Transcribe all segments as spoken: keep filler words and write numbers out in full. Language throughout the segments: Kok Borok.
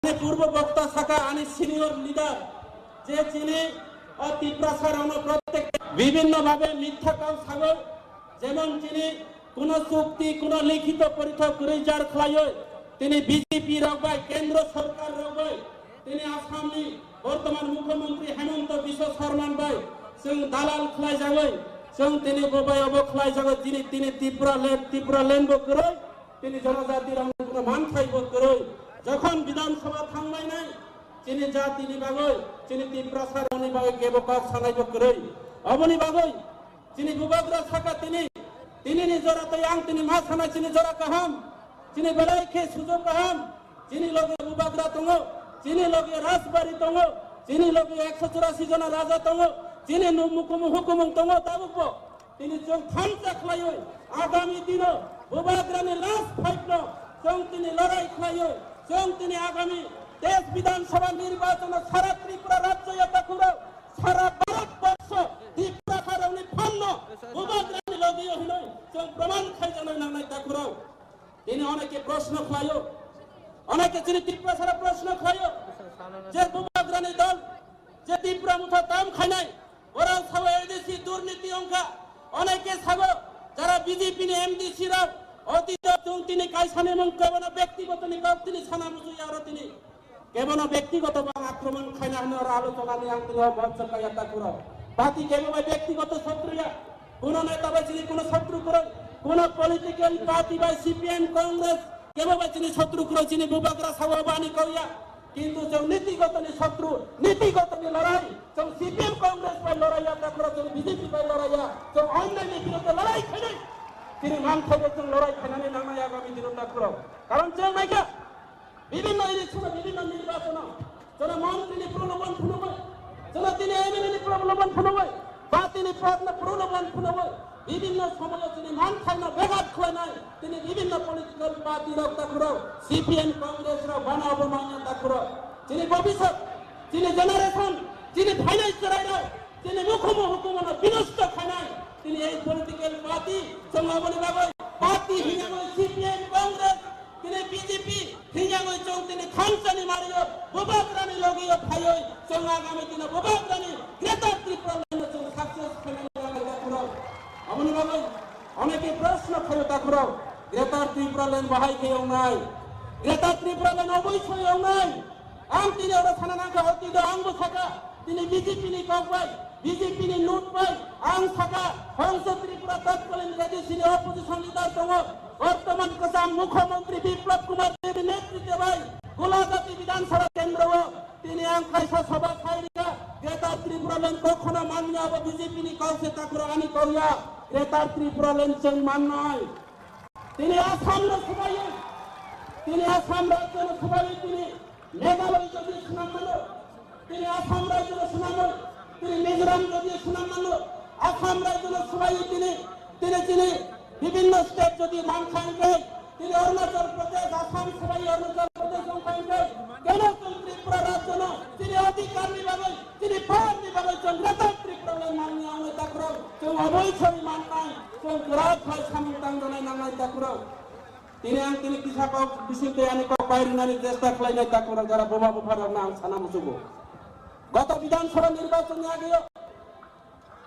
Ani purbo bokta saka, ani senior leader, je chini o Tiprasa rokno protek bibhinno bhabe mitha kau sagoi, jemon chini kuno chukti, kuno likhito porikha kwrwi jar khlaioi, tini B J P rok bai, kendro sorkar rok bai, tini Assam ni bortoman mukhyamantri Himanta Biswa Sarma bai chwng dalal khlai jagoi, chwng tini bo bai obo khlai jagoi, tini, tini Tripura land, Tripura land bo kwrwi, tini jonojati rok ni kuno manthai bo kwrwi. Jokhon Bidhan Sabha thangbai nai, chini jati ni bagoi, chini Tiprasa rok ni bagoi kebo kok sanai bo kwrwi. Oboni bagoi chini Bubagra saka tini, tini ni jora tei ang tini ma sana chini jora kaham, chini belai khe sujok kaham, chini loge Bubagra tongo, chini loge Rajbari tongo, chini loge ekso churasi jona raja tongo, chini nu-, mukumu hukumung tongo tabuk bo. Tini chwng thansa khlaioi, agami dino Bubagrani last fight no chwng tini lorai khlaioi, chwng tini agami desh Bidhan Sabha nirbachon o sara Tripura rajyo ya takhurok, sara Bharat borsho Tiprasa rokni phanno Bubagrani logi o hinoi chwng proman khaijaknai nangnai takhurok. Tini oneke proshno khlaio, oneke chini Tiprasara proshno khlaio je Bubagrani dol je Tipra Motha tam khainai, borok sao A D C durniti wngkha, oneke sao jara B J P ni M D C rok, otito chwng tini kaisani mung kebono bektigoto ni kok tini sana musuya oro tini. Kebono bektigoto bang akromon khaina hwnwi oro alochona ni ang tini o moncho kaya takhurok. Party kebo bai bektigoto sotru ya. Kuno neta bai chini kuno sotru kwrwi. Kuno political party bai C P M Congress kebo bai chini sotru kwrwi, chini Bubagra sao bani kauya. Kintu chwng nitigoto ni sotru, nitigoto ni lorai. Chwng C P M Congress bai lorai ya takhurok, chwng B J P bai lorai ya. Chwng onnai ni biruddhe lorai khainai. Chini manthogo chwng lorai khainani nangnai agami dino takhurok. Karon chwng naikha. Bibhinno election, bibhinno nirbachono, jono montri ni proloban phunugwi, jono tini M L A ni proloban phunugwi, party ni protna proloban phunugwi, bibhinno somoyo chini manthaino begat khwlainai, tini bibhinno political party rok takhurok, C P M Congress rok bana obo manya takhurok. Chini bobisot, chini generation, chini phainai chwrairok, chini mukhumu hukumono binosto khainai, tini ei political party, chwng aboni bagwi party hinwi C P M Congress, tini B J P, hinjagwi chwng tini thansani mario, Bubagrani logio phaioi, chwng agami dino Bubagrani Greater Tripura Land no chwng success khainani bagwi takhurok. Aboni bagwi oneke proshno khaio takhurok, Greater Tripura Land bahai khe wngnai? Greater Tripura Land oboi soi wngnai? Ang tini oro sana nangkha, otito ang bo saka, tini B J P ni kok bai, B J P ni note bai, ang saka, Hongso Tripura tatkalin A D C ni opposition leader tongo, bortoman kwcham Mukhyamantri Biplab Kumar Deb ni netritwe bai, Golagati Bidhan Sabha kendro o, tini ang kaisa sabha khai rikha, Greater Tripura Land kokhono manya abo B J P ni kok se takhurok ani kok ya, Greater Tripura Land chwng mannai. Tini Assam no swbaiwi, tini Assam rajyo no swbaiwi tini Meghalaya jodi swnam mano, tini Assam rajyo no swnam mano, tini Mizoram jodi swnam mano, Assam rajyo no swbaiwi tini, tini, tini bibhinno state jodi mang kha hwnkhe, tini Arunachal Pradesh, Assam swbaiwi Arunachal Pradesh wng kha hwnkhe, keno chwng Tripura rajyo no tini adhikar ni bagwi, tini power ni bagwi chwng Greater Tripura Land mangni ang takhurok, chwng oboi sori mannai, chwng kwrak khai samung tangjanai nangnai takhurok. Tini ang tini kisa kok bising tei ani kok bai rwnani chesta khlainai takhurok jara buma bupharokno ang sana muchugo. Goto Bidhan Sabha nirbachon ni ageo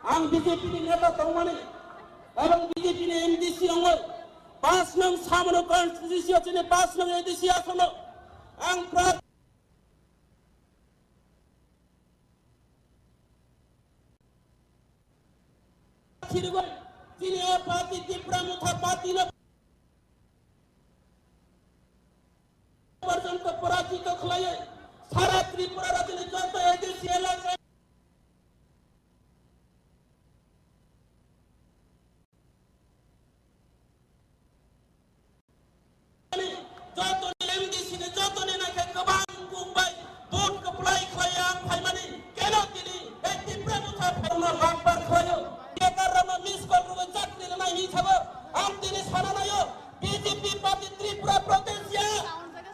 ang B J P ni neta tongmani ebong B J P ni M D C ongoi pas nong samano constituency o chini pas nong A D C asono ang pra- Chirigwi, chini o party Tipra Motha party no porjonto porajito khlaiwi sara Tripura rajyoni joto A D C elaka Jotoni M D C ni jotoni naikhe kwbang kuk bai vote kwplai khlaiya ang phaimani. Keno tini ei Tipra Motha phaima bumper khlaio. Bekar rokno miss call rwgwi chakri rwnai hinwi sabo. Ang tini sana naio, B J P party Tripura Pradesh ya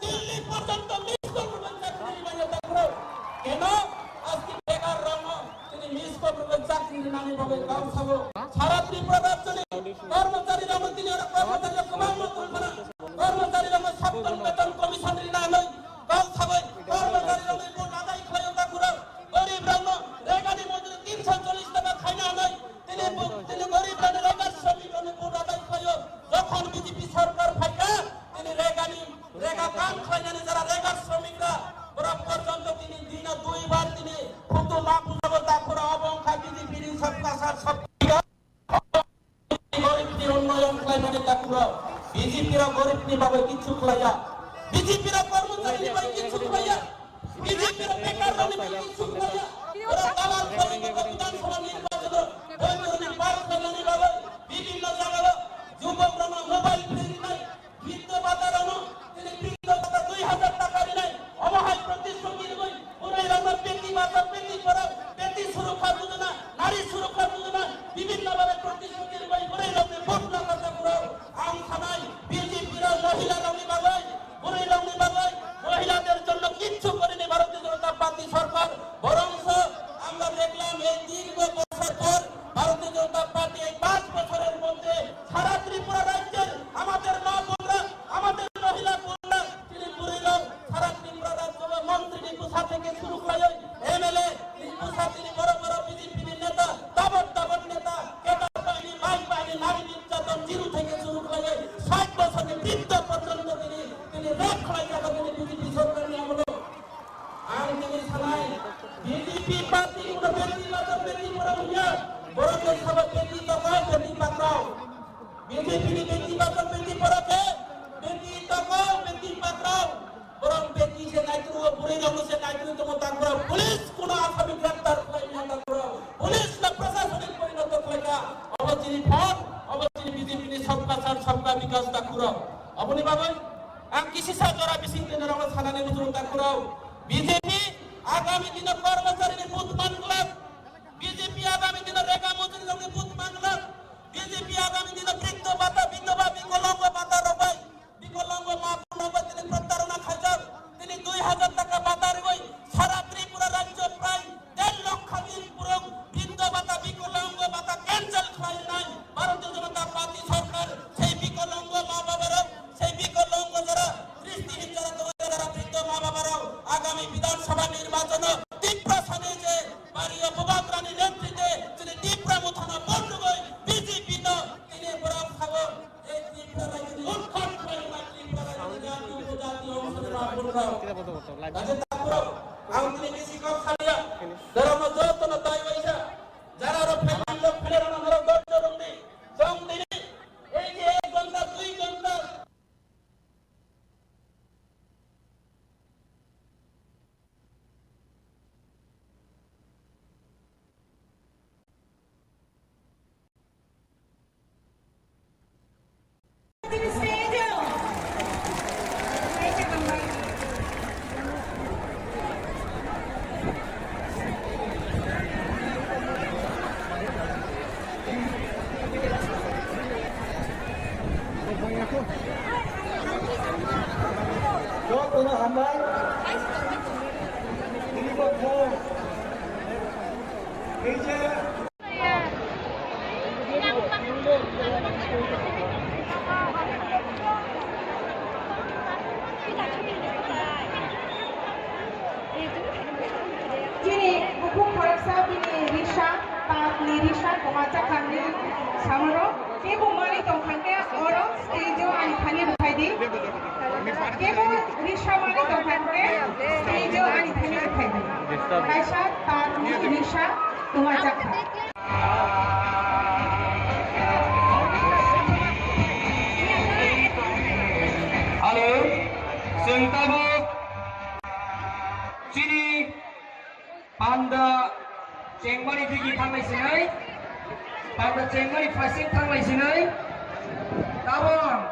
Delhi porjonto miss call rwgwi chakri rwnai takhurok. Keno aski bekar rokno tini miss call rwgwi chakri rwnani bagwi kok sabo. Sara Tripura rajyoni Kormochari rokno tini oro kormochari rok kwbangma tongphano, kormochari rokno saptang beton commission rina hinwi kok sagwi rokno se naitwi tongo takhurok. Police kuno asami greptar khlai maya takhurok. Police no prashasonik porinoto khlaikha. Obo chini phon, obo chini B J P ni sabka sath sabka bikas takhurok. Oboni bagwi ang kisisa jora bising twi norokno sanani muchungo takhurok. B J P agami dino kormocharini but manglak. B J P agami dino rega mojuri rokni but manglak. B J P agami dino briddo bata, bidhoba, bikolongo bata rok bai, bikolongo ma bono bai tini protarona khaijak. Tini dui hajar taka bata rwi sara Tripura rajyo prai der lokha ni borok briddo bata, bikolongo bata cancel khlainai Bharatiya Janata Party sarkar. Sei bikolongo ma baba rok Sei bikolongo jara, dristihin jara tongo jara briddo ma baba rok agami Bidhan Sabha nirbachon o Tiprasa ni je bari o Bubagra ni netrite chini Tipra Motha no bondugoi B J P no tini borok sabo ei Tripura rajyo ni utkhat khlai ma Tripura rajyo ni jati upojati ongso ni ma borok. Kaje takhurok ang tini bisi kok saliya, borok no joto no tai waisa jara rok phai rok phai rok no norok dorjo rok ni jong tini ei je ek ghonta dui ghonta Jotono hambai. Tini bo phone. Ei je Chini bukhuk khoroksa bini risa, tatni risa kwmajak kha hinwi samano. Kebo manwi tongkha khe oro stage o ani thani rwphai di. Kebo risa manwi tongkha khe stage o ani thani rwphai di. Kaisa tatni risa kwmajak kha. Hello, chwng tabuk chini panda chengmani digi thanglai sinai, panda chengmani phaising thanglai sinai. Tabuk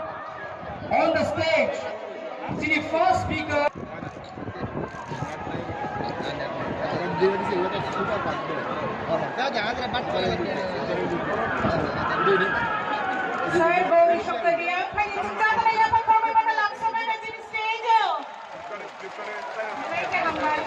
on the stage, chini first speaker. Sir, bo isok tadi yang paling suka tadi apa kau memang dalam sampai ke sini stage. Baik, ya, Bang.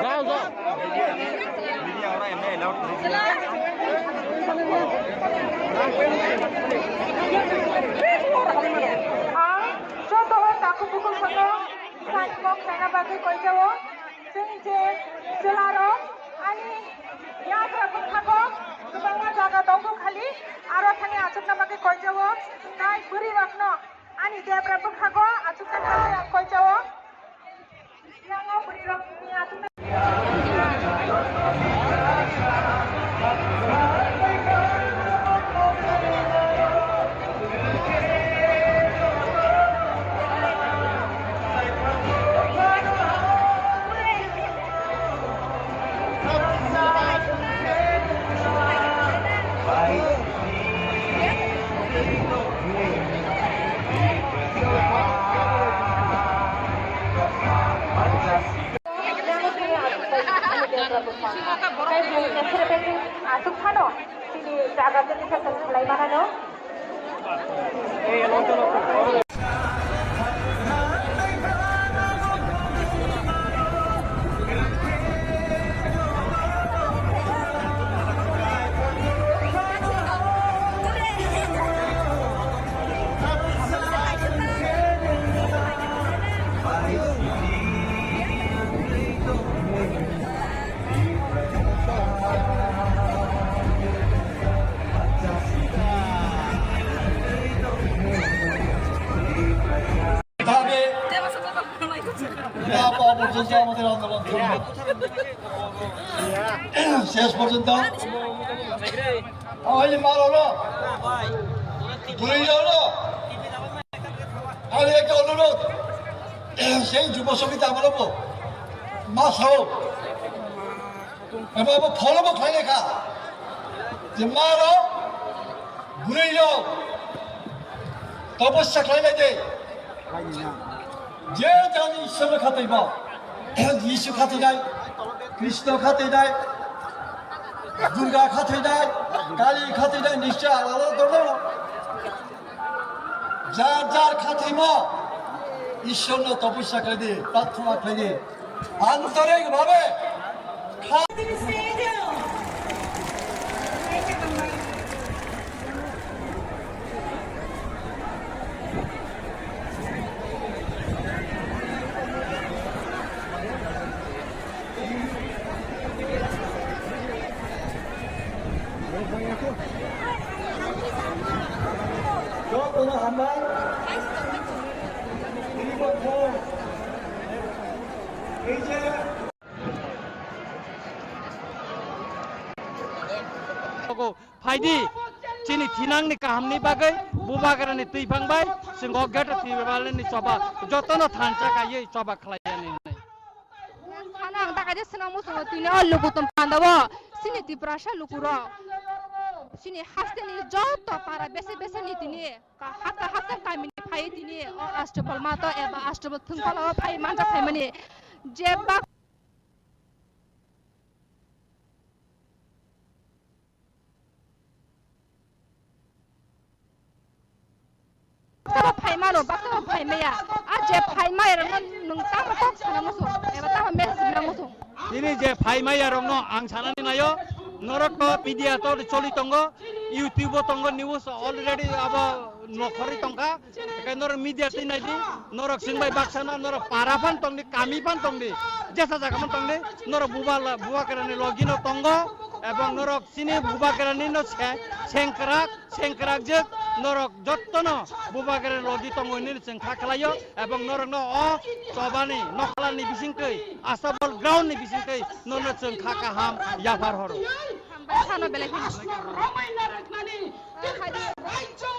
Jao, jao. Ang joto o takhuk bukhuk phano sani kok saina bagwi koijao. Chwng je chwlarok ani yagra bwkhago kwbangma jaga tongo khali, aro thani achukna bagwi koijao. Tai bwrwirokno Ani debra bwkhago achukna bagwi ang koijao. Yango bwrwirokni achukna Aswk phano chini jaga tei khe khlai manano. ভাবে না পাওয়া পর্যন্ত আমাদের আন্দোলন চলবে। শেষ পর্যন্ত আমার এই মা হলো, দুই হলো, আমি একটা অনুরোধ, সেই যুব সমিতি আমার মা সহ এবং ফলব খাইলেখা যে মা রো, বুড়ি রো, তপস্যা খাইলে দে। যে জানি ঈশ্বর খাতে বা, যিশু খাতে নাই, কৃষ্ণ খাতে নাই, দুর্গা খাতে নাই, কালী খাতে নাই, নিশ্চয় আলাদা ধরো। যার যার খাতে মা, ঈশ্বর তপস্যা করে দে, প্রার্থনা করে দে। আন্তরিকভাবে খা- Jotono hambai. Phaidi, chini thinangni kahamni bagwi bubagrani twi phang bai chwng o gate twi balani choba jotono thansa kaiwi choba khlaiya nini. Sana ang ta kaisa swnam muchungo tini o lukutum panda o chini Tiprasa lukurok chini hasteni joto para bese bese ni tini ka-, hasta hasta kamini phai tini o Astabal mato eba Astabal thwngpala o phai manjak phaimani je bak Tamo phaimano, baktamo phaimaya. A je phaimaya rokno nwng tamo kok sana muchung, eba tamo message rwna muchung. Tini je phaimaya rokno ang sanani naio, norok to media to choli tongo, YouTube o tongo, news already abo nokhorwi tongkha. Ekai norok media twi naidi, norok chwng bai baksana, norok para phan tongdi, kami phan tongdi, jesa jaga phan tongdi, norok buba la-, bubagrani logino tongo, ebong norok chini bubagrani no se-, sengkrak, sengkrakjak norok jottono bubagrani logi tongo hinwi chwng kha khlaio, ebong norokno o chobani nokhalani bisingtwi, Astabal ground ni bisingtwi norokno chwng kha kaham yaphar horo. Hambai sano belai kheno. Ramaina rwknani Tripura rajyo,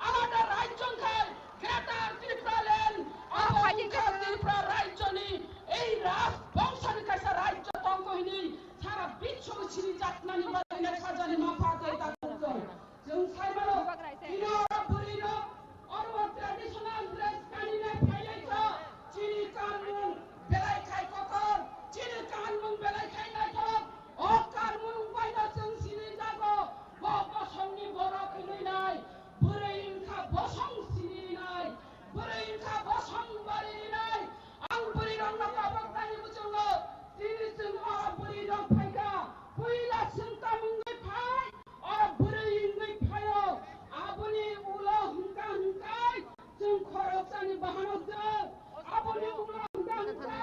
alada rajyo wngkha Greater Tipraland, abo wngkha Tripura rajyoni ei rajbongshoni kaisa rajyo tongkha hinwi sara biswbo sinijaknani bagwi sajani mapha tei dabu wngkha. Chwng sai mano, tini oro bwrwirok oro traditional dress ganinai phailaikha, chini kanmung belai khai kotor, chini kanmung belai khai naithok, o kanmung baino chwng sinijago, bo bosongni borok hinwi nai, bwrwi wngkha bosong sininai, bwrwi wngkha bosong barinai, ang bwrwirokno kabak tani muchungo, chini chwng oro bwrwirok phaikha, puila chwng tamungwi phai, O bwrwi wngwi phaio, aboni ulo hwnkha hwnkhe chwng khoroksani bahanok jwk. Aboni ulo hwnkha hwnkhe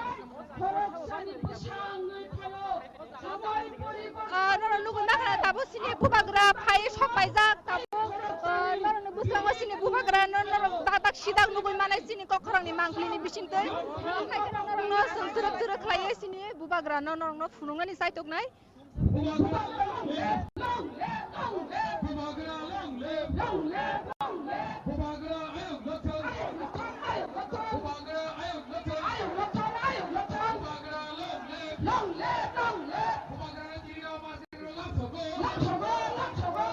khoroksani bwsa wngwi phaio. Samai poriborton. Ah, norok nugwi mankha tabuk chini bubagra phai sok paijak tabuk, ah, norokni bwskango chini bubagra no-, norok bak bak sidak nugwi manai chini kokrokni mangpili ni bisingtwi. Ah, hai kheno norokno chwng twrwk twrwk khlaiwi chini bubagra no norokno phunuknani chaitok nai.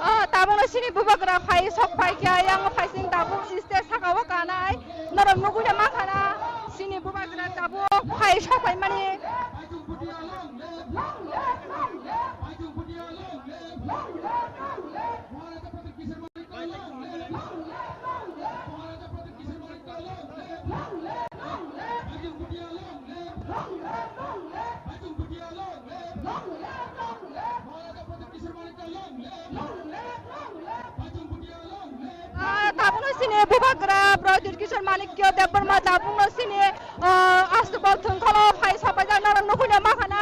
Oh, tabukno chini bubagra phai sok phai khe, yang phai sing tabuk stage saka o kanai. Norok nugui da mankha na, chini bubagra tabuk Hai, sopaimani. Ah, tabukno sini Bubagra Pradyut Kishore Manikya Debbarma tabukno sini, ah, Astabal thwngthalo phai sapaijak norok nukhuina makhana.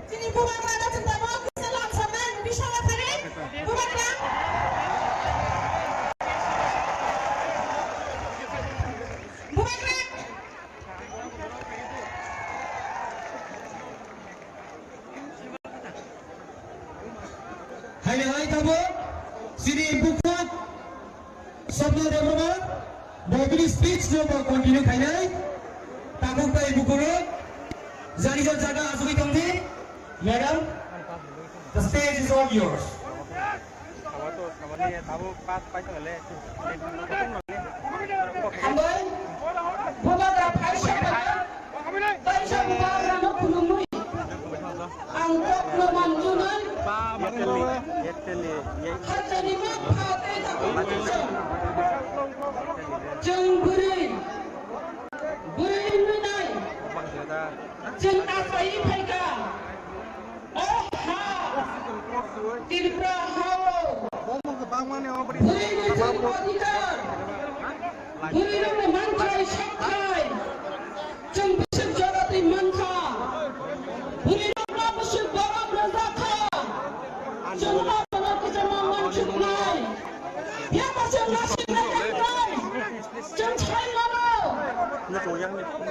Chini bubagra no chwng tamo kisa lam samnai, bisala sari, bubagra. Bubagra. Haino hai tabuk chini bukhuk Swapna Debbarma bo bini speech no bo continue khainai. Tabuk bai bukhuk rok jani jani jaga achugwi tongdi. Madam, the stage is all yours. Hambai, bubagra phai saphano, kaisa bubagrano khulumwi ang kokno manjunai. Hakchani ma pha tei takhuk chwng bwrwi, bwrwi wngwi nai. Chwng achaiwi phaikha. O ha! Tripura ha-o bwrwini chwng adhikar, bwrwirokni manthai sakthai chwng bwswk jora twi mankha. Bwrwirokno bwswk borok rwjakha. Chwngno bono kwchangma manchuknai. Phiya ba chwng nasiknai nangnai. Chwng sai mano.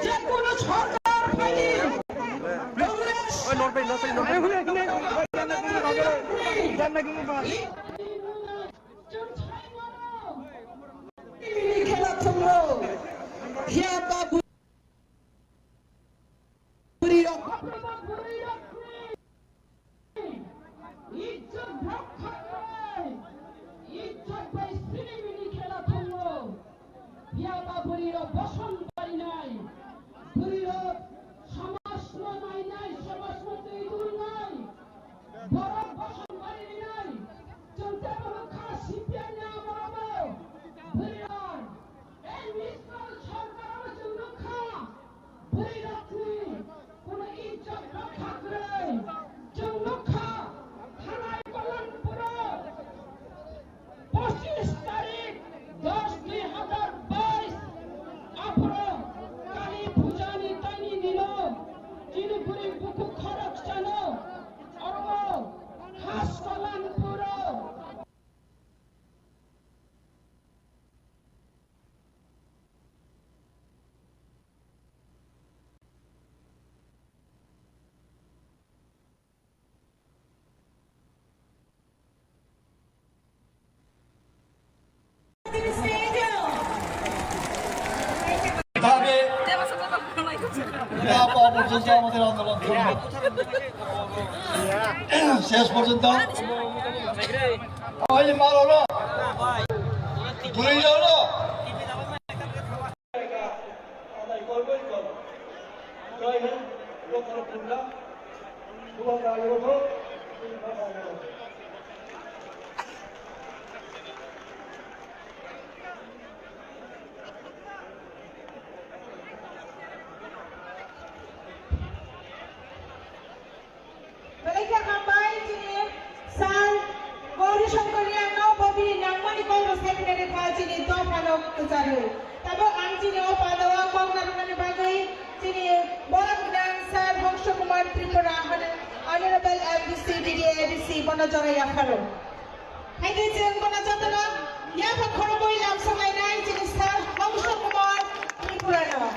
Je kono sorkar phaidi. Congress. Chwng sai mano. Tini khela thwngno. Phiya ba bwrwi rok. Ijjot rokha khlai, ijjot bai sinimini khela thwngo. Phiya ba bwrwi rok boson barinai, bwrwi rok somajno nainai, somajno twi tubunai. Borok boson bari rinai. Chwng teibo nukha C P I ni amolobo bwrwi rok. Ei miskol sorkar o chwng nukha, bwrwi rokni না পাওয়া পর্যন্ত আমাদের আন্দোলন চলবে। শেষ পর্যন্ত। ওই যে মারো না। দূরে যাও না। Belai khe hambai chini sir Gauri Shankar Riang no bo bini nangmani kok rw sai phai nai kha chini dopha no kwcharwi. Tabuk ang chini o panda o kok narwknani bagwi chini borok gwnang sir Hongso Kumar Tripura, Honorable M D C, D D A, A D C bono jora yapharo. Hai khe chwng bono jotono yaphang khorokwi lamsok lainai chini sir Hongso Kumar Tripura no.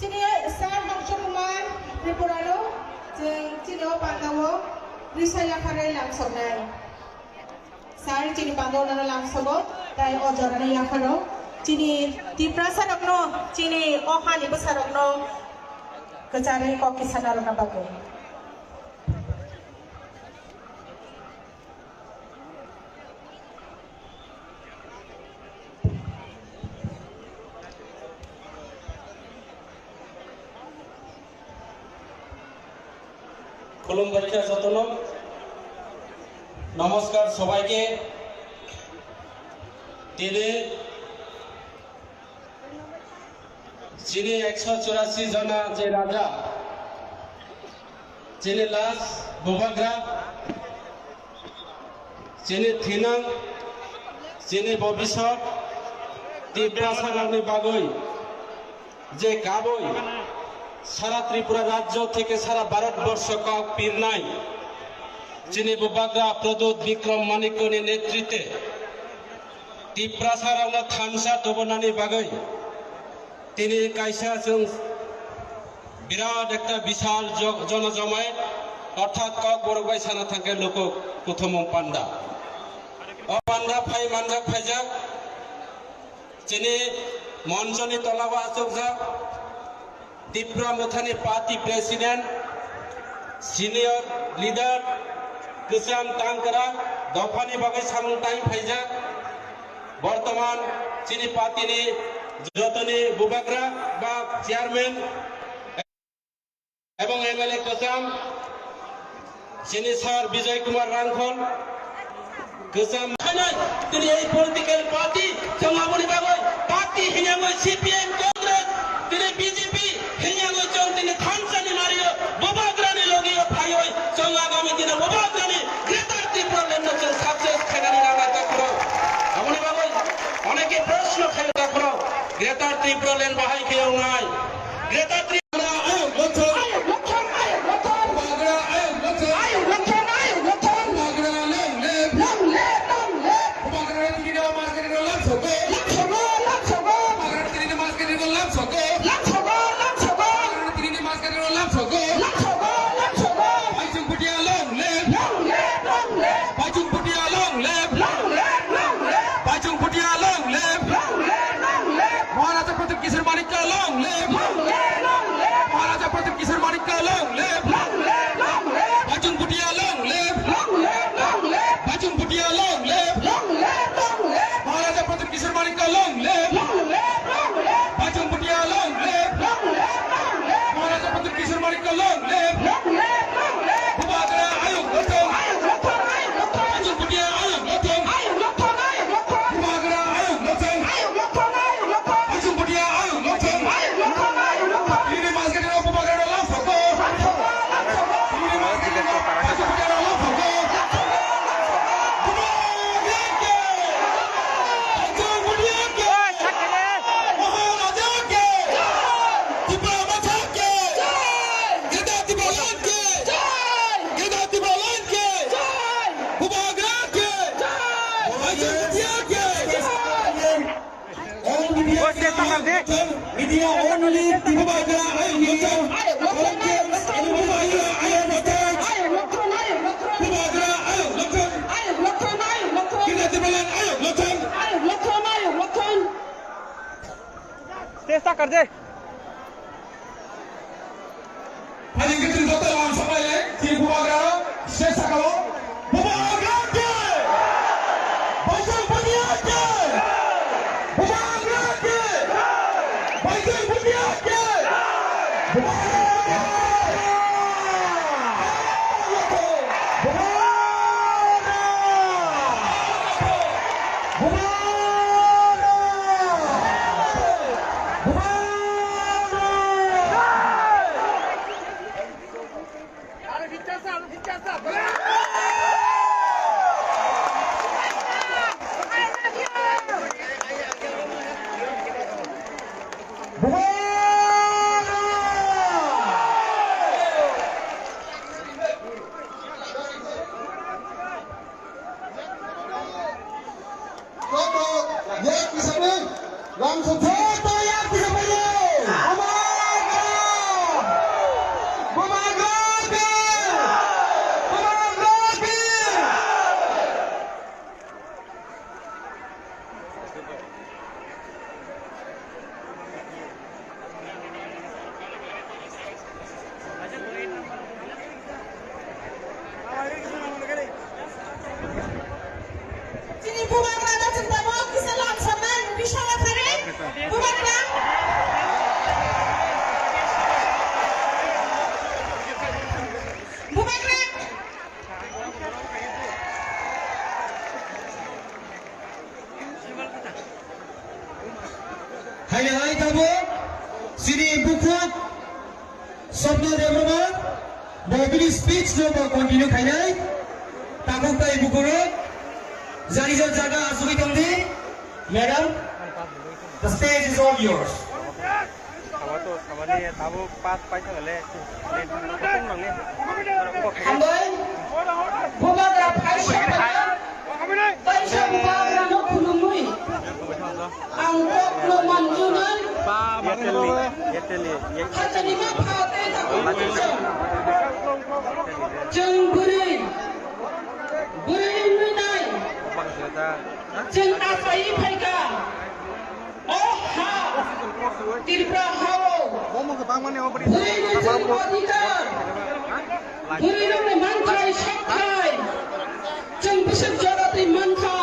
Chini sir Hongso Kumar Tripura no chwng chini o panda o risa yapharo lamsoknai. Sir chini panda o nano lamsogo, tai o jora no yapharo chini Tiprasa rok no, chini o hani bwsa rok no kwcharwi kok kisa narwkna bagwi. খুলুমবাই jotono, নমস্কার সবাইকে। Tini chini ekso churasi jona je raja, chini last bubagra, chini thinang, chini bobisot, Tiprasa rokni bagwi je kabui sara Tripura rajyo theke sara Bharat borsho kok pirnai chini bubagra Pradyut Bikram Manikyoni netritwe Tiprasa rokno thansa tubunani bagwi tini kaisa chwng birat ekta bisal jo-, jono jomayet, orthat kokborok bai sana thangkhe luku kuthumung panda. O panda phai manjak phaijak chini monchoni tolao achukjak Tipra Mothani party president, senior leader, kwcham tangkwrang dophani bagwi samung tang phaijak. Bortoman chini party ni jotoni bubagra ba chairman ebong M L A kwcham chini sir Bijoy Kumar Rangkhol kwcham khainai. Tini ei political party chwng aboni bagwi party hinangwi C P M, Congress, tini B J P hinangwi chwng tini thansani nario bubagrani logi phaiwi chwng agami dino bubagrani Greater Tipraland no chwng success khainani nangnai takhurok. Aboni bagwi oneke proshno khaio takhurok, Greater Tipraland bahai khe wngnai? Greater Tripura ayok lothor. Ayok lothor, ayok lothor. Bubagra ayok lothor. Ayok lothor, ayok lothor. Bubagra long live. Long live, long live. Bubagra tini no market no lam sogo. Lam sogo, lam sogo. Bubagra tini no market no lam sogo. Lam sogo, lam sogo. Bubagra tini no market no lam sogo. Lam sogo, lam sogo. Baichung Bhutia long live. Long live, long live. Baichung Bhutia long live. Long live, long live. Baichung Bhutia long live. Long live, long live. Maharaja Pradyut Kishore Manikya long live. Long live, long live. Only Bubagra Ayuk Lochon. Volunteers, Bubagra Ayuk Lochon. Ayuk Lochon, Ayuk Lochon. Bubagra Ayuk Lochon. Ayuk Lochon, Ayuk Lochon. Kina Timberland Ayuk Lochon. Ayuk Lochon, Ayuk Lochon. Stage ta karje. Ani kiting joto ang sabai le, si Bubagra, se sakao, Bubagra ke! Baisang Bhutia ke! Bubagra ke! Baisang Bhutia ke! Bubagra! Bubagra! Bubagra! Bubagra! Joto yak tisani lamsok joto yak tisani. Bubagra! Bubagra ke! Bubagra ke! Chini Bubagra no chwng tabuk kisa lamsoknai, bisala thari Bubagra. Bubagra. Haino hai tabuk chini bukhuk Swapna Debbarma bo bini speech no bo continue khainai. Tabuk tai bukhuk rok jari jar jaga asugwi tongdi. Madam, the stage is all yours. Sabo to, sabo ni, tabuk pass pai thang le. Hambai, Bubagra phai saphana, kaisa Bubagra no khulumwi, ang kok no manjunai. Yateli, yateli, yateli. Hachani ma pha tei ta kok chwng. Chwng bwrwi, bwrwi nwi nai. Chwng achai phaikha. O ha, Tripura hao, bwrwi ni chini adhikar, bwrwi rokni manthai sakthai, chwng bwswk jora twi mankha,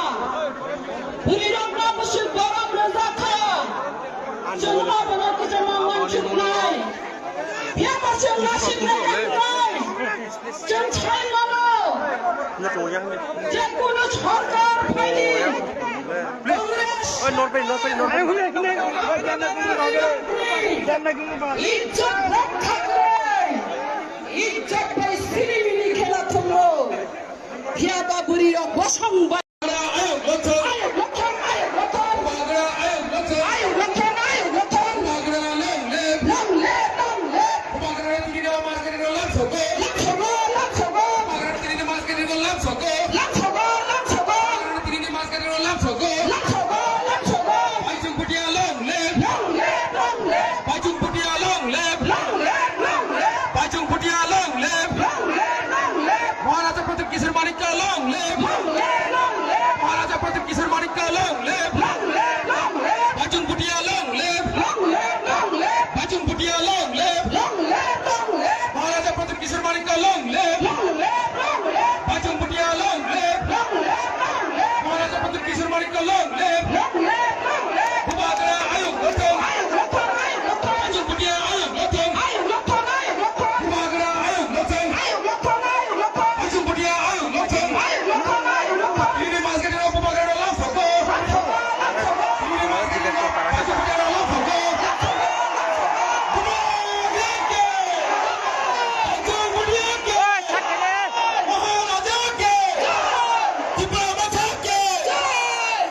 bwrwi rokno bwswk borok rwjakha, chwng abono kwchangma manchuknai, phiya ba chwng nasiknai. Chwng sai mano, je kunu sorkar phaidi, Congress, ijjot rokha khlai, ijjot bai sini mini khela thumno, phiya ba bwrwi rok bosong bai. Ayuk Lochon. Ayuk Lochon, Ayuk Lochon. Bubagra Ayuk Lochon. Ayuk Lochon, Ayuk Lochon. Bubagra long live. Long live, long live. Bubagra tini no mas kiri no lam soko. Lam soko, lam soko. Bubagra tini no mas kiri no lam soko. Lam soko, lam soko. Bubagra tini no mas kiri no lam soko. Lam soko, lam soko. Baichung Bhutia long live. Long live, long live. Baichung Bhutia long live. Long live, long live. Baichung Bhutia long live. Long live, long live. Maharaja Pradyut Kishore Manikya long live. Long live, long live. Maharaja Pradyut Kishore Manikya long live. Long live, long live. Baichung Bhutia long live. Long live, long live. Baichung Bhutia long live. Long live, long live. Maharaja Pradyut Kishore Manikya long live. Long live, long live. Baichung Bhutia long live. Long live, long live. Maharaja Pradyut Kishore Manikya long live. Long live, long live. Bubagra Ayuk Lochon. Ayuk Lochon, Ayuk Lochon. Baichung Bhutia Ayuk Lochon. Ayuk Lochon, Ayuk Lochon. Bubagra Ayuk Lochon. Ayuk Lochon, Ayuk Lochon. Baichung Bhutia Ayuk Lochon. Ayuk Lochon, Ayuk Lochon. Tini ni mas kiri no Bubagra no lam soko. Lam soko, lam soko. Tini ni mas kiri no Baichung Bhutia no lam soko. Lam soko, lam soko. Bubagra ke. Baichung Bhutia ke. Maharaja ke. Tipra Motha ke.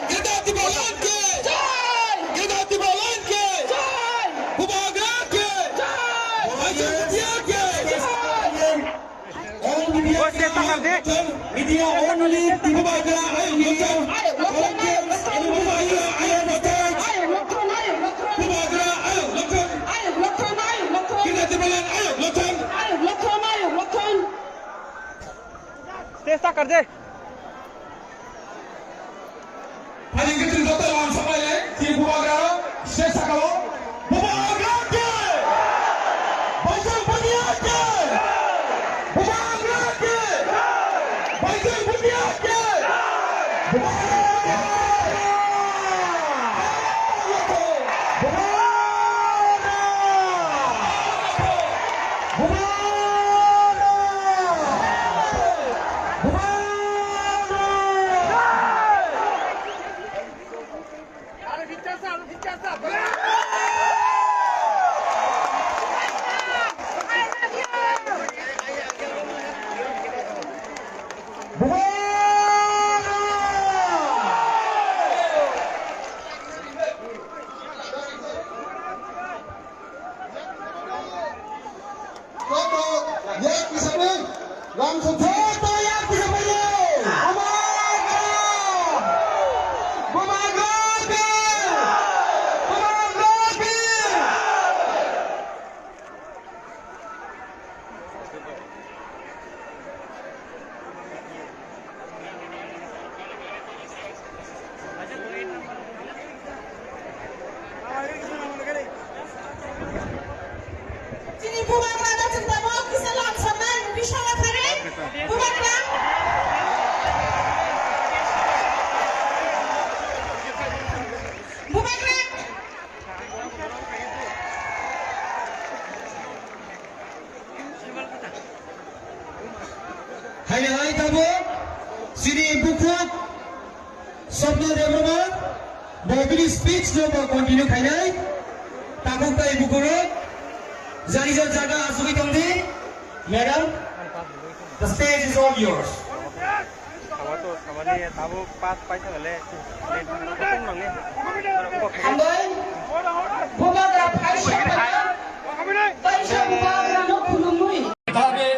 Geda Tipraland ke. Geda Tipraland ke. Bubagra ke. Baichung Bhutia ke. All media, media only, Bubagra Ayuk Lochon. Volunteers, Bubagra Ayuk Lochon. Bubagra Ayuk Lochon. Karde. Hari ini kita datang langsung aja, si Bubagra, saya sakalo, Bubagra ke, Bajrang Bhatia ke, Bubagra ke, Bajrang Bhatia ke, Bubagra. Chini Bubagra da chwng tabuk kisa lam soknai, bisala phare, Bubagra. Bubagra. Haino hai tabuk chini bukhuk Swapna Debbarma bo bini speech no bo continue khainai. Tabuk tai bukhuk rok jani jani jaga achugwi tongdi. Madam, the stage is all yours. Sabato, sabani, tabuk pass paisa bale. Hambai, Bubagra phai sakha, kaisa Bubagrano khulumwi. ভাবে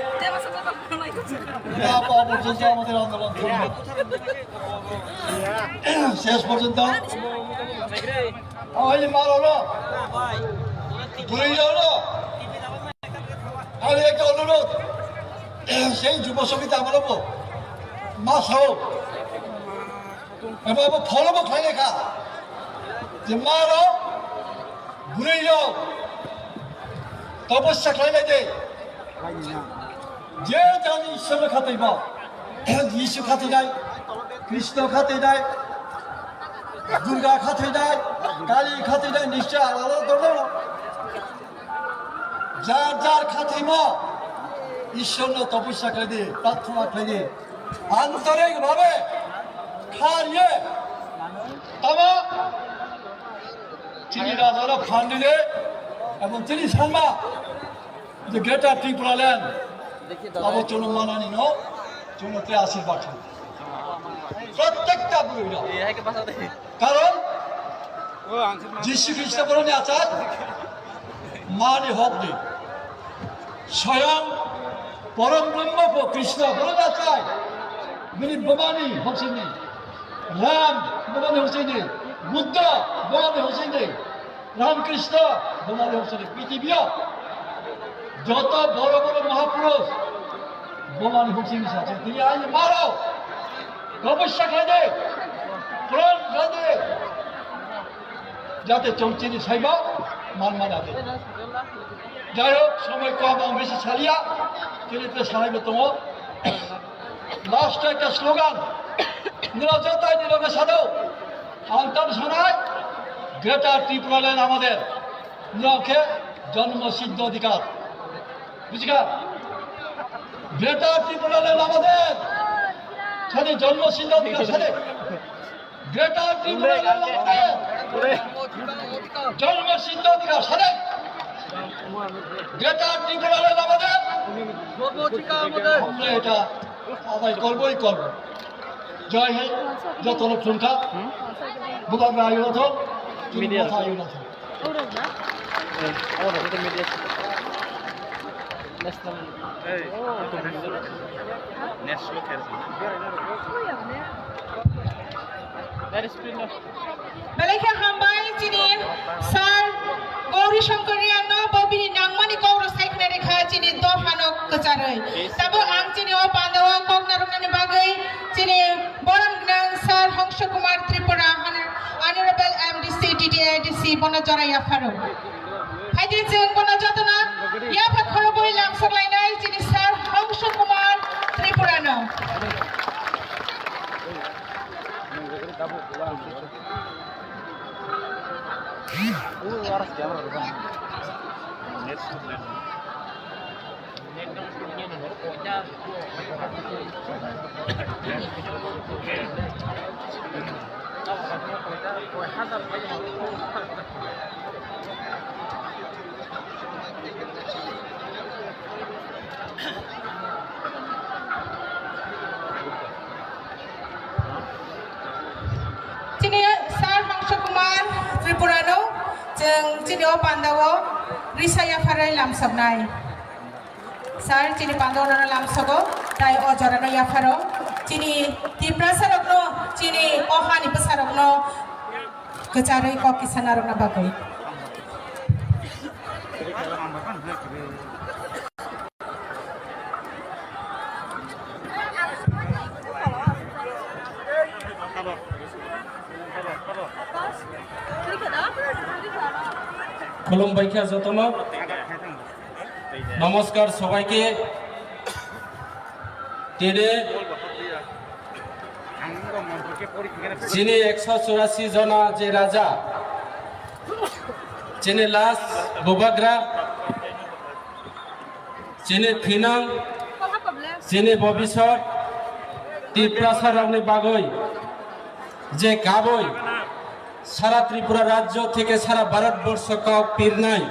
যা পাওয়া পর্যন্ত আমাদের আন্দোলন চলবে। শেষ পর্যন্ত ওই মারলো, গুলি হলো। আমি একটা অনুরোধ, সেই যুব সমিতি আমার উপর মাস হোক এবং ফলব খাই লেখা যে মারো, গুলি হোক, তপস্যা খাই লেখে। Je jani Ishwar khatai ba, Jisu khatai nai, Krishna khatai nai, Durga khatai nai, Kali khatai nai, nishchoi alada doro. Jar jar khatai ma, Ishwar no tapasya khlai di, prarthana khlai di, antorik bhabe khariye, tama chini raja no phan di de, ebong chini sanma. যে greater Tripura land, abo chwngno manani no, chwngno tei ashirbad khlaio. প্রত্যেকটা বুড়িরা। কারণ যিশু খ্রিস্ট বড় আচার, মানি হক দি। স্বয়ং পরম ব্রহ্ম কৃষ্ণ বড় আচার, bini bumani hoksini, Ram bumani hoksini, Buddha bumani hoksini, Ramkrishna bumani hoksini, prithibiyo joto boro boro mahapurush bumani hoksini sache. Tini aini maro, tapasya khlai de, pran khlai de, jate chwng chini saiba man mana de. Jai hok, somoi kom, ang bisi saliya, tini te salai bo tongo. Last ekta slogan, nira jotai nira besado, ang tan sanai, Greater Tipraland amader, nira khe jonmo siddho adhikar. Bujhikha? Greater Tipraland amader, sade jonmo siddho adhikar sade. Greater Tipraland amader jonmo siddho adhikar sade. Greater Tipraland amader আমরা এটা আদায় করবই করব। জয় হিন্দ, যত লোক সংখ্যা, ভোটাররা আয়ু রথ, মিডিয়া মাথা আয়ু রথ। National. Oi, oi, oi. Oi, oi, oi. That is pretty nice. Belai khe hambai chini sir Gauri Shankar Reang no bo bini nangmani kok rw sai khna rikha chini dopha no kwcharwi. Tabuk ang chini o panda o kok narwknani bagwi Jora yapharo. Phaidi chwng bono jotono yapha khorobwi lamsok lainai chini Sir Hongsu Kumar Tripurano. Chini Sir Hongsu Kumar Tripurano chwng chini o pandao risa yapharwi lamsoknai. Sir, chini pandao nono lamsogo, tai o jorano yapharo. Chini Tiprasa rokno, chini o hani bwsa rokno kwcharwi kok kisa narwkna bagwi. Khulumbai kha jotono. নমস্কার সবাইকে। Tini chini ekso churasi jona je raja, chini last bubagra, chini thinang, chini bobisot Tiprasa rokni bagwi je kaboi সারা ত্রিপুরা রাজ্য থেকে সারা ভারতবর্ষ কাউক পিরনাই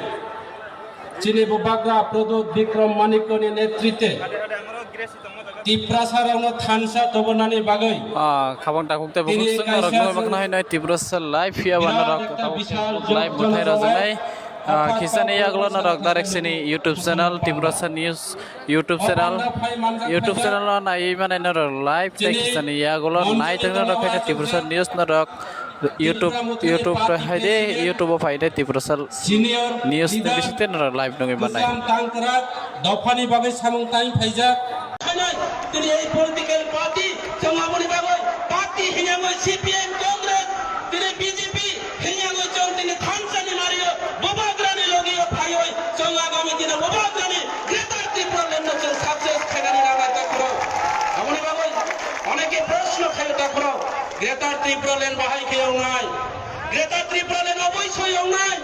চিনি বুবাগ্রা প্রদ্যুৎ বিক্রম মাণিক্যনি নেতৃত্বে তিপ্রাসারানো থানসা তবনানি বাগৈ Ah, khabang takhuk tei tini bukhuk swng norok kaisa nugwi bakna hai nai Tiprasa live phiya ba birat norok ekta tabuk bishal live jog bwthai rajak nai. Ah, khisa ni yagulo norok direct sini YouTube channel Tiprasa News YouTube channel, YouTube channel o naiwi mane norok live tei kisani yagulo nai tong norok khe Tiprasa News norok YouTube, YouTube to hai de, YouTube o phai de Tiprasa News ni bising tei norok live nugwi mannai. Dophani bagwi samung tang phaijak. Tini ei political party, chwng aboni bagwi party hinangwi C P M, Congress, tini B J P, Hingyangwi chwng tini thansa ni mario, bubagrani logio phaiwi chwng agami dino bubagrani Greater Tipraland no chwng success khainani nangnai takhurok. Aboni bagwi oneke proshno khaio takhurok, Greater Tipraland bahai khe wngnai? Greater Tipraland oboi soi wngnai?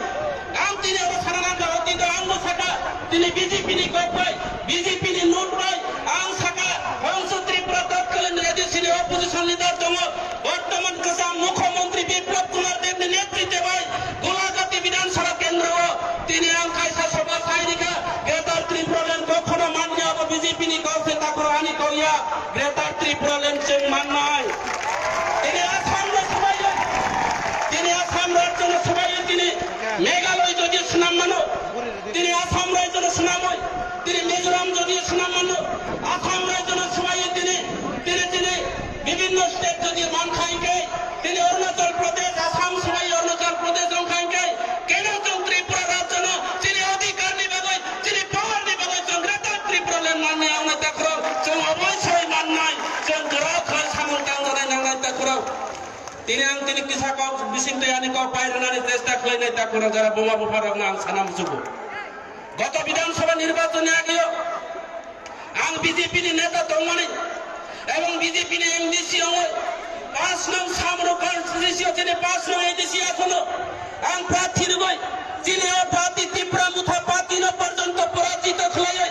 Ang tini abo sana nangkha, o tini ang bo sakha, tini B J P ni kok bai, B J P ni note bai, ang sakha, Hongsu Tripura tatkalin A D C ni opposition leader tongo, Bortoman kwcham Mukhyamantri Biplab Kumar Deb ni netritwe bai Golagati Bidhan Sabha Kendro o tini ang kaisa sabha sai rikha, Greater Tripura Land kokhono manya abo B J P ni kok se takhoro ani kok ya, Greater Tripura Land chwng mannai. Tini Assam no swbaio, tini Assam rajyo no swbaio, tini Meghalaya jodi swnam mano, tini Assam rajyo no swnamoi, tini Mizoram jodi swnam mano, Assam rajyo no swbaio tini, tini, tini Bibhinno state jodi mankha hwnkhe, tini Arunachal Pradesh, Assam swbai Arunachal Pradesh wngkha hwnkhe, keno chwng Tripura rajyono chini adhikarni bagwi, chini powerni bagwi chwng Greater Tripura Land mannai wngnai takhurok, chwng obosoi mannai, chwng kwrak khlai samung tangjanai nangnai takhurok. Tini ang tini kisa kok bising twi ani kok pai rwnani chesta khlainai takhurok jara buma bupharokno ang sana muchugo. Goto Bidhan Sabha nirbachonni ageo ang B J P ni neta tongmani ebong B J P ni M D C ongoi panch nong Samru constituency o tini panch nong A D C akhono ang prarthi rwgoi chini o party Tipra Motha party no porjonto porajito khlaioi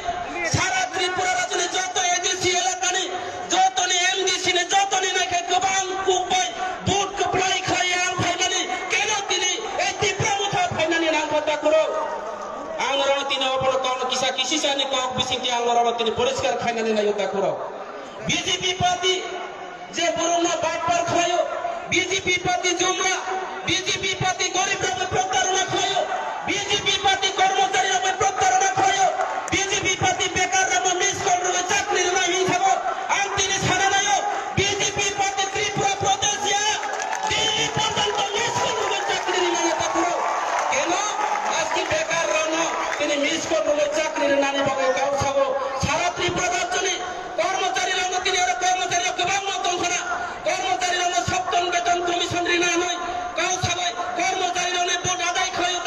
sara Tripura rajyoni joto A D C elakani jotoni M D C ni jotoni naikhe kwbang kuk bai vote kwplai khlaiwi ang phaimani keno tini ei Tipra Motha phainani nangkha takhurok. Ang norokno tini obono kokno kisa kisisani kok bisingtwi ang norokno tini poriskar khainani naio takhurok. B J P party je borokno batpar khlaio, B J P party jumla, B J P party gorib rokno protarona khlaio, B J P party kormochari rokno protarona khlaio, B J P party bekar rokno miss call rwgwi chakri rwnai hwnwi thango. Ang tini sana naio, B J P party Tripura Pradesh ya, Delhi porjonto miss call rwgwi chakri rwnai takhurok. Keno aski bekar rokno tini miss call rwgwi chakri rwnani bagwi kok sago. Sara Tripura rajyoni kormochari rokno tini oro kormochari rok kwbangma tongkhana. Kormochari rokno Saptan Beton Commission rina hwnwi kok sagwi kormochari rokni vote adai khlaiwi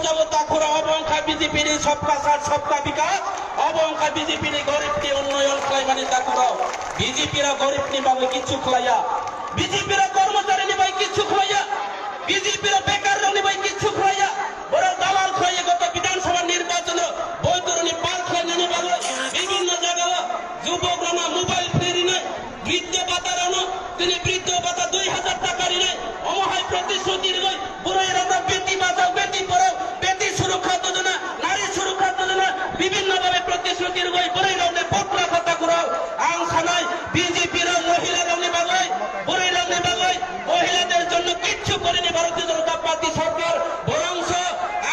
Jabo takhura obo wngkha B J P ni sabka saath sabka bikas, obo wngkha B J P ni gorib ni unnoyon khlaimani takhura. B J P rok gorib ni bagwi kichu khlaiya, B J P rok kormochari ni bai kichu khlaiya, B J P rok bekar rok ni bai kichu khlaiya. Borok dalal khlaiya goto Bidhan Sabha nirbachon o vote rok ni pal khlainani bagwi bibhinno jaga o jubok rok no mobile free rinai. Briddo bata rano, tini briddo bata dui hajar taka rinai, omo hai protishruti rwgwi, bwrwi rokno beti bachao, beti porao, beti surokha yojana, nari surokha yojana, bibhinno bhabe protishruti rwgwi, bwrwi rokni pokra kha takhurao. Ang sanai, B J P rok mohila rokni bagwi, bwrwi rokni bagwi, মহিলাদের জন্য কিচ্ছু করেনি ভারতীয় জনতা পার্টি সরকার, বরঞ্চ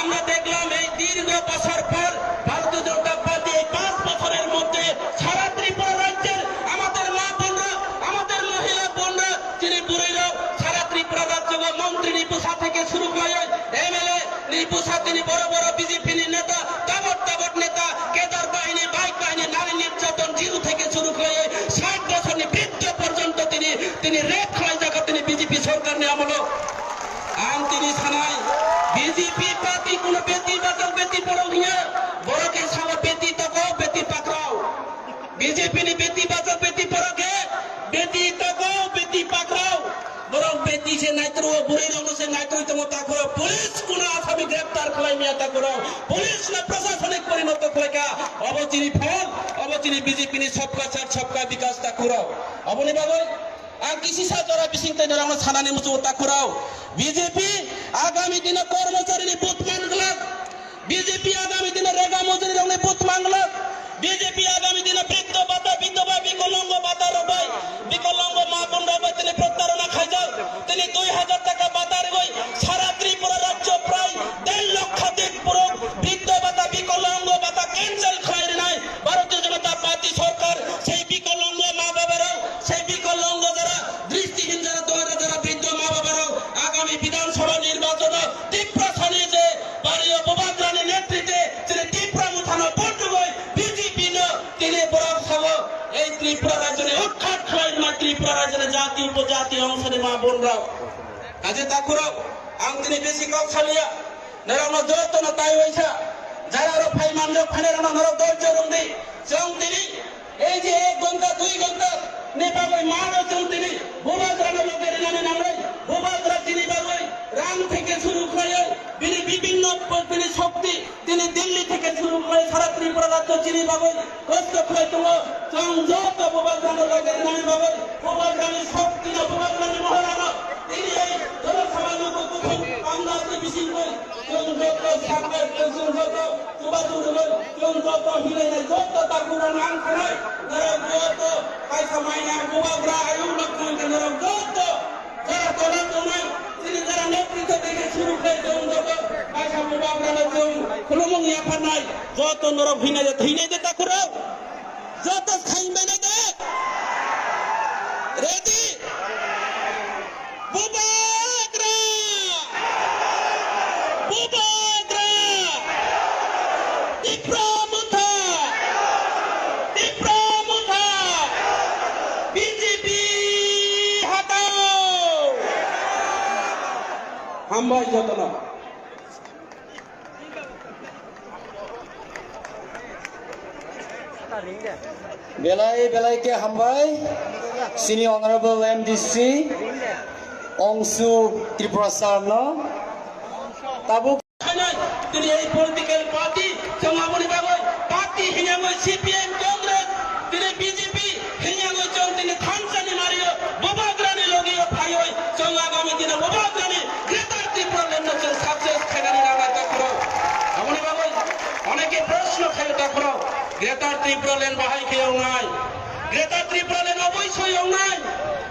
আমরা দেখলাম এই দীর্ঘ বছর পর ভারতীয় জনতা পার্টি এই পাঁচ বছরের মধ্যে সারা ত্রিপুরা রাজ্যের আমাদের মা বোনরা, আমাদের মহিলা বোনরা, যিনি বুড়িরা সারা ত্রিপুরা রাজ্য মন্ত্রী নিপুষা থেকে শুরু করে এমএলএ নিপুষা, তিনি বড় বড় বিজেপি নেতা, তাবট তাবট নেতা, কেদার বাহিনী, বাইক বাহিনী, নারী নির্যাতন জিরো থেকে শুরু করে ষাট বছর বৃদ্ধ পর্যন্ত তিনি, তিনি রেপ খাওয়াই জায়গা তিনি বিজেপি সরকার নিয়ে আমলো। Ang tini sanai, B J P party kuno beti bachao beti porao hiya, borok ke sao beti tokao beti pakrao. B J P ni beti bachao beti porao ke beti tokao beti pakrao. Borok beti se naitro, bwrwi rokno se naitro tongo takhurao. Police kuno asami greptar khlai miya takhurao. Police no prosasonik porinoto khlai kha. Obo chini phol, obo chini B J P ni sabka saath sabka bikas takhurao. Oboni bagwi Ang kisi sa jora bising tei norokno sanani muchungo takhurao. B J P agami dino kormochari ni but manglak. B J P agami dino rega mojuri rokni but manglak. B J P agami dino briddo bata, bidhoba, bikolongo bata rok bai, bikolongo ma bon rok bai tini protarona khaijak. Tini dui hajar taka bata rwgwi sara Tripura rajyo prai der lokhadik borok briddo bata, bikolongo bata cancel khlai rwnai Bharatiya Janata Party sorkar. Sei bikolongo ma baba rok, sei bikolongo jara dristihin jara dwara jara briddo ma baba rok agami Bidhan Sabha nirbachon o Tiprasani je bari o Bubagrani netritwe chini Tipra Mothano vote rwgwi B J P no tini borok sao ei Tripura rajyoni utkhat khlai rwna Tripura rajyoni jati upojati ongsoni ma bon rok. Kaje takhurok ang tini besi kok saliya. Norokno jotono tai waisa, jara rok phai manjak phainairokno norok dol chorong di. Chwng tini ei je ek ghonta, dui ghonta ni bagwi mano chwng tini Bubagrano loge rinani nangnai. Bubagra tini bagwi rang theke suru khlaiwi bini bibhinno bini shokti tini Delhi theke suru khlai sara Tripura rajyo tini bagwi kosto khlai tongo. Chwng joto Bubagrano loge rinani bagwi Bubagrani shoktino Bubagrani moharano tini ei Jana Sabha luku kuthum panda twi bisingtwi chwng joto sakbai, chwng joto chubachu rwgwi, chwng joto hinai nai joto takhurano ang khanai, norok joto kaisa maina Bubagra ayuk lokthang khe norok joto jara tola tongnai, chini jara netritwo theke suru khlai chwng joto kaisa Bubagrano chwng khulumung yapharnai, joto norok hinai de, hinai de takhurok. Joto khainbainai de. Ready? Bubagra! Bubagra! Tipra Motha! Tipra Motha! B J P hatao! Hambai jotono. Belai belai khe hambai chini Honorable M D C Ongsu Tripura sir no. Tabuk tini ei political party chwng aboni bagwi party hinangwi C P M, Congress, tini B J P hinangwi chwng tini thansa ni mario Bubagrani logio phaiwi chwng agami dino Bubagrani Greater Tripura Land no chwng success khainani nangnai takhurok. Aboni bagwi oneke proshno khaio takhurok, Greater Tripura Land bahai khe wngnai? Greater Tripura Land oboisoi wngnai.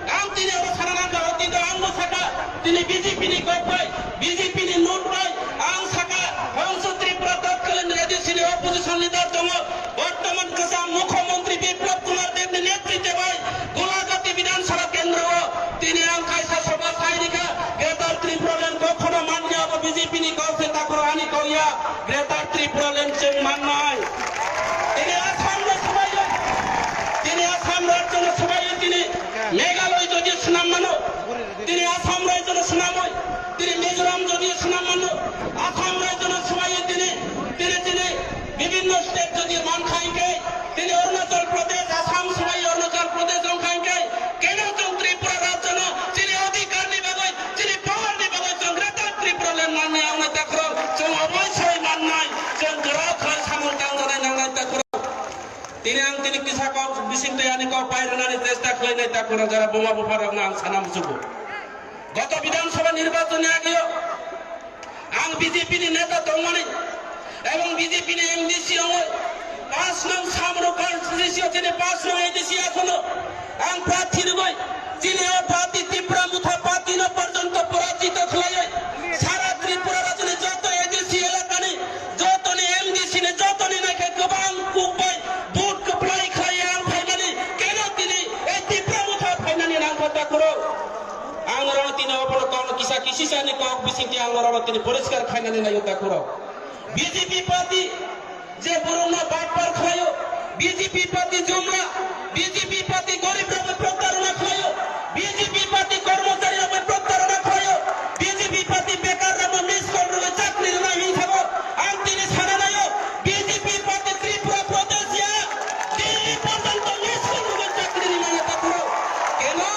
Ang tini abo sana nangkha, o tini ang bo saka, tini B J P ni kok bai, B J P ni note bai, ang saka, Hongsu Tripura tatkalin A D C ni opposition leader tongo, bortoman kwcham Mukhyamantri Biplab Kumar Deb ni netritwe bai, Golagati Bidhan Sabha kendro o tini ang kaisa sabha sai rikha, Greater Tripura Land kokhono manya abo B J P ni kok se takhoro ani kok ya, Greater Tripura Land chwng mannai. Tini Assam no swbaiwi, tini Assam rajyo no swbaiwi tini Meghalaya jodi swnam mano, tini Assam rajyo no swnamwi, tini Mizoram jodi swnam mano, Assam rajyo no State jodi man khai khe, tini Arunachal Pradesh, Assam sumai Arunachal Pradesh wng khai khe, keno chwng Tripura rajyo no chini adhikar ni bagwi, chini power ni bagwi chwng Greater Tripura land mannai ang nai takhwrwng, chwng oboisoi mannai, chwng kwrak khai samung tangjanai nangnai takhwrwng. Tini ang tini kisa kok bising twi ani kok pai rwnani chesta khlainai takhwrwng jara buma bupha rokno ang sana muchugo. Goto Bidhan Sabha nirbachon ni ageo ang B J P ni neta tongmani ebong B J P ni M D C ongoi pash nong samro constituency o chini pash nong A D C asono ang prarthi rwgoi chini o party Tipra Motha party no porjonto porajito khlaioi sara Tripura rajyoni joto A D C elakani jotoni M D C ni jotoni naikhe kwbang kuk bai vote kwplai khlaiwi ang phaimani keno tini ei Tipra Motha phainani nangkha takhwrwng. Ang norokno tini obono kokno kisa kisisani kok bisingtwi ang norokno tini poriskar khainani naio takhwrwng. B J P party je borokno batpar khlaio, B J P party jumla, B J P party gorib rokno protarona khlaio, B J P party kormochari rokno protarona khlaio, B J P party bekar rokno miss call rwgwi chakri rwna hwnwi thango. Ang tini sana naio, B J P party Tripura Pradesh ya, Delhi porjonto miss call rwgwi chakri rwnani takhwrwng. Keno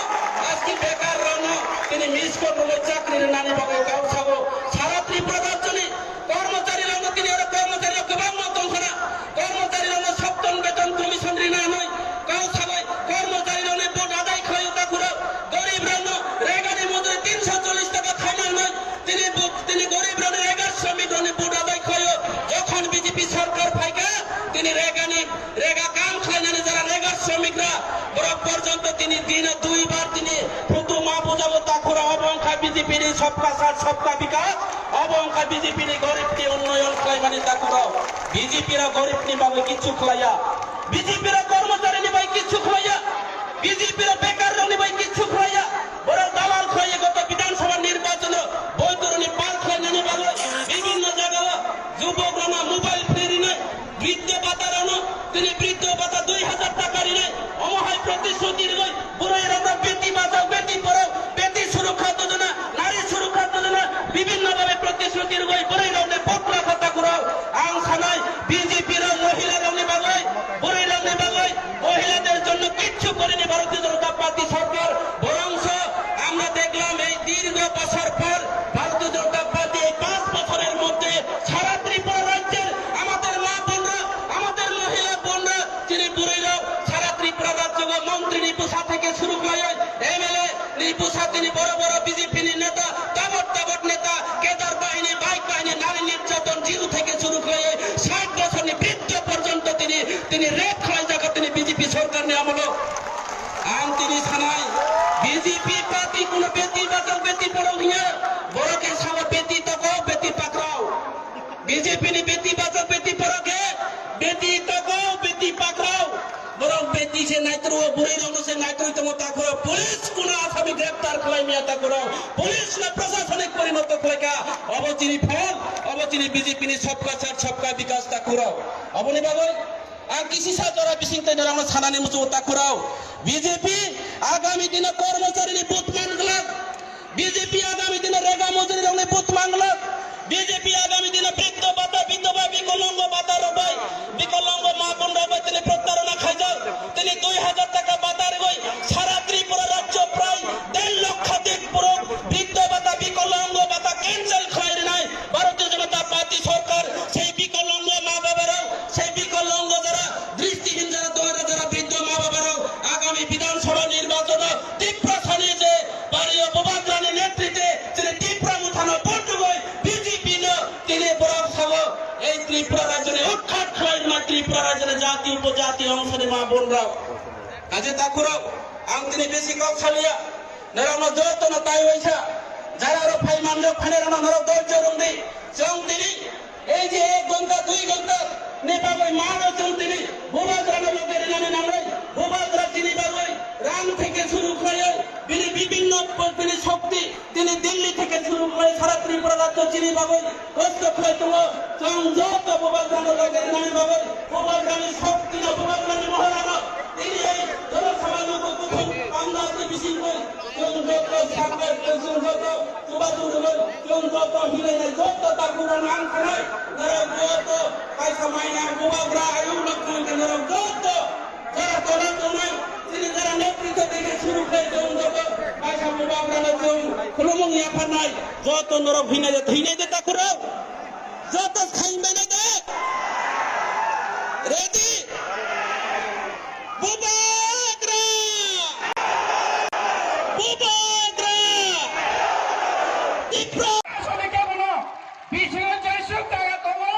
aski bekar rokno tini miss call rwgwi chakri rwnani bagwi kok sao. Sara Tripura rajyoni kormochari rokno tini oro kormochari rok kwbangma tongkhana. Kormochari rokno Saptan Beton Commission rina hwnwi kok sabai kormochari rokni vote adai khlaio takhwrwng. Gorib rokno regani mojuri tinsho chollish taka khaina hwnwi tini bo-, tini gorib rokni rega shramik rokni vote adai khlaio. Jokhon B J P sarkar phaikha tini regani rega kam khlainani jara rega shramik rok borok porjonto tini dino dui bar tini phutu ma bujabo takhwrwng obo wngkha B J P ni sabka sath sabka bikas. Obo wngkha B J P ni gorib ni unnoyon khlaimani takhwrwng. B J P rok gorib ni bagwi kichu khlaiya. B J P rok kormochari ni bai kichu khlaiya. B J P rok bekar rok ni bai kichu khlaiya. Borok dalal khlaiya goto Bidhan Sabha nirbachon o boitor ni pal khlainani bagwi bibhinno jaga o jubok rok no mobile free rinai. Briddo bata rano, tini briddo bata dui hajar taka rinai, omo hai protishruti rwgwi, bwrwi rokno beti bachao, beti porao, beti surukha yojana, nari surukha yojana, bibhinno bhabe protishruti rwgwi bwrwi rokno bokra kha takhwrwng. Ang sanai B J P rok mohila rokni bagwi, bwrwi rokni bagwi, মহিলাদের জন্য কিচ্ছু করেনি ভারতীয় জনতা পার্টি সরকার, বরঞ্চ আমরা দেখলাম এই দীর্ঘ বছর পর ভারতীয় জনতা পার্টি এই পাঁচ বছরের মধ্যে সারা ত্রিপুরা রাজ্যের আমাদের মা বোনরা, আমাদের মহিলা বোনরা, যিনি বুড়িরাও সারা ত্রিপুরা রাজ্য মন্ত্রী নিপুষা থেকে শুরু করে এমএলএ নিপুষা, তিনি বড় বড় বিজেপি নেতা, তাবড় তাবড় নেতা, কেদার বাহিনী, বাইক বাহিনী, নারী নির্যাতন জিরো থেকে শুরু করে ষাট বছর বৃদ্ধ পর্যন্ত তিনি, তিনি রেপ খাই জায়গা তিনি বিজেপি সরকার নিয়ে আমলো। Ang tini sanai, B J P party kuno beti bachao beti porao hiya, borok khe sao beti tokao beti pakrao. B J P ni beti bachao beti porao khe beti tokao beti pakrao. Borok beti se naitru, bwrwi rokno se naitru tongo takhwrwng. Police kuno asami greptar khlai miya takhwrwng. Police no prosasonik porinoto khlai kha. Obo chini phol, obo chini B J P ni sabka sath sabka bikas takhwrwng. Oboni bagwi Ang kisi sa jora bising tei norokno sanani muchungo takhwrwng. B J P agami dino kormocharini but man glak. B J P agami dino rega mojuri rokni but man glak. B J P agami dino briddo bata, bidhoba, bikolongo bata rok bai, bikolongo ma bon rok bai tini protarona khaijak. Tini dui hajar taka bata rwgwi sara Tripura rajyo prai der lokhadik borok briddo bata, bikolongo bata cancel khlai rwnai Bharatiya Janata Party sorkar. Sei bikolongo ma baba rok, sei bikolongo jara Dristihীন jara dwara jara briddo ma baba rok agami Bidhan Sabha nirbachon o Tiprasani je pariyo Bubagrani netritwe chini Tipra Mothano vote rwgwi B J P no tini borok sao ei Tripura rajyoni utkhat khlai rwma Tripura rajyoni jati upojati ongsoni ma bon rok. Kaje takhurok ang tini besi kok saliya. Norokno jotono tai waisa, jara rok phai manjak phainairokno norok dorjo rwngdi. Chwng tini ei je ek ghonta, dui ghonta ni bagwi mano chwng tini Bubagrano loge rinani nangnai. Bubagra tini bagwi rang theke suru khlaiwi bini bibinno tini shokti tini Delhi theke suru khlai sara Tripura rajyo chini bagwi Kosto khlai tongo, chwng joto Bubagrano loge rinani bagwi, Bubagrani shokti no, Bubagrani mohorano, tini ei Jana Sabha luku kuthum panda twi bisingtwi, chwng joto sakbai, chwng joto chubachu rwgwi, chwng joto hilainai, joto takhurokno ang sanai, norok joto kaisa maina Bubagra Chwng joto kaisa bubagrano chwng khulumung yapharnai, joto norok hinai de, hinai de takhurok, joto khaimbainai de. Ready? Bubagra! Bubagra! Tipra! Asole kebono bisingo jesuk jaga tongo,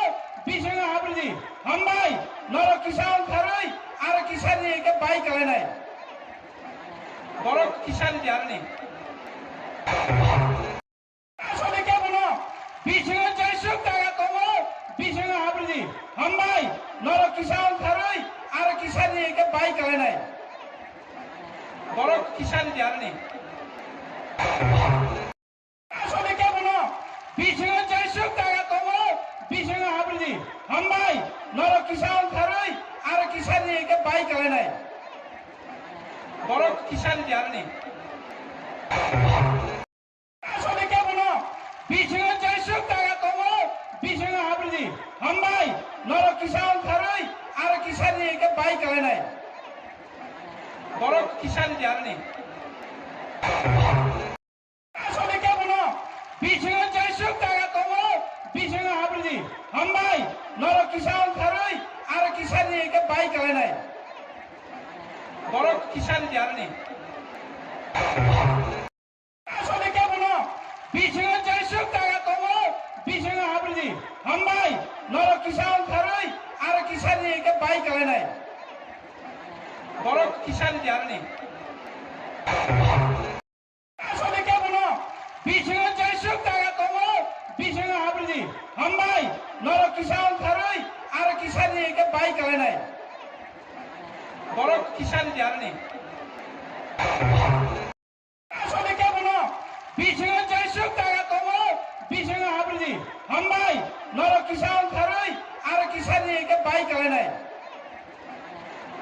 bisingo habridi. Hambai, norok kisa ongkharwi, aro kisa ni eke bai kalainai. Borok kisa ni diarni. Asole kebono bisingo jesuk jaga tongo, bisingo habridi. Hambai, norok kisa ongkharwi, aro kisa ni eke bai kalainai. Borok kisa ni diarni. Asole kebono bisingo jesuk jaga tongo, bisingo habridi. Hambai, norok kisa ongkharwi, aro kisa ni eke bai kalainai. Borok kisa ni diarni. Asole kebono bisingo jesuk jaga tongo, bisingo habridi. Hambai, norok kisa ongkharwi, aro kisa ni eke bai kalainai. Borok kisa ni diarni. Asole kebono bisingo jesuk jaga tongo, bisingo habridi. Hambai, norok kisa ongkharwi, aro kisa ni eke bai kalainai. Borok kisa ni diarni. Asole kebono bisingo jesuk jaga tongo, bisingo habridi. Hambai, norok kisa ongkharwi, aro kisa ni eke bai kalainai. Borok kisa ni diarni. Asole kebono bisingo jesuk jaga tongo, bisingo habridi. Hambai, norok kisa ongkharwi, aro kisa ni eke bai kalainai. Borok kisa ni diarni. Asole kebono bisingo jesuk jaga tongo, bisingo habridi. Hambai, norok kisa ongkharwi, aro kisa ni eke bai kalainai.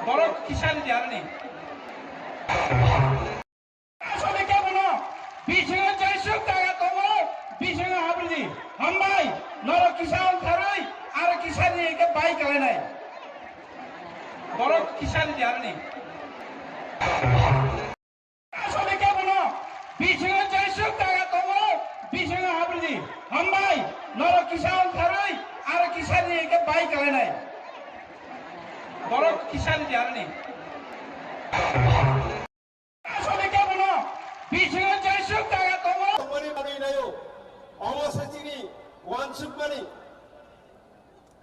Borok kisa ni diarni. Asole kebono bisingo jesuk jaga tongo, bisingo habridi. Hambai, norok kisa ongkharwi, aro kisa ni eke bai kalainai. Borok kisa ni diarni. Asole kebono bisingo jesuk jaga tongo, bisingo habridi. Hambai, norok kisa ongkharwi, aro kisa ni eke bai kalainai. Borok kisa ni diarni. Asole kebono bisingo jesuk jaga tongo. Tongmani bagwi naio. Omo se chini uansukmani.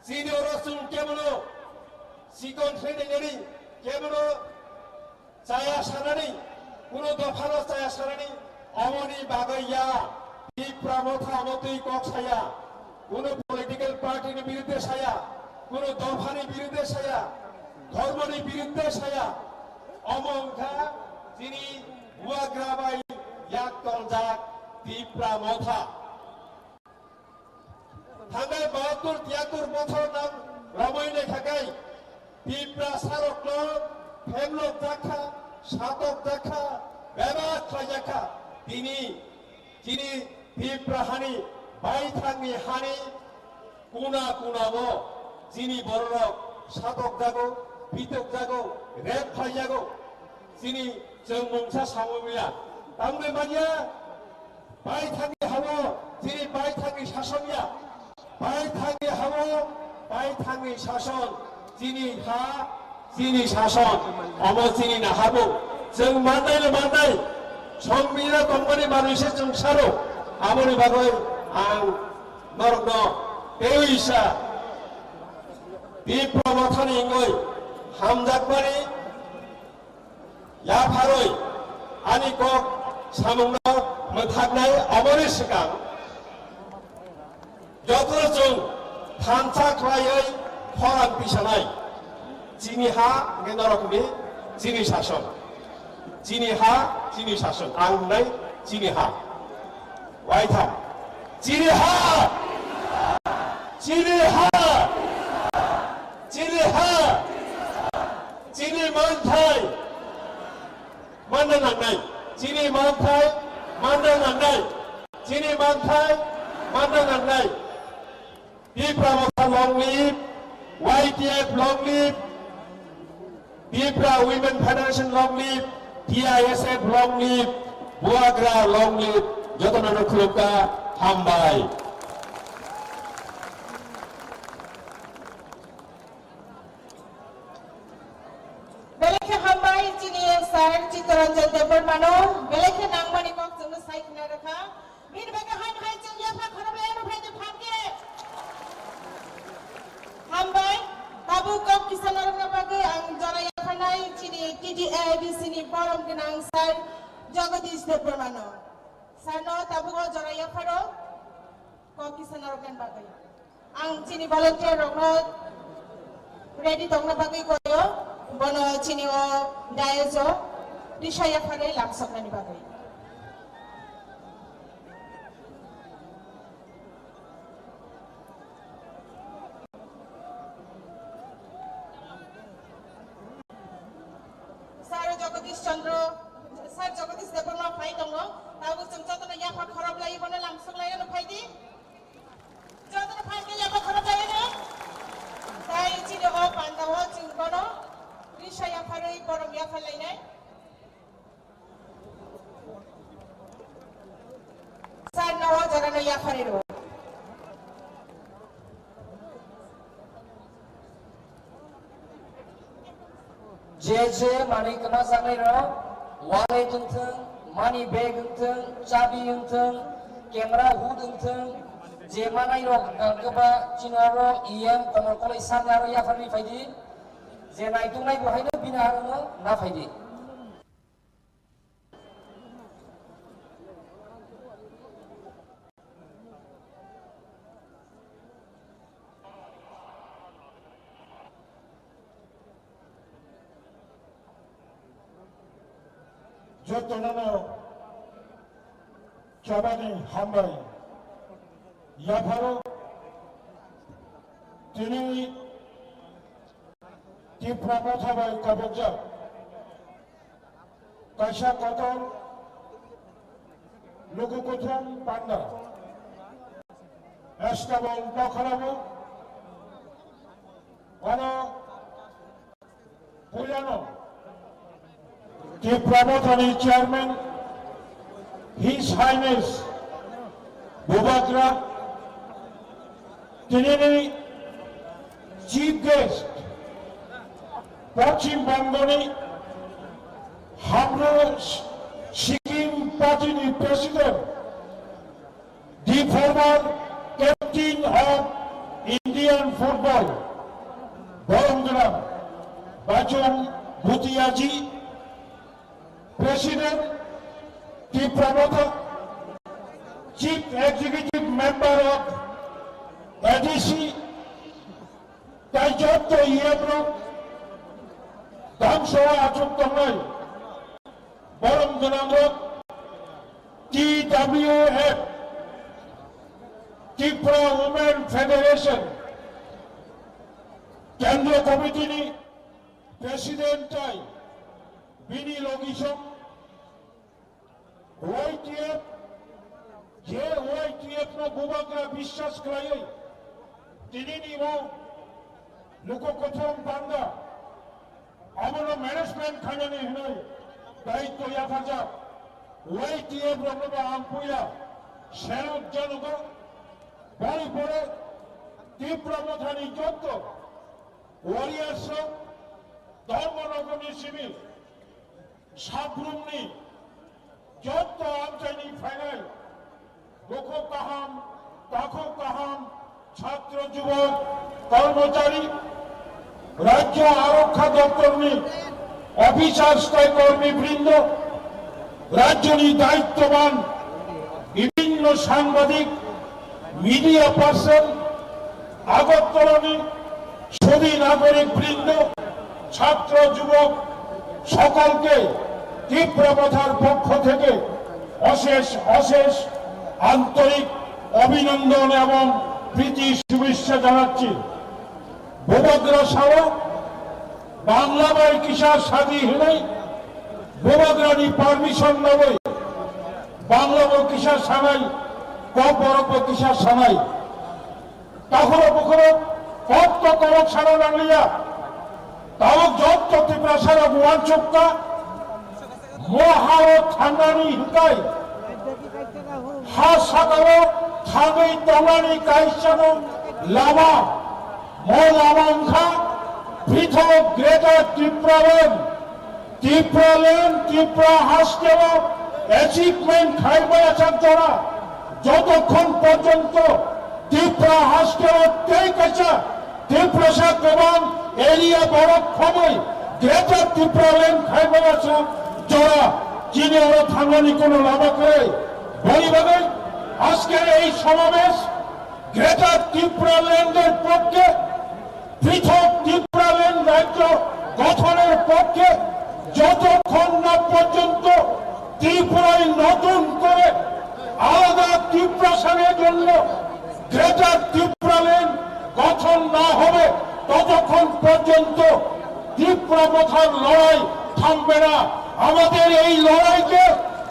Chini oro chwng kebono chikon khlai nainani, kebono chaya sanani, kuno dophano chaya sanani, omoni bagwi ya. Tipra Motha omo twi kok saya, kuno political party ni birudde saya, kuno dophani birudde saya, dhormoni birudde saya. Omo wngkha chini bubagra bai yak toljak Tipra Motha. Thangnai bahattur tiyattur bochor nang romwi naikha khe Tiprasarokno phemlok jakha, satok jakha, bebak khlai jakha. Tini chini Tipra hani baithangni hani kuna kunao chini bororok satok jago, pitok jago, rep khlai jago. Chini chwng mungsa samung ya. Tamni manya baithangni hao, chini baithangni sason ya. Baithangni hao, baithangni sason, chini ha, chini sason, omo chini na habo. Chwng mannai le mannai, songmina tongmani manwi se chwng saro. Aboni bagwi ang norokno teiwi sa Tipra Mothani wngwi hamjakmani yapharwi ani kok samungno mwthaknai, aboni swkang jotono chwng thansa khlaiwi khorang tisanai. Chini ha hwnkhe norokni chini sason. Chini ha, chini sason. Ang wngnai chini ha. Waitham. Chini ha! Chini ha! Chini ha! Chini manthai! Manna nangnai. Chini manthai manna nangnai. Chini manthai manna nangnai. Tipra Motha long live, Y T F long live, Tipra Women Federation long live, T I S F long live, Bubagra long live, jotono no khulumkha, hambai. Belai khe hambai chini sir Chittaranjan Debbarmano, belai khe nangmani kok chwngno sai khna rwkha. Bini bagwi hai hai chwng yapha khorok lai ano phaidi phan khe. Hambai, tabuk kok kisa narwkna bagwi ang jora yapharnai chini T T A D C ni borom gwnang sir Jagadish Debbarmano. Sir no tabuk o jora yapharo kok kisa narwkna bagwi. Ang chini volunteer rokno ready tongna bagwi koyo, bono chini o dais o risa yapharwi lamsoknani bagwi. Sir Jagadish Chandra, Sir Jagadish Debbarma phai tongo, tabuk chwng jotono yapha khorok lai bono lamsok lai no phaidi. Jotono phaikhe yapha khorok lai no. Tai chini o panda o chwng bono risa yapharwi borom yapha lainai. Sir no o jorano yapharwi rw. Je je manwi kwnajaknai rok, wallet wngthwng, money bag wngthwng, chabi wngthwng, camera hood wngthwng, je manai rok ang kwba chini oro E M Komol Koloi sir ni aro yapharwi phaidi, je naituknai bo haino bini aro no na phaidi. Jotono no chabani hambai. Yapharo tini Tipra Motha bai kabukjak kaisa kotor luku kuthum panda Estabol Dokhorabo, ono puilano Tipra Mothani chairman, His Highness Bubagra, tinini chief guest, Poschim Bongoni Hamro Sikkim Party ni president, the former captain of Indian football, borom gwnang Bachung Bhutiaji, President Tipra Motha, Chief Executive Member of A D C, tai jotto E M rok, dam soa achuk tongnai, borom gwnang rok, T W F, Tipra Women Federation, Kendriya Committee ni President tai bini logisong Y T F, je Y T F no Bubagra biswas khlaiwi, tinini bo luku kuthum panda, abono management khainani hwnwi daitwo yaphajak Y T F rokno bo ang puila selok janogo, boni pore Tipra Mothani jotto warriors rok, Dharmanagarni simi Sabrumni jotto amchaini phainai, bukhuk kaham, takhuk kaham, chhatro jubok, kormochari, Rajya Arokha Doptorni officers tai kormi brindo, rajyoni daittoban bibhinno sangbadik, media person, Agartalani সুধী নাগরিক বৃন্দ, ছাত্র যুবক সকলকে ত্রিপুরা মথার পক্ষ থেকে অশেষ অশেষ আন্তরিক অভিনন্দন এবং প্রীতি শুভেচ্ছা জানাচ্ছি। Bubagra sao Bangla bai kisa sadi hinwi Bubagrani permission nagwi Bangla bo kisa sanai, Kokborok bo kisa sanai. Takhoro bukhoro kok to korok sana nangliya. Tabuk jotto Tiprasa rok uansukha. Mo hao thangnani hwnkhe ha sakao thangwi tongnani kaisano lama. Mo lama wngkha Prithok Greater Tipraland, Tipraland, Tipra hasteo achievement khaimaya chak jora. Jotokhon porjonto Tipra hasteo tei kaisa Tiprasa kwbang area borok khobwi Greater Tipraland khaimaya chak jora. Chini oro thangnani kono lama kwrwi. Boni bagwi ajker ei somabesh Greater Tipraland er pokke, Prithok Tipraland rajyo gothon er pokke, jotokhon na porjonto Tripura notun kore alada Tiprasa er jonno Greater Tipraland gothon na hobe, totokhon porjonto Tipra Mothar lorai thangbe na. Amader ei loraike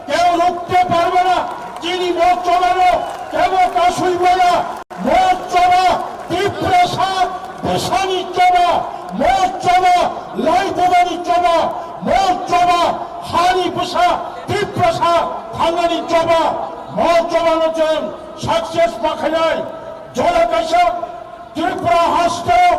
keu rukte parbe na. Chini mo chobano kebo kasui maya. Mo choba Tiprasa bwsani choba, mo choba laibumani choba, mo choba hani bwsa Tiprasa thangnani choba. Mo chobano chwng success ma khainai. Jora kaisa Tripura hasteo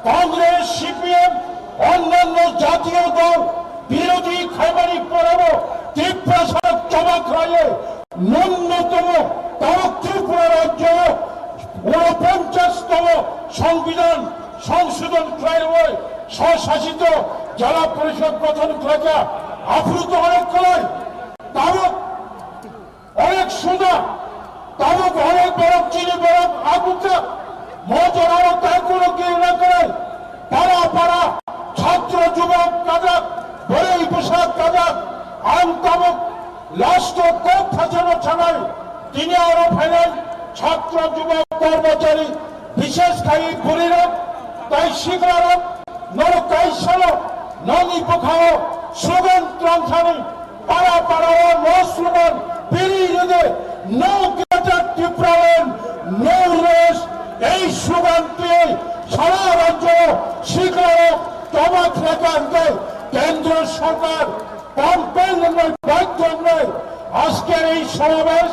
Congress, C P M, onnanno jatiyo dol birodhi khaimani porebo Tiprasa choba khlaiwi nunnotomo tabuk Tripura rajyo unoponchashtomo Songbidan songshodhon khlaiwi swsasito jela porishod gothon khlaikha. Aphuru to onek kwlai, tabuk onek suda, tabuk onek borok chini borok agukha. Mo jorao tai kuno kiri na kwrwi. Para para chhatro jubok kajak, bwrwi bwsa kajak, ang tabuk last o kok thachano sanai. Tini oro phainai chhatro jubok kormochari, bishesh khai bwrwirok tai siklarok norok kaisano noni bwkhao slogan twlang thani. Para para o no slogan biri rwdi, no Greater Tipraland, no rest. Ei slogan twi sara rajyo siklarok choba khlaikha hwnkhe kendro sorkar campaign wngnai, baidhyo wngnai. আজকের এই সমাবেশ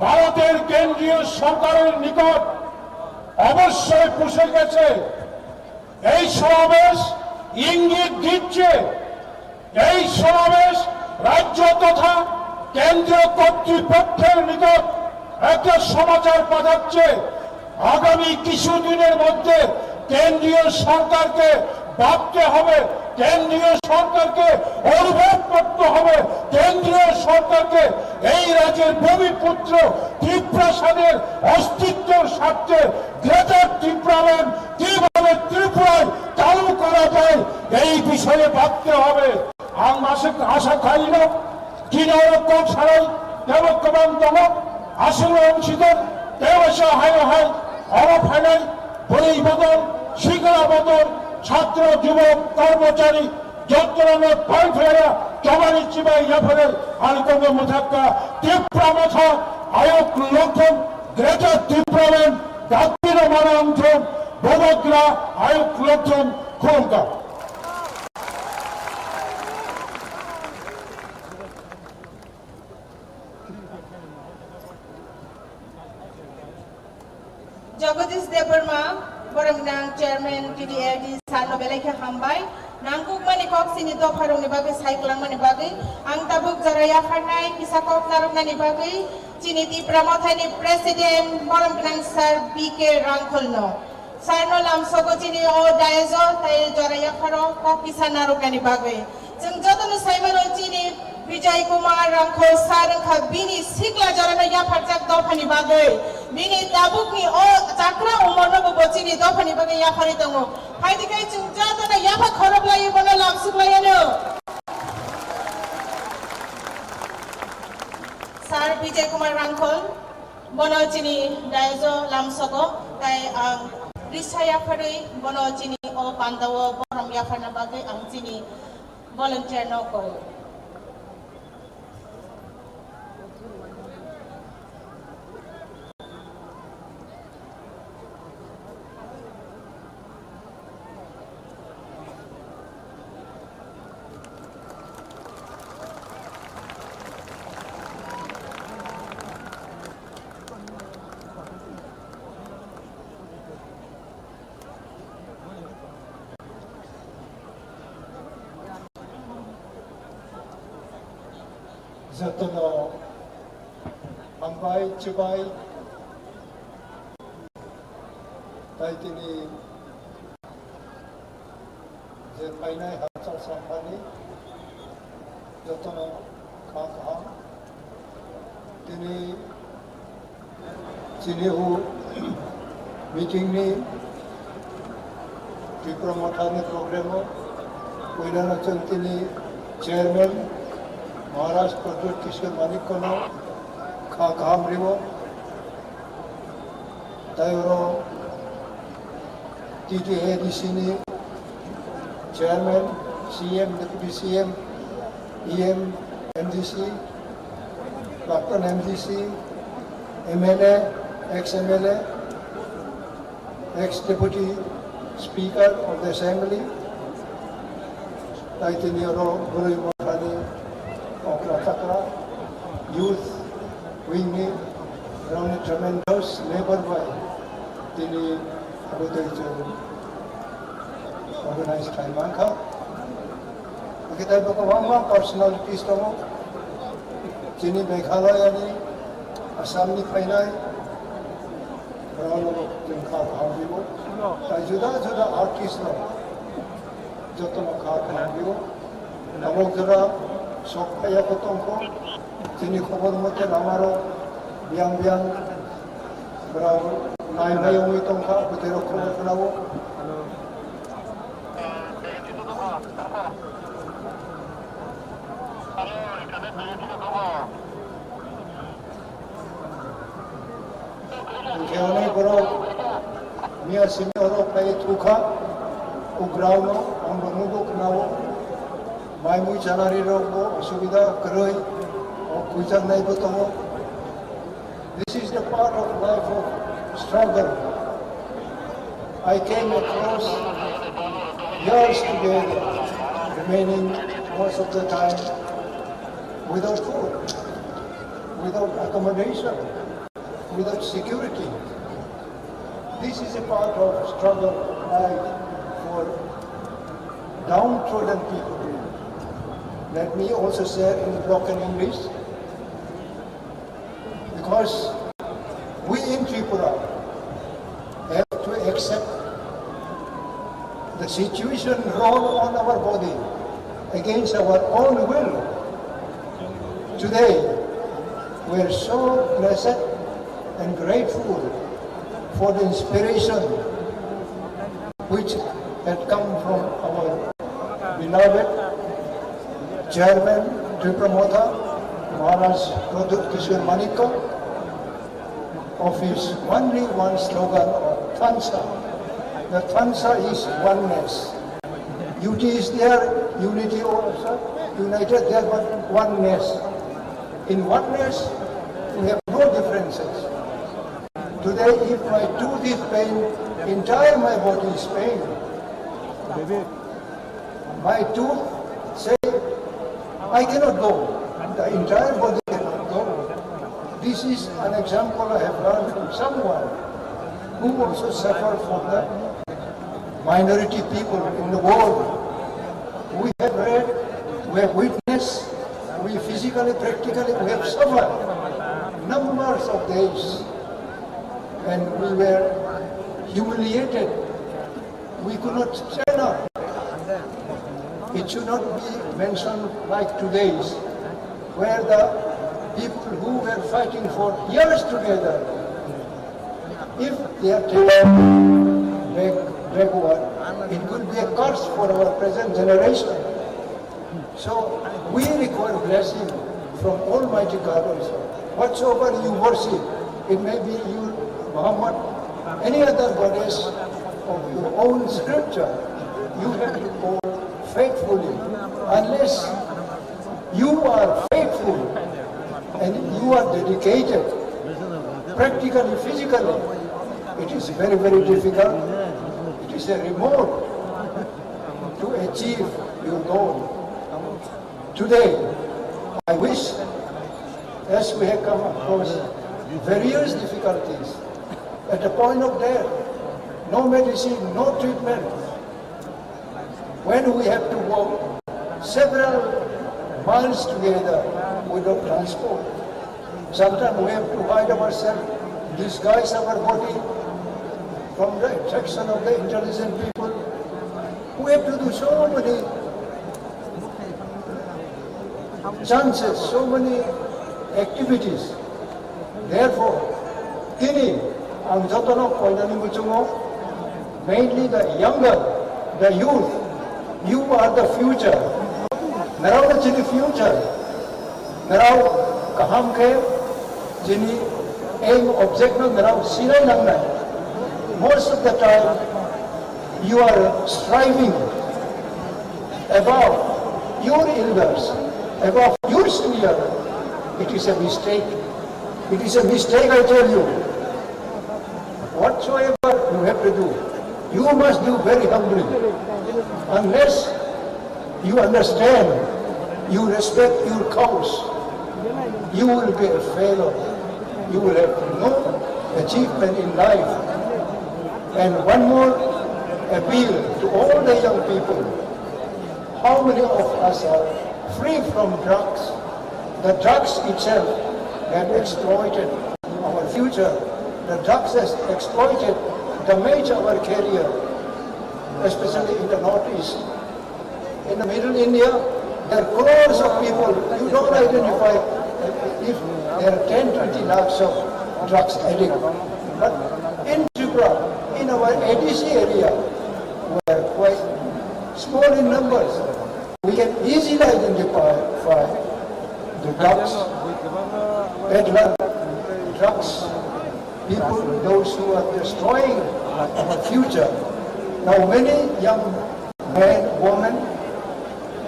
ভারতের কেন্দ্রীয় সরকারের নিকট অবশ্যই পৌঁছে গেছে। এই সমাবেশ ইঙ্গিত দিচ্ছে, এই সমাবেশ রাজ্য তথা কেন্দ্রীয় কর্তৃপক্ষের নিকট একটা সমাচার পাঠাচ্ছে। আগামী কিছু দিনের মধ্যে কেন্দ্রীয় সরকারকে ভাবতে হবে, কেন্দ্রীয় সরকারকে অনুভব করতে হবে, কেন্দ্রীয় সরকারকে এই রাজ্যের ভূমিপুত্র তিপ্রাসাদের অস্তিত্বর স্বার্থে গ্রেটার তিপ্রাল্যান্ড কিভাবে ত্রিপুরায় চালু করা যায়, এই বিষয়ে ভাবতে হবে। Ang masuk asa khaino, chini oro kok sarai, tebo kwbang tongo, aswk wng sidon, tebo sa hayo hai, oro phainai, bwrwi bodol, sikla bodol, chhatro, jubok, kormochari, jotono pai phlaiya, chobani chibai yapharwi, ani kokno mwthakka, Tipra Motha, ayok lokthong, Greater Tipraland, dakti no mana wngthong, bobagra, ayok lokthong, khulumkha. Jagadish Debbarma, borok nang chairman T D L D sir no belai khe hambai. Nangkukmani kok chini dopharokni bagwi sai kwlangmani bagwi. Ang tabuk jora yapharnai kisa kok narwknani bagwi chini Tipra Mothani president borom gwnang sir B K Rangkhol no. Sarno lamsogo chini o dais o tai jora yapharo kok kisa narwknani bagwi. Chwng jotono saimano chini Bijay Kumar Rangkhol sir wngkha bini sikla jorano yapharjak dophani bagwi. Bini tabukni o chakra umornobo bo chini dophani bagwi yapharwi tongo. Phaidi khai chwng jotono yapha khoroplaiwi bono lamsuklaiyano. Sir Bijay Kumar Rangkhol. Bono chini dais o lamsogo, tai ang risa yapharwi bono chini o pandao borom yapharna bagwi ang chini volunteer no koi. Jotono hambai chubai, tai tini je phainai hachal samphani jotono kha kaham. Tini chini o meeting ni Tipra Motha ni program o puilano chwng tini chairman Maharaj Pradyut Kishore Manikko no kha kaham ribo. Tai oro T T A D C ni chairman, C M, deputy C M, E M, M D C, Practon M D C, M L A, ex M L A, ex deputy speaker of the assembly, tai tini oro Bwrwi Mothani okra chakra youth wing ni roni tremendous labor bai tini abo tei chwng organize khai mankha. Hwnkhe tei bo kwbangma personalities tongo. Chini Meghalaya ni, Assam ni phainai, borok no bo chwng kha kaham ribo. Tai juda juda artist rok joto no kha kaham ribo. Tabok jora sok phaiya bo tongkho. Chini khobor mote lama rok biyang biyang borok nai nai wngwi tongkha, bwtwi rok khobor khwnao. Hwnkhe hwnwi borok miya simi oro phai thukha, ugrao no ang bo nugo khwnao, mai mui chanari rok bo osubida kwrwi, o khuijaknai bo tongo. This is the part of life of struggle. I came across years together, remaining most of the time without food, without accommodation, without security. This is a part of struggle life for downtrodden people. Let me also share in broken English. Because we in Tripura have to accept the situation roll on our body against our own will. Today, we are so blessed and grateful for the inspiration which had come from our beloved chairman Tipra Motha, Maharaj Pradyut Kishore Manikko, of his only one slogan of Thansa. The Thansa is oneness. Unity is there, unity also, united there, but oneness. In oneness, we have no differences. Today, if my tooth is pain, entire my body is pain. My tooth say, "I cannot go." The entire body cannot go. This is an example I have learned from someone who also suffered for the minority people in the world. We have read, we have witnessed, we physically, practically, we have suffered numbers of days, and we were humiliated. We could not stand up. It should not be mentioned like today's, where the people who were fighting for years together, if they are taken back, backward, it will be a curse for our present generation. So we require blessing from Almighty God also. Whatsoever you worship, it may be you, Muhammad, any other goddess of your own scripture, you have to call faithfully. Unless you are faithful and you are dedicated, practically, physically, it is very, very difficult. It is a remote to achieve your goal. Today, I wish, as we have come across various difficulties, at the point of death, no medicine, no treatment, when we have to walk several miles together, without transport. Sometimes we have to hide ourselves, disguise our body from the attraction of the intelligent people. We have to do so many chances, so many activities. Therefore, tini ang jotono koinani muchungo, mainly the younger, the youth, you are the future. Narao chini future. Narao kaham khe chini aim object no narao sinai nangnai. Most of the time, you are striving above your elders, above your senior. It is a mistake. It is a mistake, I tell you. Whatsoever you have to do, you must do very humbly. Unless you understand, you respect your cause, you will be a failure. You will have no achievement in life. And one more appeal to all the young people. How many of us are free from drugs? The drugs itself have exploited our future. The drugs has exploited, damaged our career, especially in the Northeast. In the Middle India, there are crores of people. You don't identify if there are ten, twenty lakhs of drugs addict. But in Tripura, in our A D C area, we are quite small in numbers. We can easily identify the drugs peddler, drugs people, those who are destroying our future. Now, many young men, women,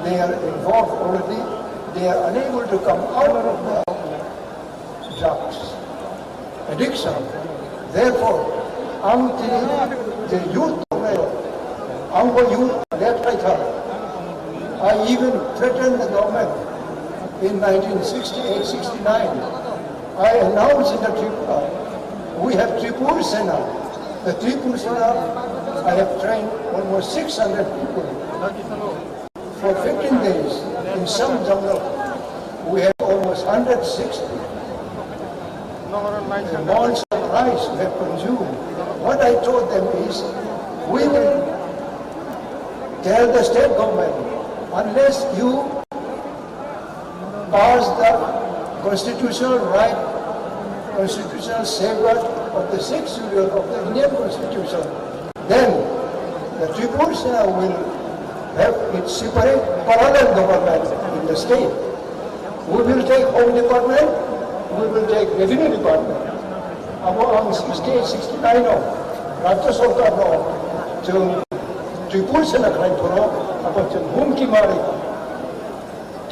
they are involved already. They are unable to come out of the drugs addiction. Therefore, ang tini je youth tongnai rok, ang bo youth let khai tha. I even threatened the government in nineteen sixty-eight sixty-nine. I announced in the Tripura, we have Tripur Sena. The Tripur Sena, I have trained almost six hundred people. For fifteen days, in some jungle, we had almost hundred sixty mons of rice we have consumed. What I told them is, we will tell the state government, unless you pass the constitutional right, constitutional safeguard of the sixth schedule of the Indian Constitution, then the Tripura Sena will have its separate parallel government in the state. We will take Home Department, we will take Revenue Department. Abo ang sixty-eight sixty-nine o Rajya Sarkar no chwng Tripura Sena khlai phuru abo chwng humki mari.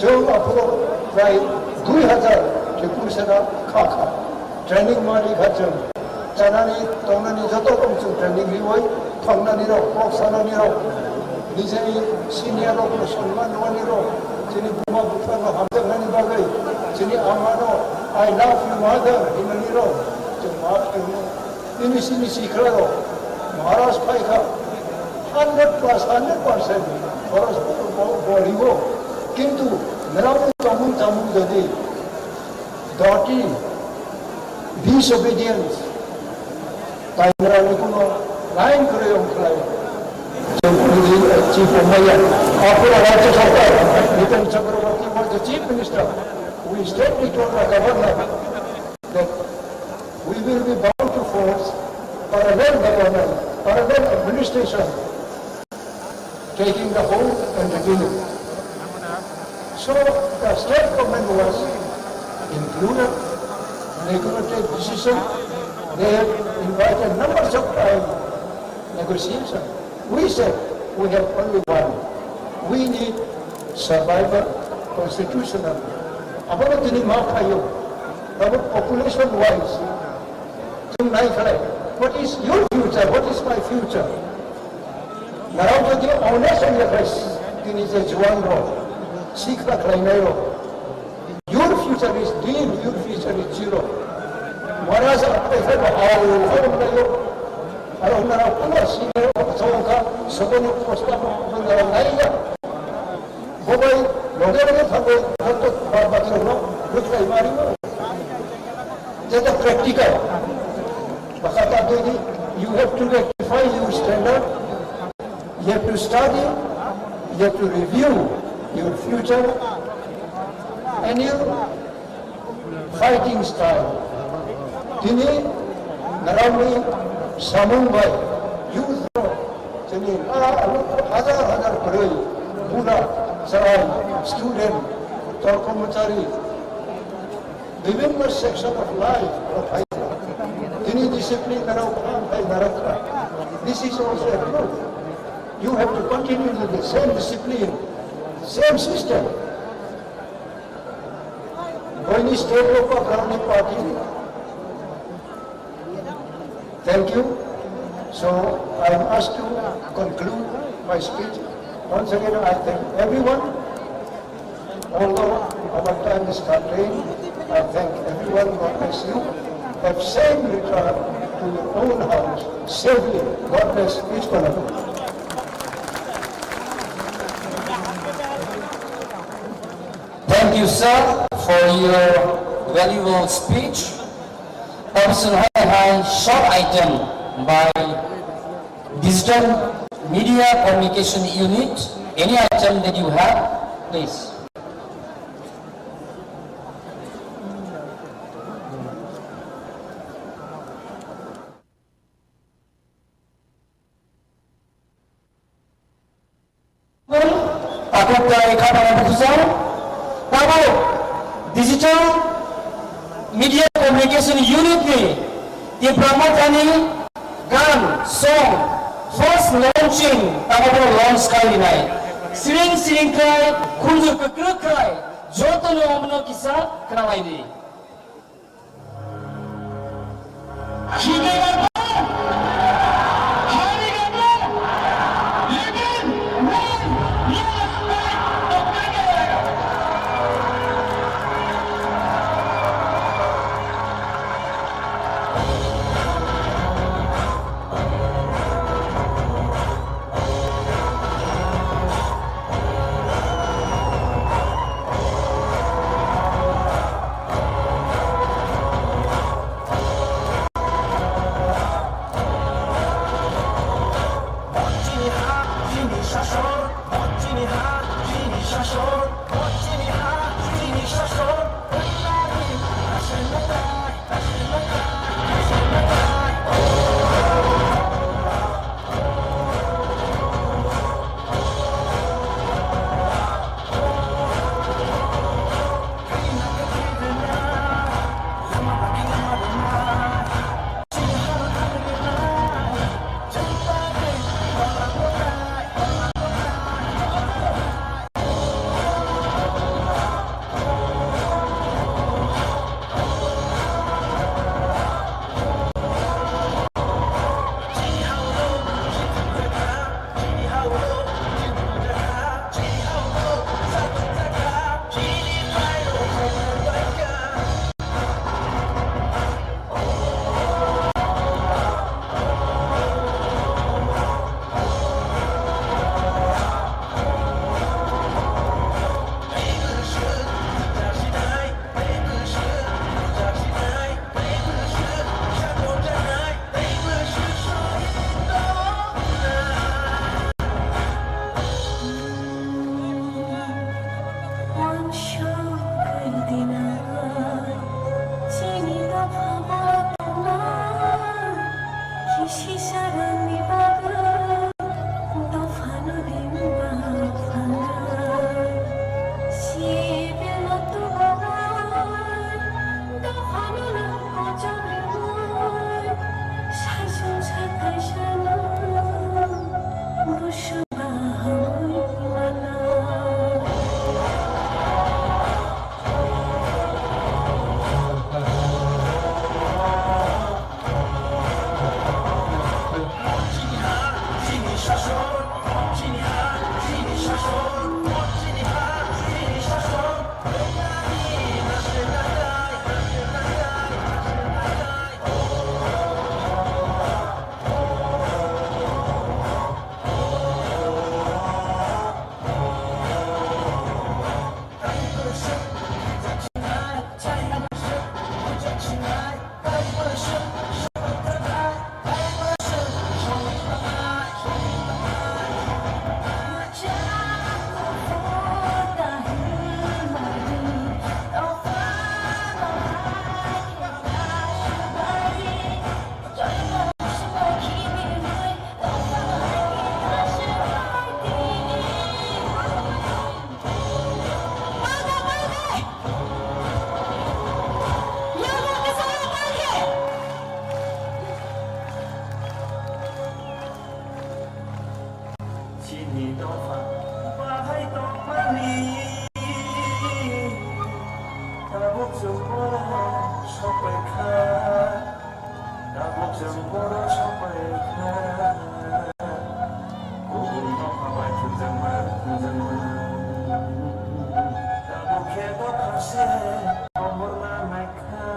Chwng aphuru prai dui hazar Tripura Sena kha kha. Training mani kha chwng. Chanani, tongnani joto rok chwng training riwi, thongnani rok, kok sanani rok, nijeni senior rok no sonman rwani rok, chini buma bupha no hamjaknani bagwi, chini ama no "I love you mother" hinani rok, chwng ma, chwng Nini sini sikla rok, Maharaj phaikha, hundred plus, hundred percent, Maharaj bo, bo, bo ribo. Kintu, nrao tongmung tongmung jodi, doti, disobedience, tai nrao ni kuno line kwrwi ong khlai. Chief Omaya, after Rajya Sarkar, Nitin Chakraborty was the Chief Minister. We straightly told the governor, that we will be bound to force parallel government, parallel administration, taking the whole and revenue. So the state government was included. They could not take decision. They have invited numbers of time negotiation. We said we have only one. We need survival constitutional. Abono tini ma phaio. Abo population wise. Chwng nai khlai. What is your future? What is my future? Narao jodi honest wngya khlai tini je juan rok, sikla khlainai rok. Your future is dim, your future is zero. Maharaj aphai phai bo hao hao wnglaio. Aro hwnna rok kuno senior rok chongkha, soboni posta bo hwnna rok naiya. Bo bai loge loge thangwi joto ba bathai rokno You have to study, you have to review your future and your fighting style. Tini narangni samung bai youth rok tini la hajar hajar kwrwi bula chwrai student, kormachari, বিভিন্ন section of life. Tini discipline narok ang bai narok. This is also a proof. You have to continue with the same discipline, same system. Boini state rok Brahmani party. Thank you. So I am asked to conclude my speech. Once again, I thank everyone. Although our time is constrained, I thank everyone. God bless you. Have safe return to your own house safely. God bless each one of you. Thank you, sir, for your valuable speech. Option hai hai short item by Digital Media Communication Unit. Any item that you have, please. Takhuk tai kha phano bukhusong. Tabuk Digital Media Communication Unit ni Tipra Mothani gan song first launching tabuk launch khai rinai. Siring siring khai, khunju kwkrwk khai, jotono omono kisa khwnalai di. Chini dopha bahai tongmani, tabuk chwng borok sokpai kha, tabuk chwng borok sokpai kha. Kubun dopha bai thumjakma, thumjakma. Tabuk khe dopha se komorna naikha.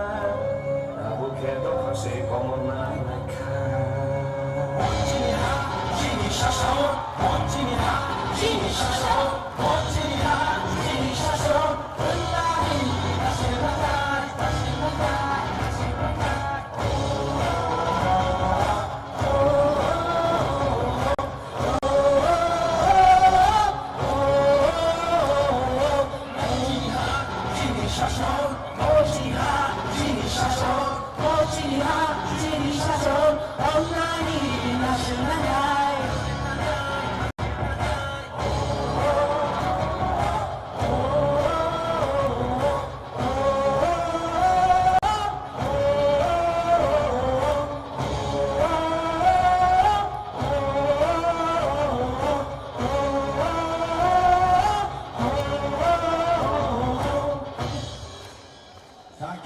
Tabuk khe dopha se komorna naikha. Chini ha, chini sasao, chini ha, chini sasao, chini ha, chini sasao.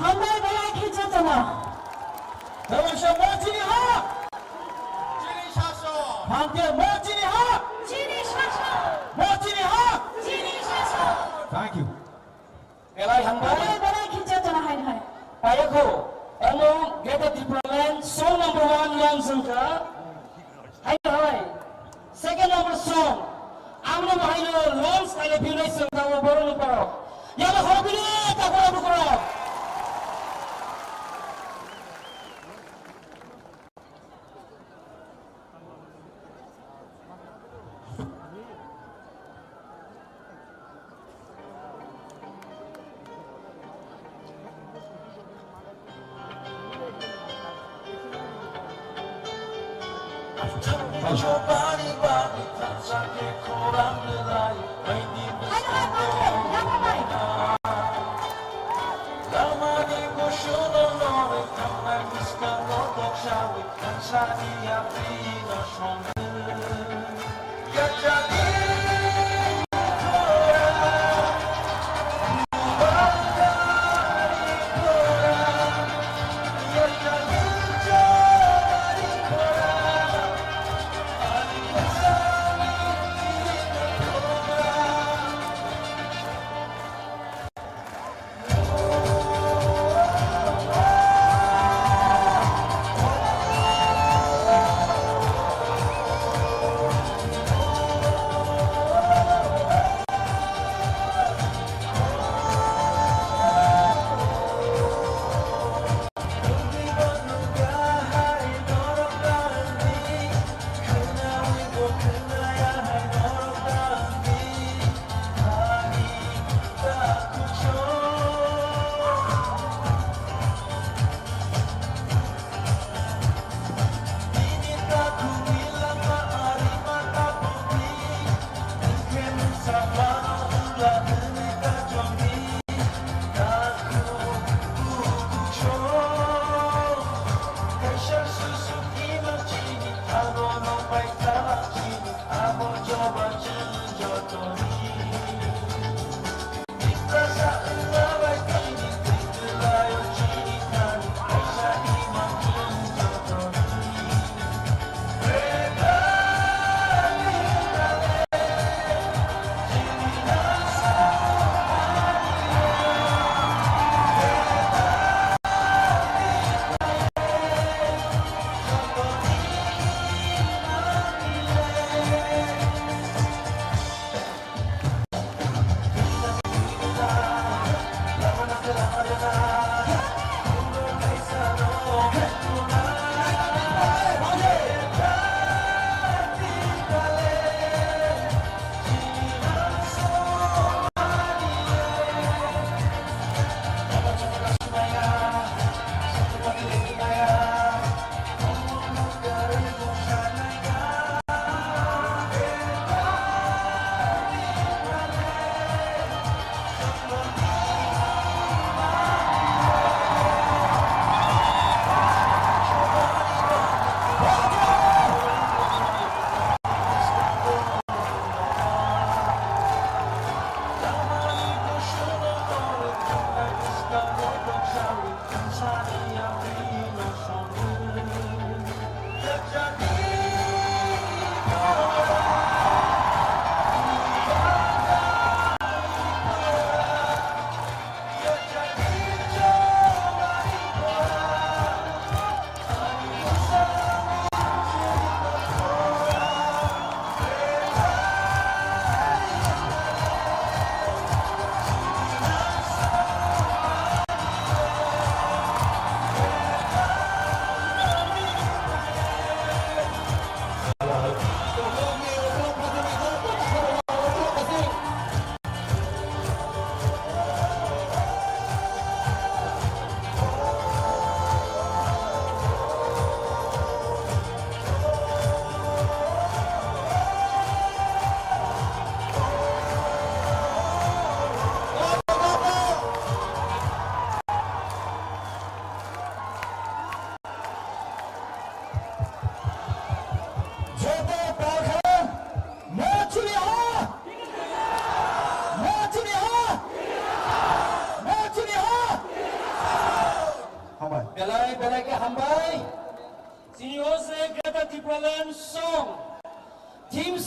Hambai belai khe jotono. Tei waisa mo chini ha. Chini sasao. Hamkhe mo chini ha. Chini sasao. Mo chini ha. Chini sasao. Thank you. Belai hambai. Hambai belai khe jotono hai hai. Payakho, ano Greater Tipraland song number one launch wngkha. Hai hai. Second number song. Amno bahai no launch khaile binai song tawo borok no paro. Yalo hobini takura bukuro.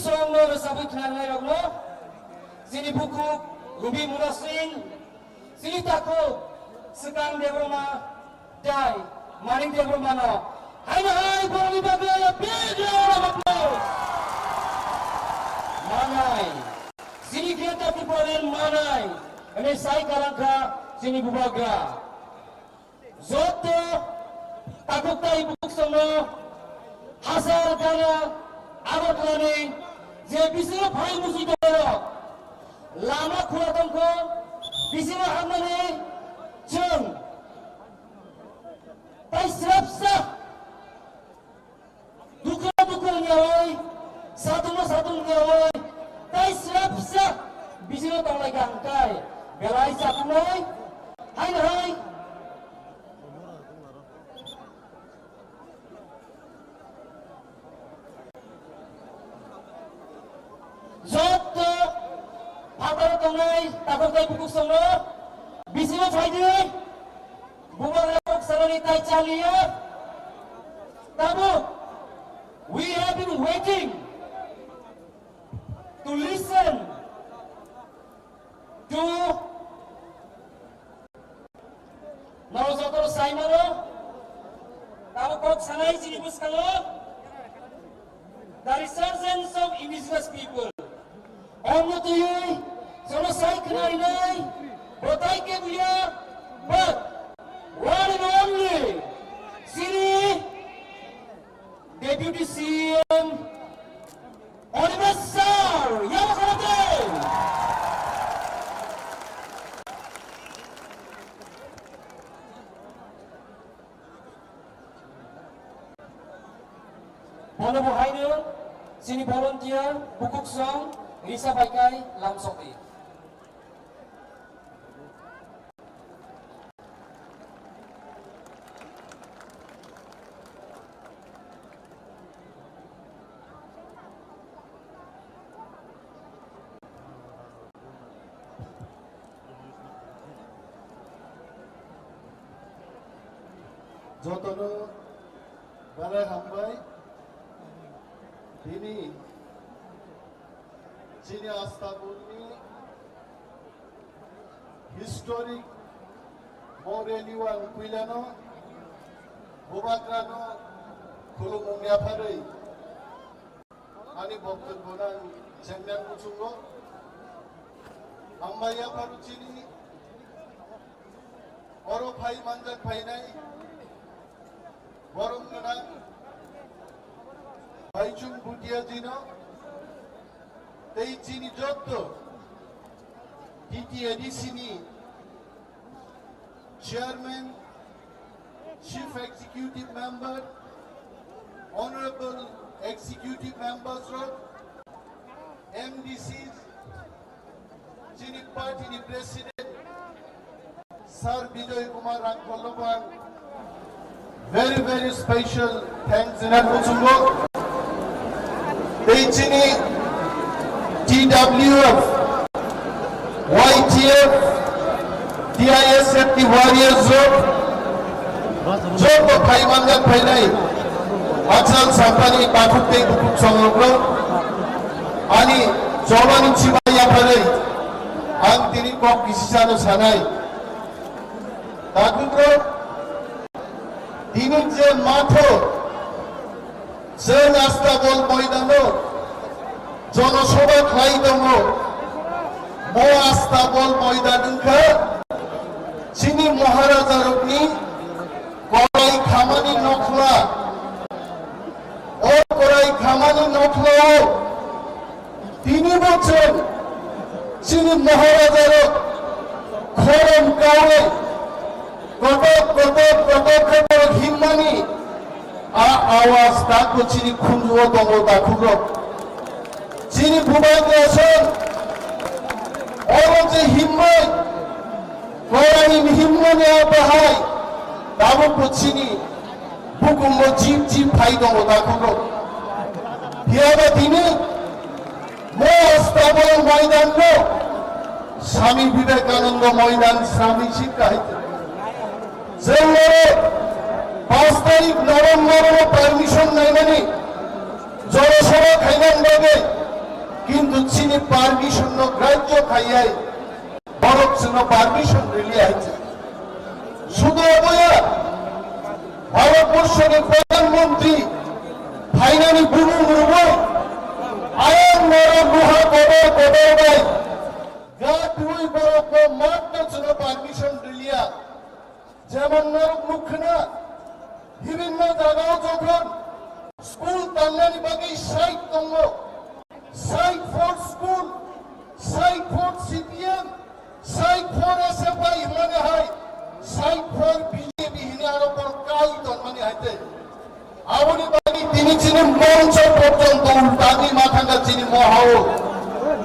Songno rwchapwi khnarwnairokno, chini bukhuk Rubi Mura Singh, chini takhuk Swkang Debbarma, tei Manik Debbarmano haino hai borokni bagwi big round of applause manai. Chini Greater Tipraland manai hwnwi sai kwlangkha chini bubagra. Joto takhuk tai bukhuk songno hachal gana Agartala-ni je bisingo phai muchung tongmani lama khula tongkho, bisingo hapmani chwng tai srapsa. Dukra dukra wngyawi, satung satung wngyawi, tai srapsa bisingo tonglaikha hwnkhe belai chatungnai, haino hai. Joto phataro tongnai takhuk tai bukhuk songno bisingo phaidi, bubagra kok sanani tai chaliya. Tabuk, we have been waiting to listen to Norok joto saimano, tabuk kok sanai chini bwskango, the resurgence of indigenous people. Omno twiwi, jono sai khnarinai, botai ke buya, but one and only, chini Deputy C M Animesh sir, yabo khorokhe. Bono bo haino chini volunteer bukhuk song risa bai kai lamsokdi. Jotono belai hambai. Tini chini Astabulni historic o rally o ang puilano bubagrano khulumung yapharwi ani boktobyono ang chengnai muchungo. Hambai yapharu chini oro phai manjak phainai borom gwnang Baichung Bhutia jino tei chini jotto T T A D C ni Chairman, Chief Executive Member, Honorable Executive Members rok, M D Cs, chini party ni President, Sir Bijoy Kumar Rangkhol no bo ang very, very special thanks rinani muchungo. Tei chini T W F, Y T F, T I S F ni warriors rok, joto phai manjak phainai, Achal Sampani takhuk tei bukhuk songrok rok, ani chobani chibai yapharwi, ang tini kok kisisano sanai. Takhukrok, tini je matho, je Astabol moidano jonosobha khlai tongo, bo Astabol moidan wngkha chini Maharajarokni korai khamani nokhla. O korai khamani nokhlao tini bo chwng chini Maharajarok khorom kaui kotok kotok kotok kotok himmani a awaz dakbo chini khunjuo tongo takhukrok. Chini bubagra song oro je himmai, korani himmani a bahai tabukbo chini bukungo jip jip phai tongo takhukrok. Phiyaba tini mo Astabol moidanno Swami Vivekananda moidan Swami Sikha hai. Chwng oro paanch tarik November o permission naimani jonosobha khainani bagwi chini permission no grajyo khaiyai, borok chwngno permission rili hai se. Sudu aboya, Bharatborsho ni Pradhan Mantri phainani bumung rwui, ayang norok luha kotor kotor bai, ga twi borok no matno chwngno permission riliya. Jemon norok nukha na, bibhinno jagao jokhon school tannani bagwi site tongo, site for school, site for C P M, site for S F I hwnmani hai, site for B J P hwnwi aro borok kai tongmani hai tei. Aboni bagwi tini chini moncho porjonto ultagwi ma thangkha chini mohao.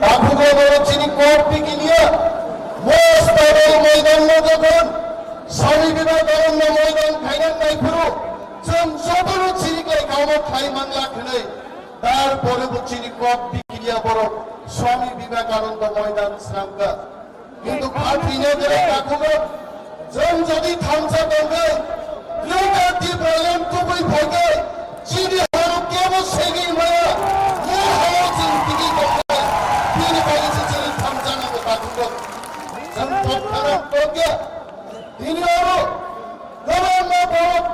Takhukgo borok chini kok pikiliya. Mos tabai moidanno jokhon Swami Vivekananda moidan khaina naiphuru chwng jotono chiriklai kamo khlai mangla khwnwi. Tarpore bo chini kok pikiliya borok Swami Vivekananda moidan swnamkha. Kintu kha thwina belai takhukgo. Chwng jodi thansa tongkhe, Greater Tipraland tubui phaikhe, chini hao kebo segwi maya, bo hao chwng tigi tongkhe, bini bagwi se chini thansa nango takhukgo. Chwng thok khana tongkhe, tini oro, kwbangma borok,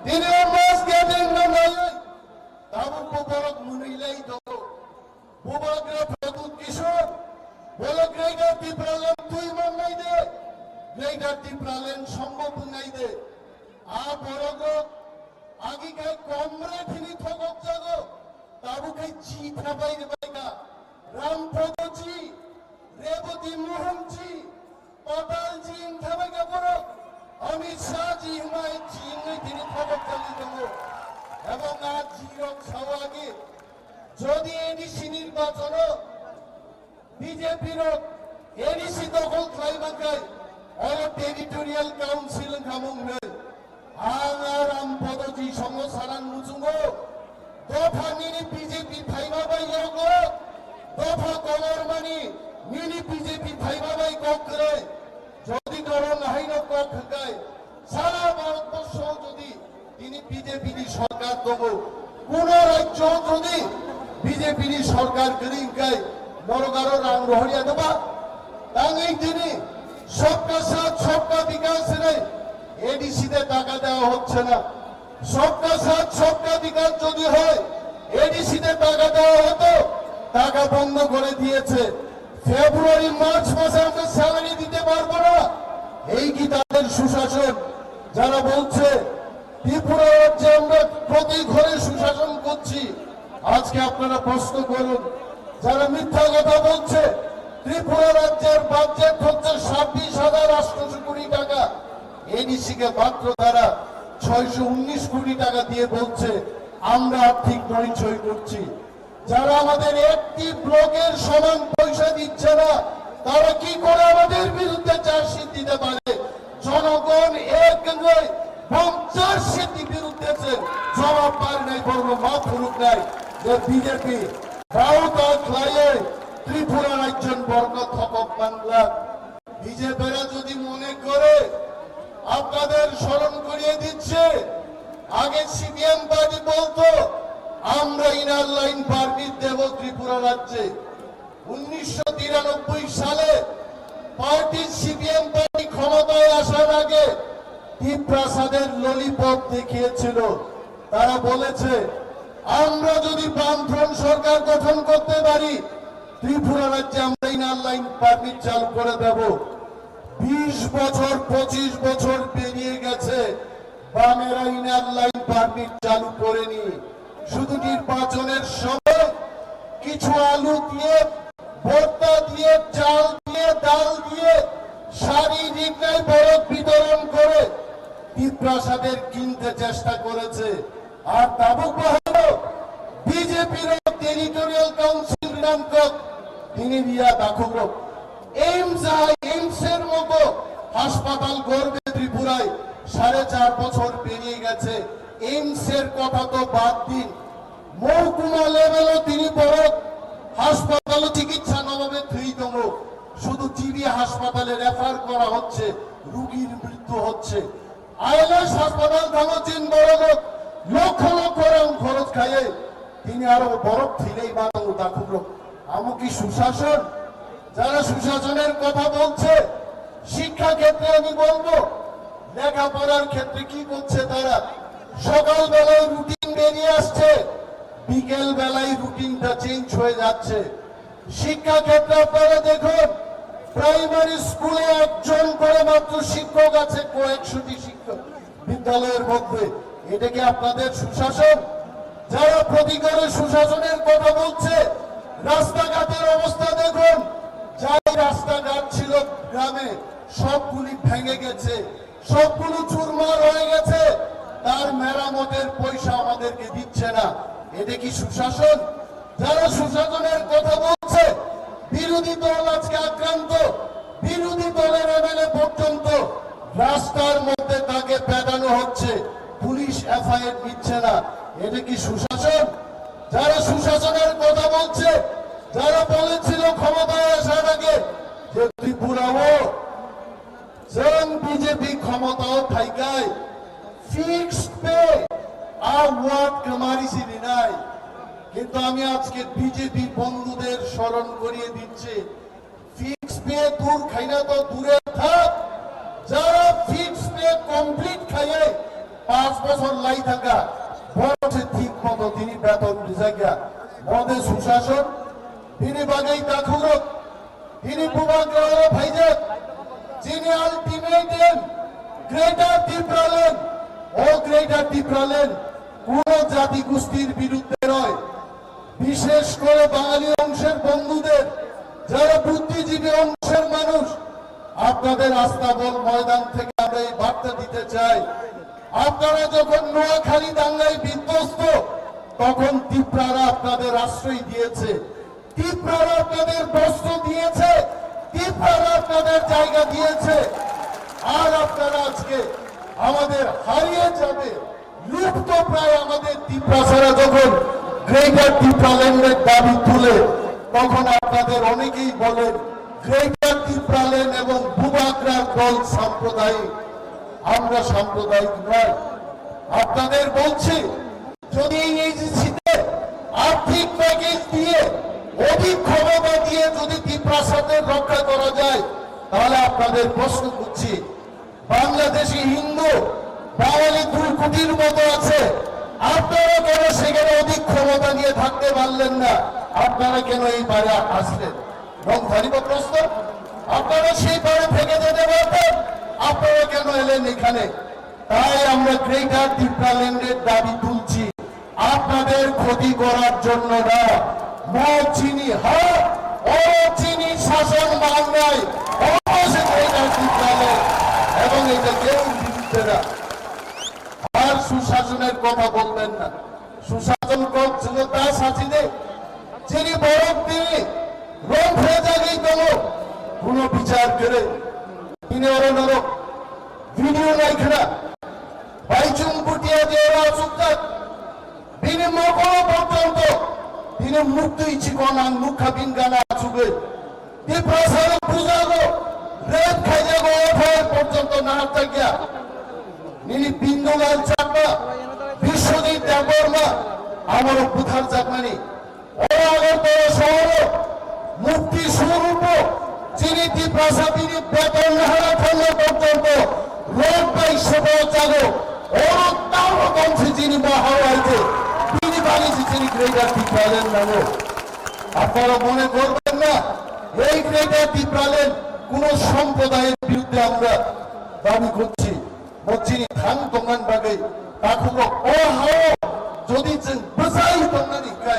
tini o mass gathering no naiwi, tabuk bo borok mwnwi lai tongo. Bubagra Pradyut Kishore, bole Greater Tipraland twi mannai de, Greater Tipraland sombhob wngnai de. A borok rok agi khai comrade hini thokok jago, tabuk khai ji thabai rwbai kha. Ram Podo ji, Reboti Mohan ji, Patal ji wngkha bai kha borok, Amit Shah ji hwnwi ji wngwi tini thokok jagwi tongo. Ebong a jirok sao agi, jodi A D C nirbachono B J P rok A D C dokhol khlai mankhai, oro Territorial Council wngkha mung hwnwi. Ang a Ram Podo ji songo sarang muchungo, dopha nini B J P phaiba bai yogo, dopha kolor mani nini B J P phaiba bai kok kwrwi. Jodi doron haino kok hwngkai, sara Bharatborsho jodi tini B J P ni sorkar tongo, kuno rajyo jodi B J P ni sorkar kwrwi hwngkai, borok aro rang rohorya doba? Tangwi tini সবকা সাথ সবকা বিকাশ নেই, এডিসিতে টাকা দেওয়া হচ্ছে না। সবকা সাথ সবকা বিকাশ যদি হয়, এডিসিতে টাকা দেওয়া হতো, টাকা বন্ধ করে দিয়েছে। ফেব্রুয়ারি মার্চ মাসে আমরা স্যালারি দিতে পারবো না। এই কি তাদের সুশাসন? যারা বলছে ত্রিপুরা রাজ্যে আমরা প্রতি ঘরে সুশাসন করছি, আজকে আপনারা প্রশ্ন করুন, যারা মিথ্যা কথা বলছে, ত্রিপুরা রাজ্যের বাজেট হচ্ছে ছাব্বিশ হাজার আটশোশো কোটি টাকা, এডিসি কে মাত্র তারা ছয়শো উনিশ কোটি টাকা দিয়ে বলছে আমরা আর্থিক নড়িচড়ি করছি। যারা আমাদের একটি ব্লকের সমান পয়সা দিচ্ছে না, তারা কি করে আমাদের বিরুদ্ধে চার্জশিট দিতে পারে? জনগণ এক নয়, পঞ্চাশ সিটি বিরুদ্ধে যে জবাব পারে নাই, বরং মাফ ফুরুক নাই যে বিজেপি রাউতা খ্লায়ে ত্রিপুরা রাজ্যন বর্ণ থকক বাংলা। বিজেপিরা যদি মনে করে, আপনাদের স্মরণ করিয়ে দিচ্ছে, আগে সিপিএম পার্টি বলতো আমরা ইনার লাইন পারমিট দেব ত্রিপুরা রাজ্যে। উনিশশো তিরানব্বই সালে পার্টি সিপিএম পার্টি ক্ষমতায় আসার আগে তিপ্রাসাদের ললিপপ দেখিয়েছিল। তারা বলেছে, আমরা যদি বামফ্রন্ট সরকার গঠন করতে পারি, ত্রিপুরা রাজ্যে আমরা ইনার লাইন পারমিট চালু করে দেব। বিশ বছর, পঁচিশ বছর পেরিয়ে গেছে, বামেরা ইনার লাইন পারমিট চালু করেনি। শুধু নির্বাচনের সময় কিছু আলু দিয়ে, ভর্তা দিয়ে, চাল দিয়ে, ডাল দিয়ে, শাড়ি, রিকলাই বরফ বিতরণ করে তিপ্রাসাদের কিনতে চেষ্টা করেছে। Ar tabuk bo haino B J P rok territorial council rinangkok tini riya dakhukrok. AIIMS আই, এইমস এর মতো হাসপাতাল গড়বে ত্রিপুরায়, সাড়ে চার বছর পেরিয়ে গেছে। এইমস এর কথা তো বাদ দিন, মহকুমা লেভেলও তিনি বড় হাসপাতালও চিকিৎসা অভাবে থুই দঙো, শুধু জিবি হাসপাতালে রেফার করা হচ্ছে, রোগীর মৃত্যু হচ্ছে। আইএলএস হাসপাতাল থানো চীন বড় লোক, লক্ষ লক্ষ রাং খরচ খাইয়ে তিনি আরো বরফ ফিরেই বানানো দাখুলো। এমনকি সুশাসন, যারা সুশাসনের কথা বলছে, শিক্ষা ক্ষেত্রে আমি বলবো, লেখাপড়ার ক্ষেত্রে কি করছে তারা? সকালবেলায় রুটিন বেরিয়ে আসছে, বিকেল বেলায় রুটিনটা চেঞ্জ হয়ে যাচ্ছে। শিক্ষা ক্ষেত্রে আপনারা দেখুন, প্রাইমারি স্কুলে একজন করে মাত্র শিক্ষক আছে কয়েকশোটি শিক্ষক বিদ্যালয়ের মধ্যে। এটা কি আপনাদের সুশাসন? যারা প্রতি ঘরে সুশাসনের কথা বলছে, রাস্তাঘাটের অবস্থা দেখুন, যাই রাস্তাঘাট ছিল গ্রামে, সবগুলি ভেঙে গেছে, সবগুলো চুরমার হয়ে গেছে। তার মেরামতের পয়সা আমাদেরকে দিচ্ছে না। এটা কি সুশাসন? যারা সুশাসনের কথা বলছে, বিরোধী দল আজকে আক্রান্ত, বিরোধী দলের এমএলএ পর্যন্ত রাস্তার মধ্যে তাকে পেটানো হচ্ছে, পুলিশ এফআইআর নিচ্ছে না। এটা কি সুশাসন? যারা সুশাসনের কথা বলছে, যারা বলেছিল ক্ষমতায় আসার আগে যে ত্রিপুরাও স্বয়ং বিজেপি ক্ষমতাও থাইকায় ফিক্সড পে আর ওয়ার্ড কামারি সিনি নাই। কিন্তু আমি আজকে বিজেপি বন্ধুদের স্মরণ করিয়ে দিচ্ছি, ফিক্সড পে দূর খাইনা তো দূরে থাক, যারা ফিক্সড পে কমপ্লিট খাইয়ে পাঁচ বছর লাই থাকা, বরঞ্চ ঠিক মতো তিনি বেতন দিজাইগা। মদে সুশাসন, তিনি বাগেই দাখুরক, তিনি বুবাগ্রাও ভাইজান, যিনি আলটিমেটাম গ্রেটার ত্রিপুরাল্যান্ড ও গ্রেটার ত্রিপুরাল্যান্ড কোন জাতি গোষ্ঠীর বিরুদ্ধে নয়, বিশেষ করে বাঙালি অংশের বন্ধুদের, যারা বুদ্ধিজীবী অংশের মানুষ, আপনাদের আস্তাবল ময়দান থেকে আমরা এই বার্তা দিতে চাই। আপনারা যখন নোয়াখালী দাঙ্গায় বিধ্বস্ত, তখন তিপ্রারা আপনাদের আশ্রয় দিয়েছে। তিপ্রারা আপনাদের বস্ত্র দিয়েছে, তিপ্রারা আপনাদের জায়গা দিয়েছে। আর আপনারা আজকে আমাদের হারিয়ে যাবে, লুপ্ত প্রায় আমাদের তিপ্রাসারা যখন গ্রেটার তিপ্রাল্যান্ডের দাবি তুলে, তখন আপনাদের অনেকেই বলেন গ্রেটার তিপ্রাল্যান্ড এবং বুবাগ্রার দল সাম্প্রদায়িক। আমরা সাম্প্রদায়িক নয়। আপনাদের বলছি, যদি এই এজেন্সিতে আর্থিক প্যাকেজ দিয়ে, অধিক ক্ষমতা দিয়ে যদি তিপ্রাসাদের রক্ষা করা যায়, তাহলে আপনাদের প্রশ্ন করছি, বাংলাদেশি হিন্দু বাঙালি দুই কোটির মতো আছে, আপনারা কেন সেখানে অধিক ক্ষমতা নিয়ে থাকতে পারলেন না? আপনারা কেন এই পারে আসলেন? রংধারী বা প্রশ্ন, আপনারা সেই পারে থেকে যেতে পারতেন, আপনারা কেন এলেন এখানে? তাই আমরা গ্রেটার তিপ্রাল্যান্ডের দাবি তুলছি, আপনাদের ক্ষতি করার জন্য না। মদ চিনি হক, অরব চিনি শাসন মাংনাই, অবশ্যই গ্রেটার তিপ্রাল্যান্ড এবং এটা কেউ বিরুদ্ধে না। আর সুশাসনের কথা বলবেন না। Susason kok chwngno ta sachide, chini borok tini rong phejagwi tongo, kuno bichar kwrwi. Tini oro norok video naikhwna, Baichung Bhutia je oro achukjak, bini mokolo porjonto tini muktwi chikon ang nukha, bini gana achugwi. Tiprasarok bujago, rape khaijago, F I R porjonto naharjakya. Nini Bindulal Chakma, Biswajit Debbarma, amorok butharjakmani. Oro Agartala sohoro mukti soropo chini Tiprasa bini beton nahara thangna porjonto rok bai sobo jago. Oro tamo tongsi chini bahao aije, bini bagwi se chini Greater Tipraland nango. আপনারা মনে করবেন না, এই গ্রেটার টিপ্রাল্যান্ড কোনো সম্প্রদায়ের বিরুদ্ধে আমরা দাবি করছি। Bo chini thang tongmani bagwi takhukrok o hao jodi chwng bwsai tongmani hinkhe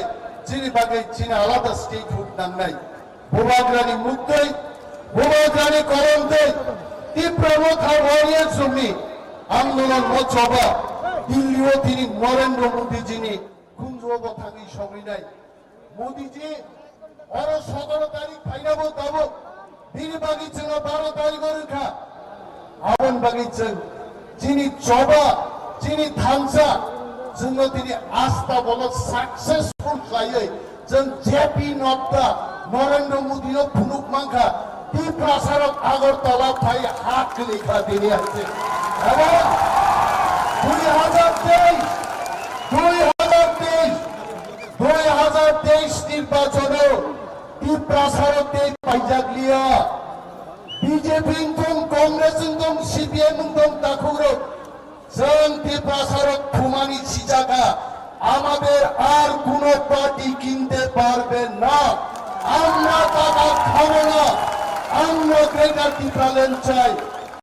chini bagwi chini alada statehood nangnai. Bubagrani muktwi, Bubagrani kolomtwi, Tipra Motha Warriors rokni andolon no choba Delhi o tini Narendra Modi jini khunjuo bo thangwi sogrinai. Modi ji, oro sotoro tarik phainabo tabuk, bini bagwi chwngno baro tarik o rwkha. Aboni bagwi chwng chini choba, chini thansa, chwngno tini asta bono successful khlaiwi chwng J P Nadda, Narendra Modi no phunuk mankha, Tiprasarok Agartala phai ha kwlikha tini hai se. Abo dui hajar teis, dui hajar teis, dui hajar teis nirbachono Tiprasarok tei paijak liya. B J P wngthung, Congress wngthung, C P M wngthung, takhukrok. Chwng Tiprasarok thumani sijakha. Amader ar kuno party kinte parbe na. Amra taka khabo na. Amra Greater Tipraland chai.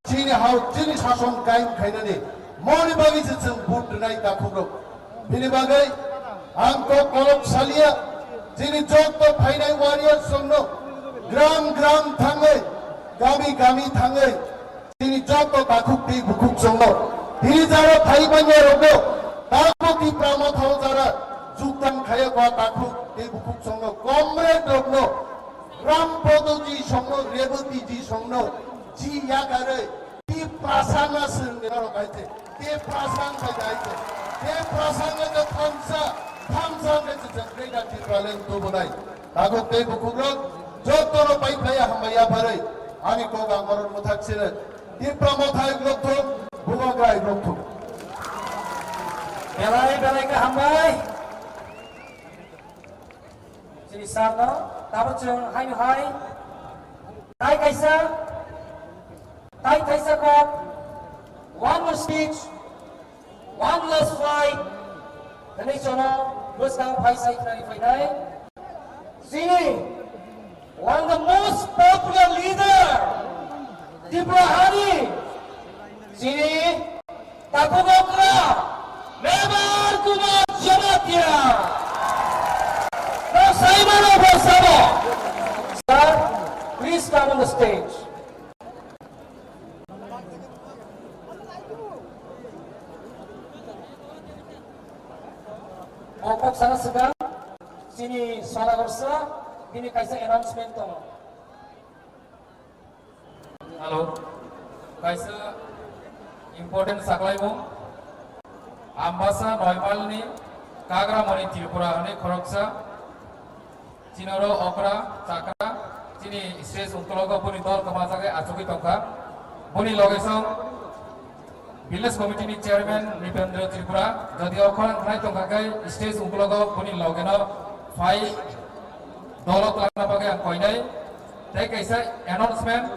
Chini hao, chini sason kaim khainani. Moni bagwi se chwng vote rwnai takhukrok. Bini bagwi ang kok kolok saliya, chini jotto phainai warriors songno gram gram thangwi, gami gami thangwi, chini jotto takhuk tei bukhuk songno, tini jara phai manya rokno, tamo Tipra Mothao jara jukdang khaya kwa takhuk tei bukhuk songno, comrade rokno, Ram Podoji songno, Rebotiji songno, ji yakarwi, Tiprasang a swrwngni norok hai se. Tiprasang bai hai se. Tiprasang a thamsa, thamsa hai se jang Greater Tipraland tubunai. Takhuk tei bukhukrok, jottono pai phlaiya hambai yapharwi. Ani kok ang boron mwthak sino. Tipra Mothai rok thung, Bubagra rok thung. Belai belai khe hambai. Chini sir no, tabuk chwng haino hai. Tai kaisa, tai kaisa kok, one more speech, one last fight. Hwnwi chwngno bwskang phai sai khnani phainai. Chini, one of the most popular leader, Tripura hani, chini Takhuk okra, Mevar Kumar Jamatia. Now, Simon of Sabo. Sir, please come on the stage. Bo kok sana swkang, chini Sodagar sir, bini kaisa announcement tongo. Hello. Kaisa important saklaimung. Ambasa Noimalni Kagramoni Tripura hwnwi khoroksa. Chinoro okra, chakra, chini stage ungkologo boni dol kwmajagai achugwi tongkha. Boni loge song Village Committee ni Chairman Nipendra Tripura, jodi o khorang khnai tongkha khe stage ungkologo boni logeno phai dolo twlangna bagwi ang koinai. Tei kaisa announcement,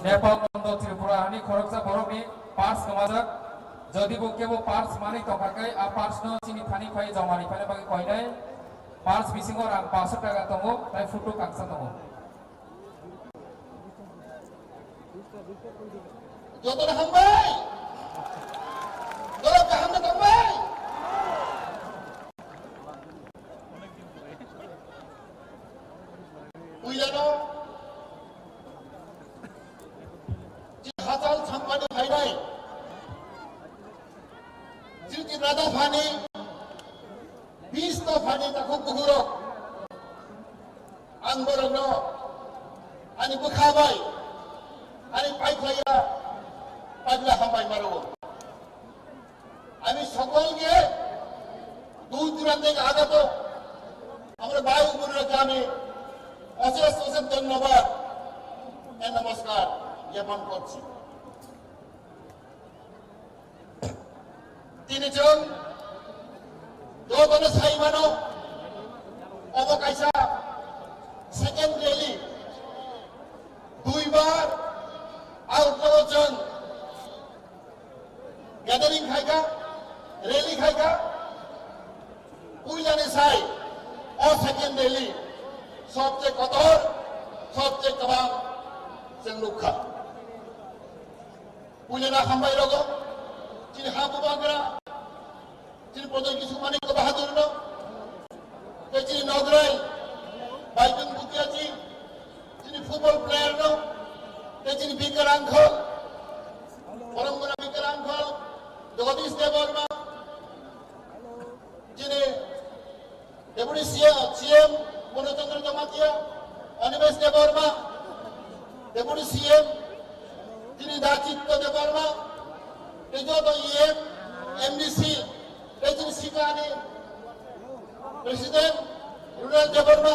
Nepal Mondo Tripura hani khoroksa borokni purse kwmajak. Jodi bo kebo purse manwi tongkha khe a purse no chini thani phai joma ri phana bagwi koinai. Purse bisingo rang paanch sho taka tongo, tei photo kangsa tongo. Jotono hambai. Norok kaham no tongbai. Puilano chini hachal sampani phainai. Chini Tripura dophani bis dophani takhuk bukhurok. Ang borokno ani bwkha bai, ani paikhlaiya paibla hambai maro. আমি সকলকে দূর দূরান্ত থেকে আগত আমরা ভাই ও বোনেরাকে আমি অশেষ অশেষ ধন্যবাদ, নমস্কার জ্ঞাপন করছি। Tini chwng jotono sai mano, obo kaisa second rally, duibar outlaw chwng gathering khaikha, rally khaikha, puilani sai o second rally sobche kotor, sobche kwbang chwng nukha. Puilano hambai rogo, chini ha bubagra, chini Pradyot Kishore Manikya Bahadur no, tei chini Nograi, Baidung Bhutia ji, chini football player no, tei chini Bikar Angkhol, Poromgora Bikar Angkhol, Jagadish Debbarma, chini Deputy C M, C M Purna Chandra Jamatia, Animesh Debbarma, Deputy C M, chini Dachitya Debbarma, tei joto E M, M D C, tei chini Sikani President Rural Debbarma,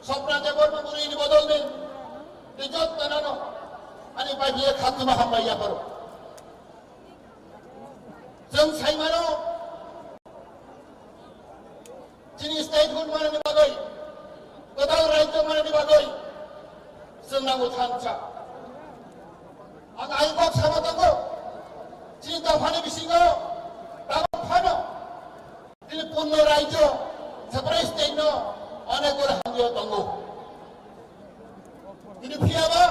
Sopna Debbarma, bwrwini bodolni, tei joto nano ani bai biya khatuma hambai yapharo. Chwng sai mano, chini statehood manani bagwi, kwtal rajyo bagwi chwng nango thansa. Ang ai kok sama tongo, chini dophani bisingo tabuk phano chini punno raijo, separate state no onek gora hamjao tongo. Chini phiyaba,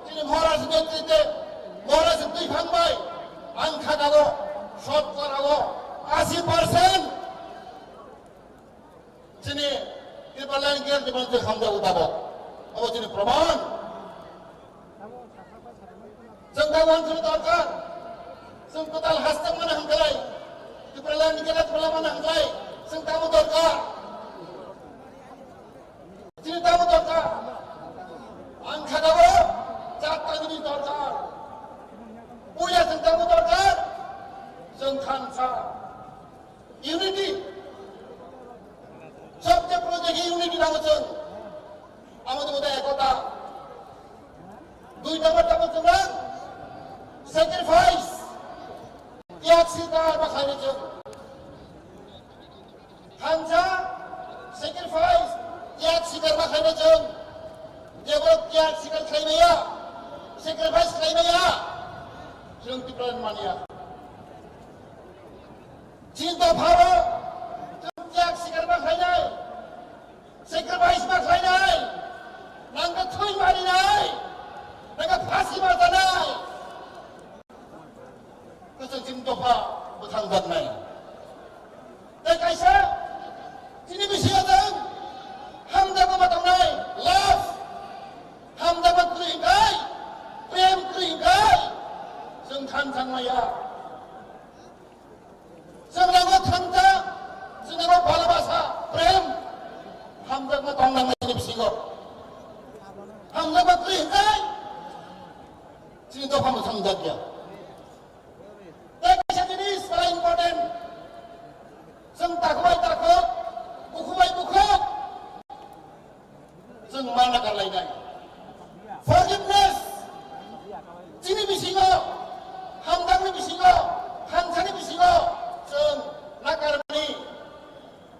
chini Maharaj netrite, Maharaj twi phang bai, ang khakao, shot korao, asi percent. Chini Tipraland girl ni manse hamjao tabuk. Abo chini proman. Chwng tabuk chini dorkar. Chwng kwtal hastang mana hangkhlai. Tipraland ni girl ni mana hangkhlai. Chwng tabuk dorkar. Chini tamo dorkar. Ang khakao chat tangni dorkar. Puila chwng tamo dorkar. Chwng thansa. Unity. Sabse boro jagao unity nango chwng. Amo de ekota. Dui number tamo chwng sacrifice. Tiyag sikar ma khaina chwng. Thansa, sacrifice, tiyag sikar ma khaina chwng. Jebo tiyag sikar khlai maya, sacrifice khlai maya, chwng Tipraland manya. Chini dophao chwng tiyag sikar ma khlainai, sacrifice ma khlainai, nangkhe thwi marinai, nangkhe phasi ma tanai. Kwchwng chini dopha bwthang jaknai. Tei kaisa chini bisingo chwng hamjakma ma tongnai, love, hamjakma kwrwi hwnkhe, prem kwrwi hwnkhe, chwng thansa wngmaya. Chwng nango thansa, chwng nango bhalabasa, prem, hamjakma tong nangnai chini bisingo. Hamjakma kwrwi hwnkhe, chini dopha bwthang jakya. Tei kaisa jinis belai important. Chwng takhuk bai takhuk, bukhuk bai bukhuk. Chwng ma nakarlainai. Forgiveness. Chini bisingo, hamjakni bisingo, thansani bisingo chwng nakarmani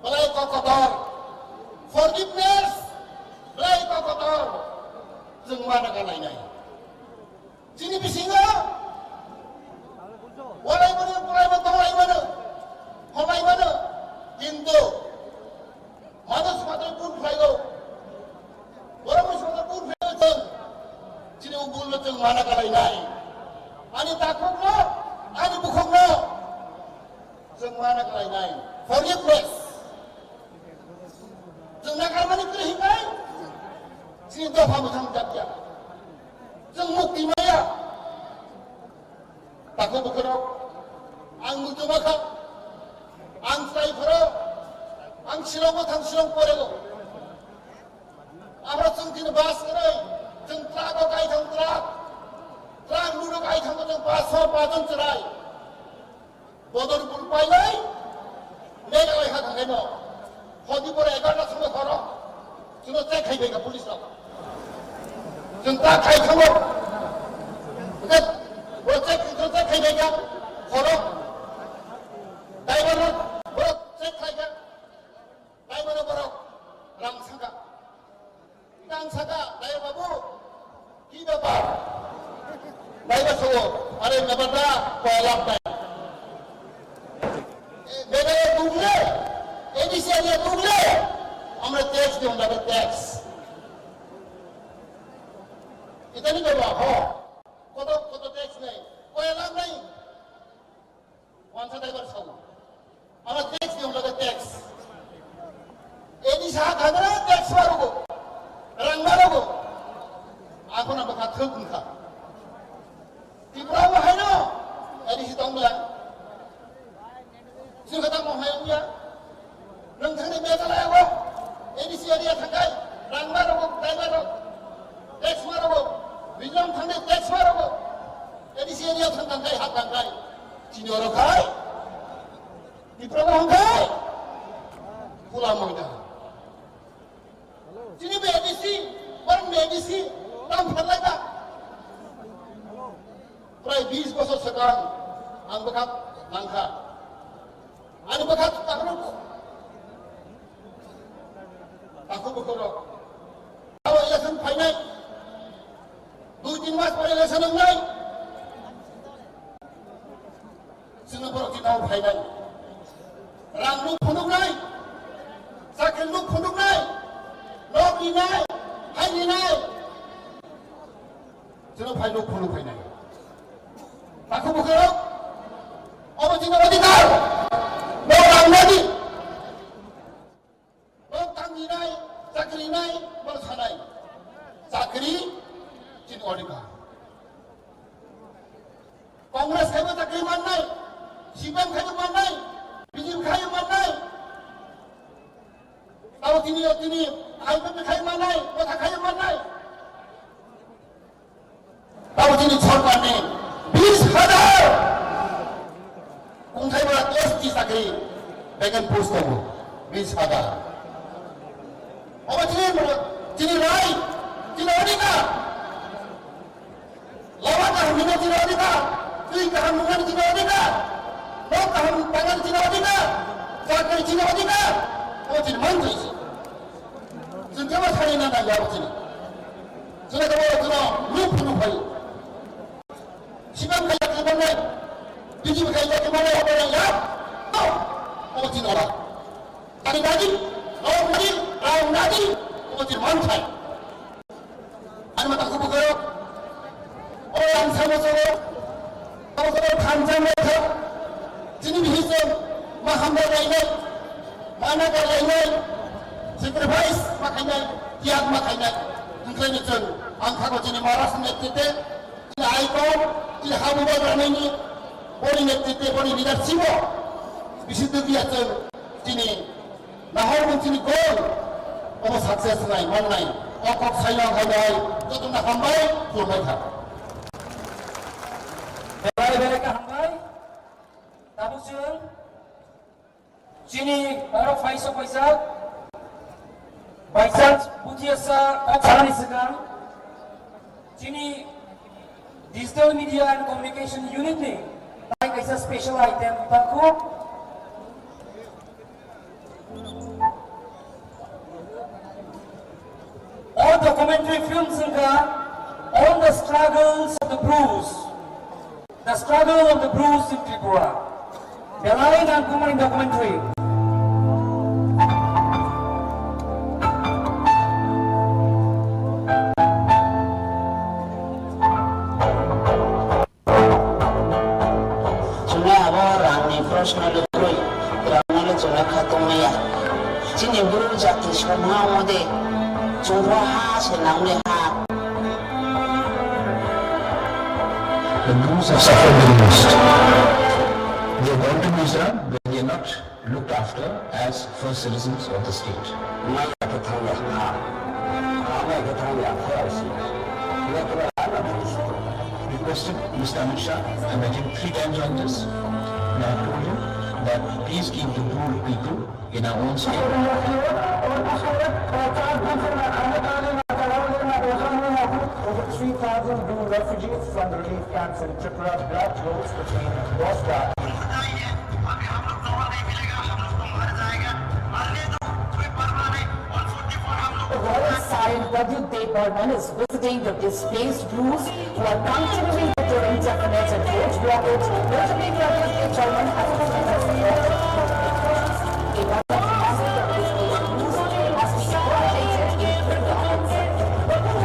belai kok kotor. Forgiveness belai kok kotor. Chwng ma nakarlainai. Chini bisingo walai mano, pulai mano, tolai mano, homai mano, kintu manush matro bul khlaio, borok ni songkar bul khlaio chwng. Chini o bul no chwng mana kalainai, ani takhuk no, ani bukhuk no. Chwng mana kalainai, forgiveness. Chwng nakarmani kwrwi hinai, chini dopha mwthang jakya. Chwng mukti maya. Takhuk bukhurok, ang muchuma kha, ang chwrai pharo, ang Shillong o thang Shillong porego. Abo chwng tini bus kwrwi, chwng truck o kai thang truck, truck load o kai thang chwng bus o pajon chwrai. Bodorpur pailai, Meghalaya ha thangkhaino. Hodi pore egarota songkhe horo. Chwngno check khai phaikha police rok. Chwng ta khai thango. Hwnkhe bo check, chwng check khai phaikha horo. Driver rok, borok check khlaikha. Driver rok borok rang saka. Tang saka, "Dai babu, ki bepar?" Dai ba sogo, "Are bepar da, koyla bai." Bebere bugle, A D C area bugle, amra tax diyon, tax. Itani baba, ho. Koto, koto tax nai, koyla nai. Wansa driver sabu. Ama tax diyo, lage tax. A D C ha khagre tax marugo. Rang marugo. Akhon ang bwkha thwk wngkha. Tripura bo haino A D C tong bla. Sini kata mo hai wngya. Nang thangni Meghalaya bo A D C area thangkai. Rang marugo, driver rok. Tax marugo. Mizoram thangni tax marugo. A D C area thang thangkai, hap thangkai. Chini oro khai, Tripura hong khai, pula moida. Chini be A D C, borok ni A D C, tam phalai ba. Prai bis bosor swkang, ang bwkha nangkha. Ani bwkha takhuk, takhuk bukhurok. Phainai. Dui tin mas pore election wngnai. Chwngno borok twi tabuk phainai. Rang nuk phunuknai. Chakri nuk phunuknai. Nok rinai. Hai rinai. Chwngno phai nuk phunuk phainai. Takhuk bukhuk. Obo chini odhikar. Nok rang nadi. Nok tangwi nai, chakri nai, bono sanai. Chakri chini odhikar. Congress khaibo chakri mannai, C P M khaibo mannai, B J P khaibo mannai. Tabo tini, tini, I P F T khaibo mannai, kotha khaibo mannai. Tabo chini sorkarni bis hajar kungthai bara dos ti chakri vacant post tongo, bis hajar. Obo chini, chini rai, chini odhikar. Lama kaham hwnwi chini odhikar, twi kaham nungnani chini odhikar, nok kaham tangnani chini odhikar, chakri chini odhikar. Obo chini manthai se. Chwng kebo sani na nangya obo chini. Chwla kebo chwla nuk phunuk phai. Sibam kaya kebo nai. Biji kaya kebo nai obo nai ya. No. Obo chini ora. Tani nadi, rong nadi, rong nadi. Obo chini manthai. Ani mata kubu kero. O yang sama sama. Sama sama khanjang mai kha. Chini bihis ma hambai lainai. Mana ka lainai. Sacrifice ma khainai. Tiag ma khainai. Hingkhe ni chwng ang khago chini Maharaj ni netrite. Chini icon, chini habu bagra nini. Boni netrite, boni leadership o. Bisi dugya chwng chini Nahor mung chini goal, obo success nai, man nai. O kok saino ang hai bai, joto na hambai, khulumbai kha. Belai belai kha hambai. Tabuk chwng chini oro phaisa phaisa. By chance, buthi asa kok sanani swkang. Chini Digital Media and Communication Unit ni tai kaisa special item bwtharkhu. O documentary film wngkha On the Struggles of the Bru. The Struggle of the Bru in Tripura. Belai nangkukmani documentary. Chwngno abo rangni proshno le kwrwi, rangno le chwngno kha tongmaya. Chini Bru jati somha ongode chwngno ha se nangmani ha. The Brus have suffered the most. They have gone to Mizoram, where they are not looked after as first citizens of the state. Maya khe thangya ha. Maya khe thangya ha. Requested Mister Amit Shah, I met him three times on this, and I have told him that please keep the Bru people in our own state. Over three thousand Bru refugees from the relief camps in Tripura blocked roads between Bosda Royal Sahib Pradyut Debbarman is visiting the displaced Brus who are continuing to endure indefinite and road blockage, notably Pradyut Debbarman has been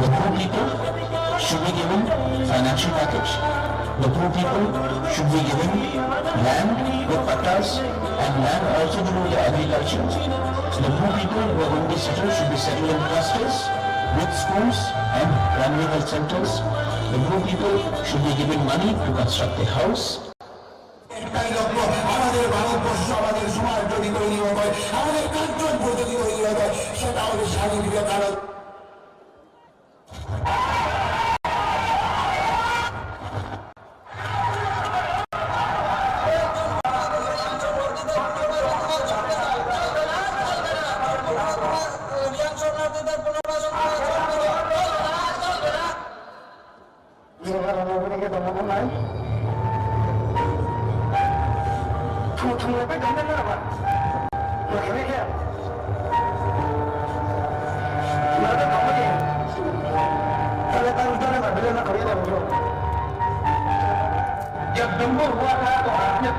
The Bru people should be given financial package. The Bru people should be given land with pattas and land also to do the agriculture. The Bru people who are going to be settled should be settled in clusters with schools and primary health centers. The Bru people should be given money to construct a house. একটাই লক্ষ্য, আমাদের ভারতবর্ষ, আমাদের সমাজ যদি তৈরি হতে হয়, আমাদের কাঞ্চনপুর যদি তৈরি হতে হয়, সেটা আমাদের স্বাধীন বিবেকানন্দ।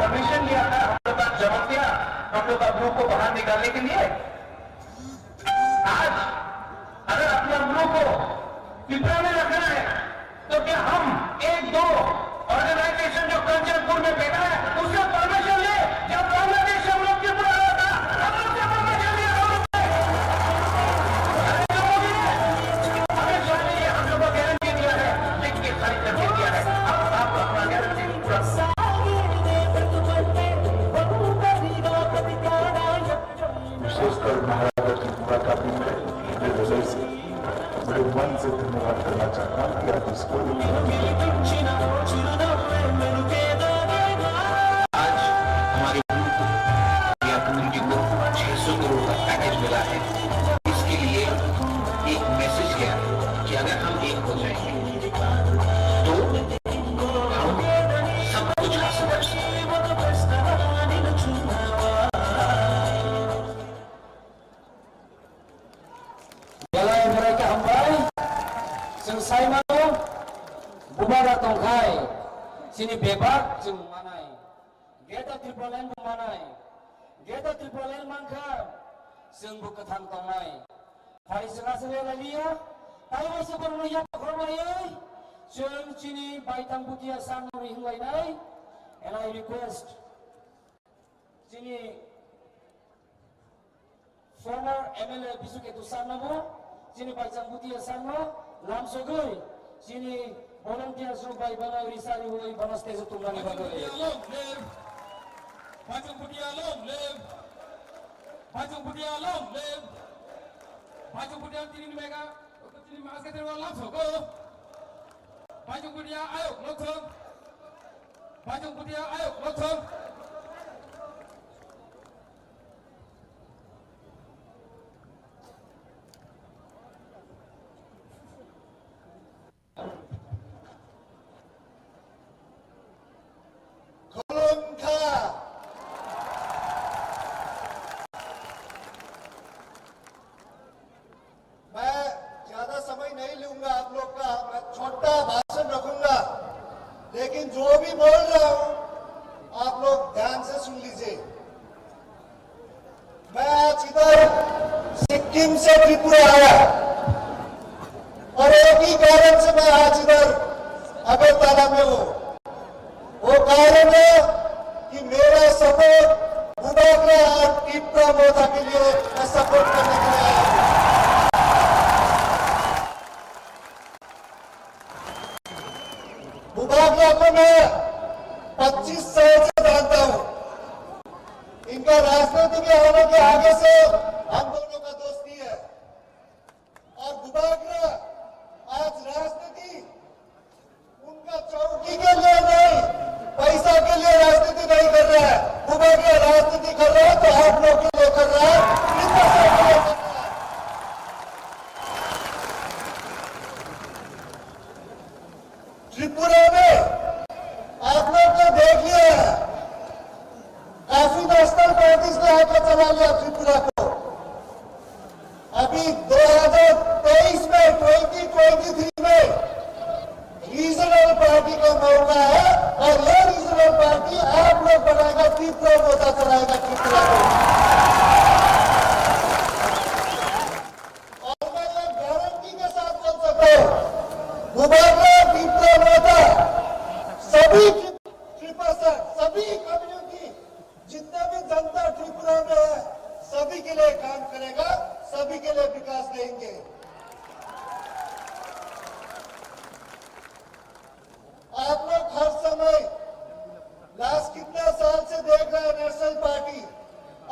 परमिशन लिया था, हम लोग का जवाब दिया, हम लोग का ब्रू को बाहर निकालने के लिए। आज अगर अपना ब्रू को पिपरा में रखना है, तो क्या हम एक दो ऑर्गेनाइजेशन जो कंचनपुर में बैठा है, उससे परमिशन ले? जब बांग्लादेश से हम लोग त्रिपुरा आया था, हम लोग से परमिशन लिया था, हम लोग से। नरेंद्र मोदी ने, अमित शाह ने ये हम लोग को गारंटी दिया है, लिख के साइन करके दिया है। हम आपको अपना गारंटी पूरा विशेषकर महाराजा त्रिपुरा का भी मैं अपने हृदय से, बड़े मन से धन्यवाद करना चाहता हूँ कि आप इसको आज हमारे या कम्युनिटी को छह सौ करोड़ का पैकेज मिला है। इसके लिए एक मैसेज गया कि अगर हम एक हो जाएंगे तो हम सब कुछ हासिल कर सकते हैं। Belai belai khe hambai. Chwng sai mano, bubagra tongkhai, chini bebak chwng manai. Greater Tipraland bo manai. Greater Tipraland mankha, chwng bo kwthang tongnai. Phai chwng aswk lai liya, taibo se borokno yak khormaiwi, chwng chini baithang butia sanno ri hwnlainai. And I request chini former M L A Bisu Ketu sir no bo, chini Baisang Bhutia sir no lamsogwi, chini volunteers rok bai bana risa riwi bana stage o tumnani bagwi. Long live! Baisang Bhutia long live! Baisang Bhutia long live! Baisang Bhutia tini ni mega, tini mas ke tini lamsogo. Baisang Bhutia ayok lokthong. Baisang Bhutia ayok lokthong. Khulumkha. मैं ज्यादा समय नहीं लूंगा आप लोग का, मैं छोटा भाषण रखूंगा, लेकिन जो भी बोल रहा हूं, आप लोग ध्यान से सुन लीजिए। मैं आज इधर सिक्किम से त्रिपुरा आया और एक ही कारण से मैं आज इधर अगरतला में हूँ। वो कारण है कि मेरा सपोर्ट बुबाग्रा और तिप्रा मोर्चा के लिए मैं सपोर्ट करने के लिए आया हूँ। बुबाग्रा को मैं पच्चीस साल से जानता हूँ। इनका राजनीति में आने के आगे से हम दोनों का दोस्ती है। और बुबाग्रा आज राजनीति उनका चौकी के लिए नहीं, पैसा के लिए राजनीति नहीं कर रहा है। बुबाग्रा राजनीति कर रहा है तो आप लोग के लिए कर रहा है, इतना सब के लिए कर रहा है। त्रिपुरा में आप लोग ने देख लिया है, काफी नेशनल पार्टीज ने आके चला लिया त्रिपुरा को। अभी दो हज़ार तेईस में, ट्वेंटी ट्वेंटी थ्री में रीजनल पार्टी का मौका है और ये रीजनल पार्टी आप लोग बनाएगा, तीव्र मोर्चा चलाएगा त्रिपुरा को। और मैं ये गारंटी के साथ बोल सकता हूँ, बुबाग्रा, तीव्र मोर्चा, सभी त्रिपुरा, सभी कम्युनिटी, जितने भी जनता त्रिपुरा में है, सभी के लिए काम करेगा, सभी के लिए विकास देंगे। आप लोग हर समय लास्ट कितना साल से देख रहे हैं नेशनल पार्टी,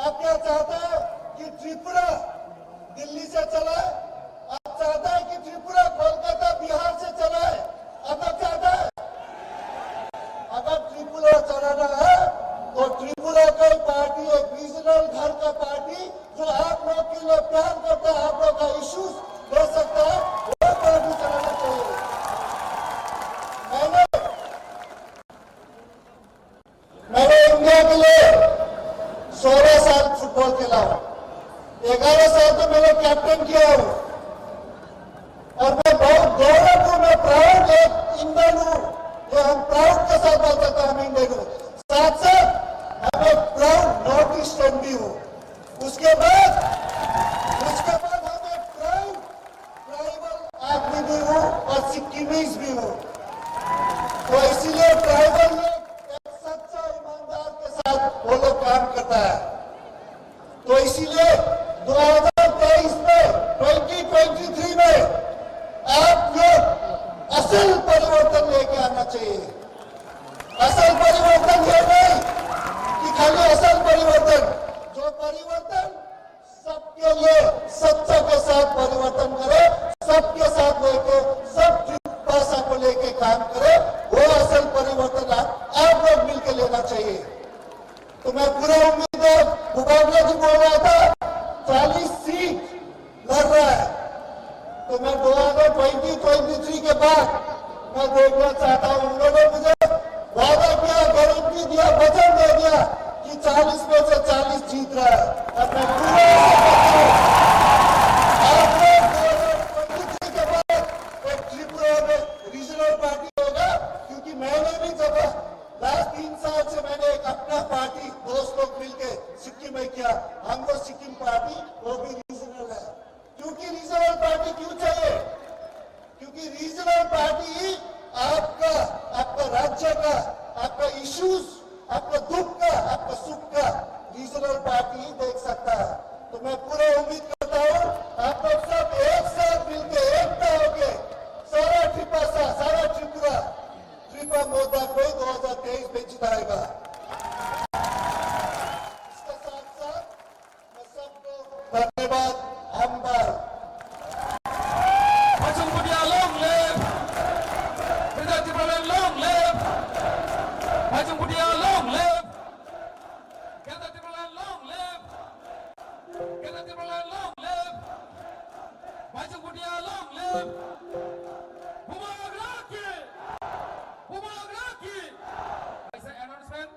अब क्या चाहता है कि त्रिपुरा दिल्ली से चला है, आप चाहता है कि त्रिपुरा खोलकर सिक्किमीज भी हूँ। तो इसीलिए ट्राइबल लोग एक सच्चा ईमानदार के साथ वो लोग काम करता है। तो इसीलिए दो हज़ार तेईस में, ट्वेंटी ट्वेंटी थ्री में आप लोग असल परिवर्तन लेके आना चाहिए। असल परिवर्तन ये नहीं कि खाली असल परिवर्तन, जो परिवर्तन सबके लिए, सच्चा के साथ परिवर्तन करे, सबके साथ लेके, सब भाषा को लेके काम करे, वो असल परिवर्तन आप, आप लोग मिलके लेना चाहिए। तो मैं पूरा उम्मीद है, बुबागरा जी बोल रहा था, चालीस सीट लड़ रहा है, तो मैं दो हज़ार ट्वेंटी ट्वेंटी थ्री के बाद मैं देखना चाहता हूँ, उन्होंने मुझे वादा किया, गारंटी दिया, वचन दे दिया कि चालीस में से चालीस जीत रहा है। और मैं पूरा आशा करता हूँ, आप लोग दो हज़ार ट्वेंटी थ्री के बाद एक त्रिपुरा में रीजनल पार्टी होगा, क्योंकि मैंने भी जब लास्ट तीन साल से मैंने एक अपना पार्टी, दोस्त लोग मिलके सिक्किम में किया, हमको सिक्किम पार्टी, वो भी रीजनल है। क्योंकि रीजनल पार्टी क्यों चाहिए? क्योंकि रीजनल पार्टी ही आपका, आपका राज्य का, आपका इश्यूज, आपका दुख का, आपका सुख का रीजनल पार्टी ही देख सकता है। तो मैं पूरा उम्मीद करता हूँ, आप लोग सब एक साथ मिलके, एकता होके सारा त्रिपासा, सारा त्रिपुरा, त्रिपा मोर्चा को ही दो हज़ार तेईस में जिताएगा। इसके साथ साथ मैं सबको धन्यवाद, हम भाई। Phaisung Bhutia long live! Greater Tipraland long live! Phaisung Bhutia long live! Greater Tipraland long live! Greater Tipraland long live! Phaisung Bhutia long live! Bubagra ki! Bubagra ki! Kaisa announcement.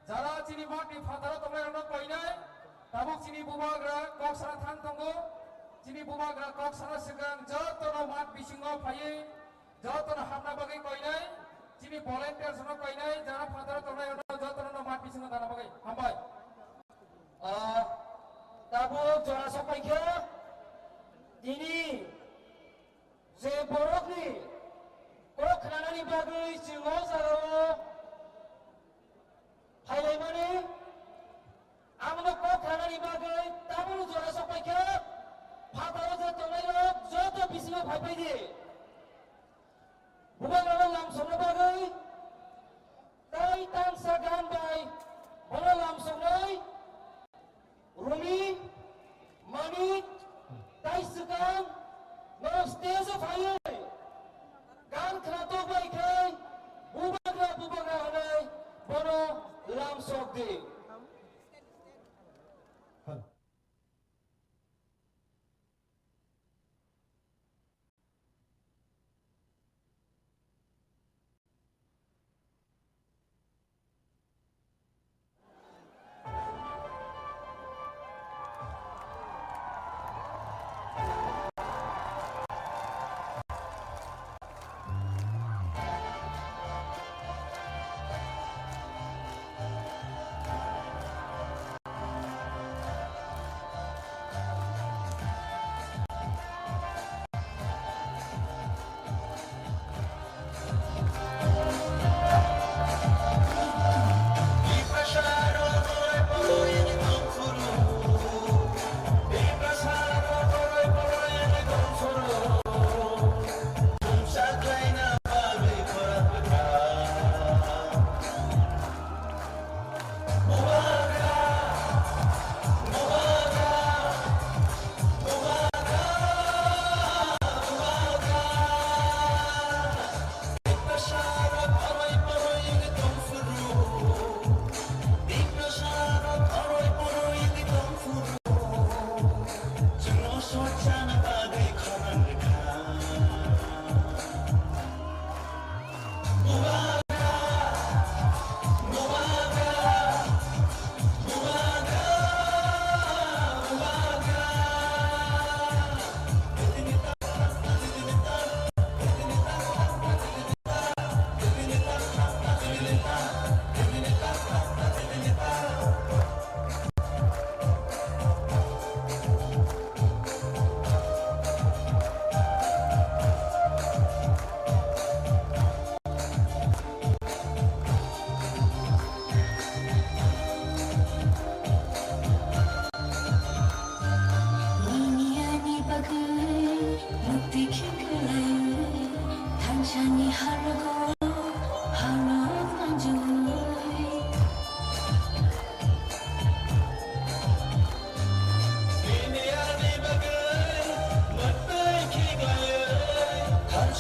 Jara chini mat ni phataro tongnai rokno koinai, tabuk chini bubagra kok sana thang tongo, chini bubagra kok sana swkang jotono mat bisingo phaiwi jotono hapna bagwi koinai, chini volunteers rokno koinai, jara phataro tongnai rokno jotono mat bisingo thangna bagwi. Hambai. Ah, tabuk jora sokpai khe tini je borokni kok khnanani bagwi chwng o jagao phailaimani, abono kok khnanani bagwi tabukno jora sokpai khe phataro je tongnairok joto bisingo phaipai di. Bubagrano lamsokna bagwi tei tangsa gan bai bono lamsoknai Rumi, Manik, tei swkang norok stage o phaiwi gan khnatok bai khe bubagra bubagra hwnwi bono lamsok di.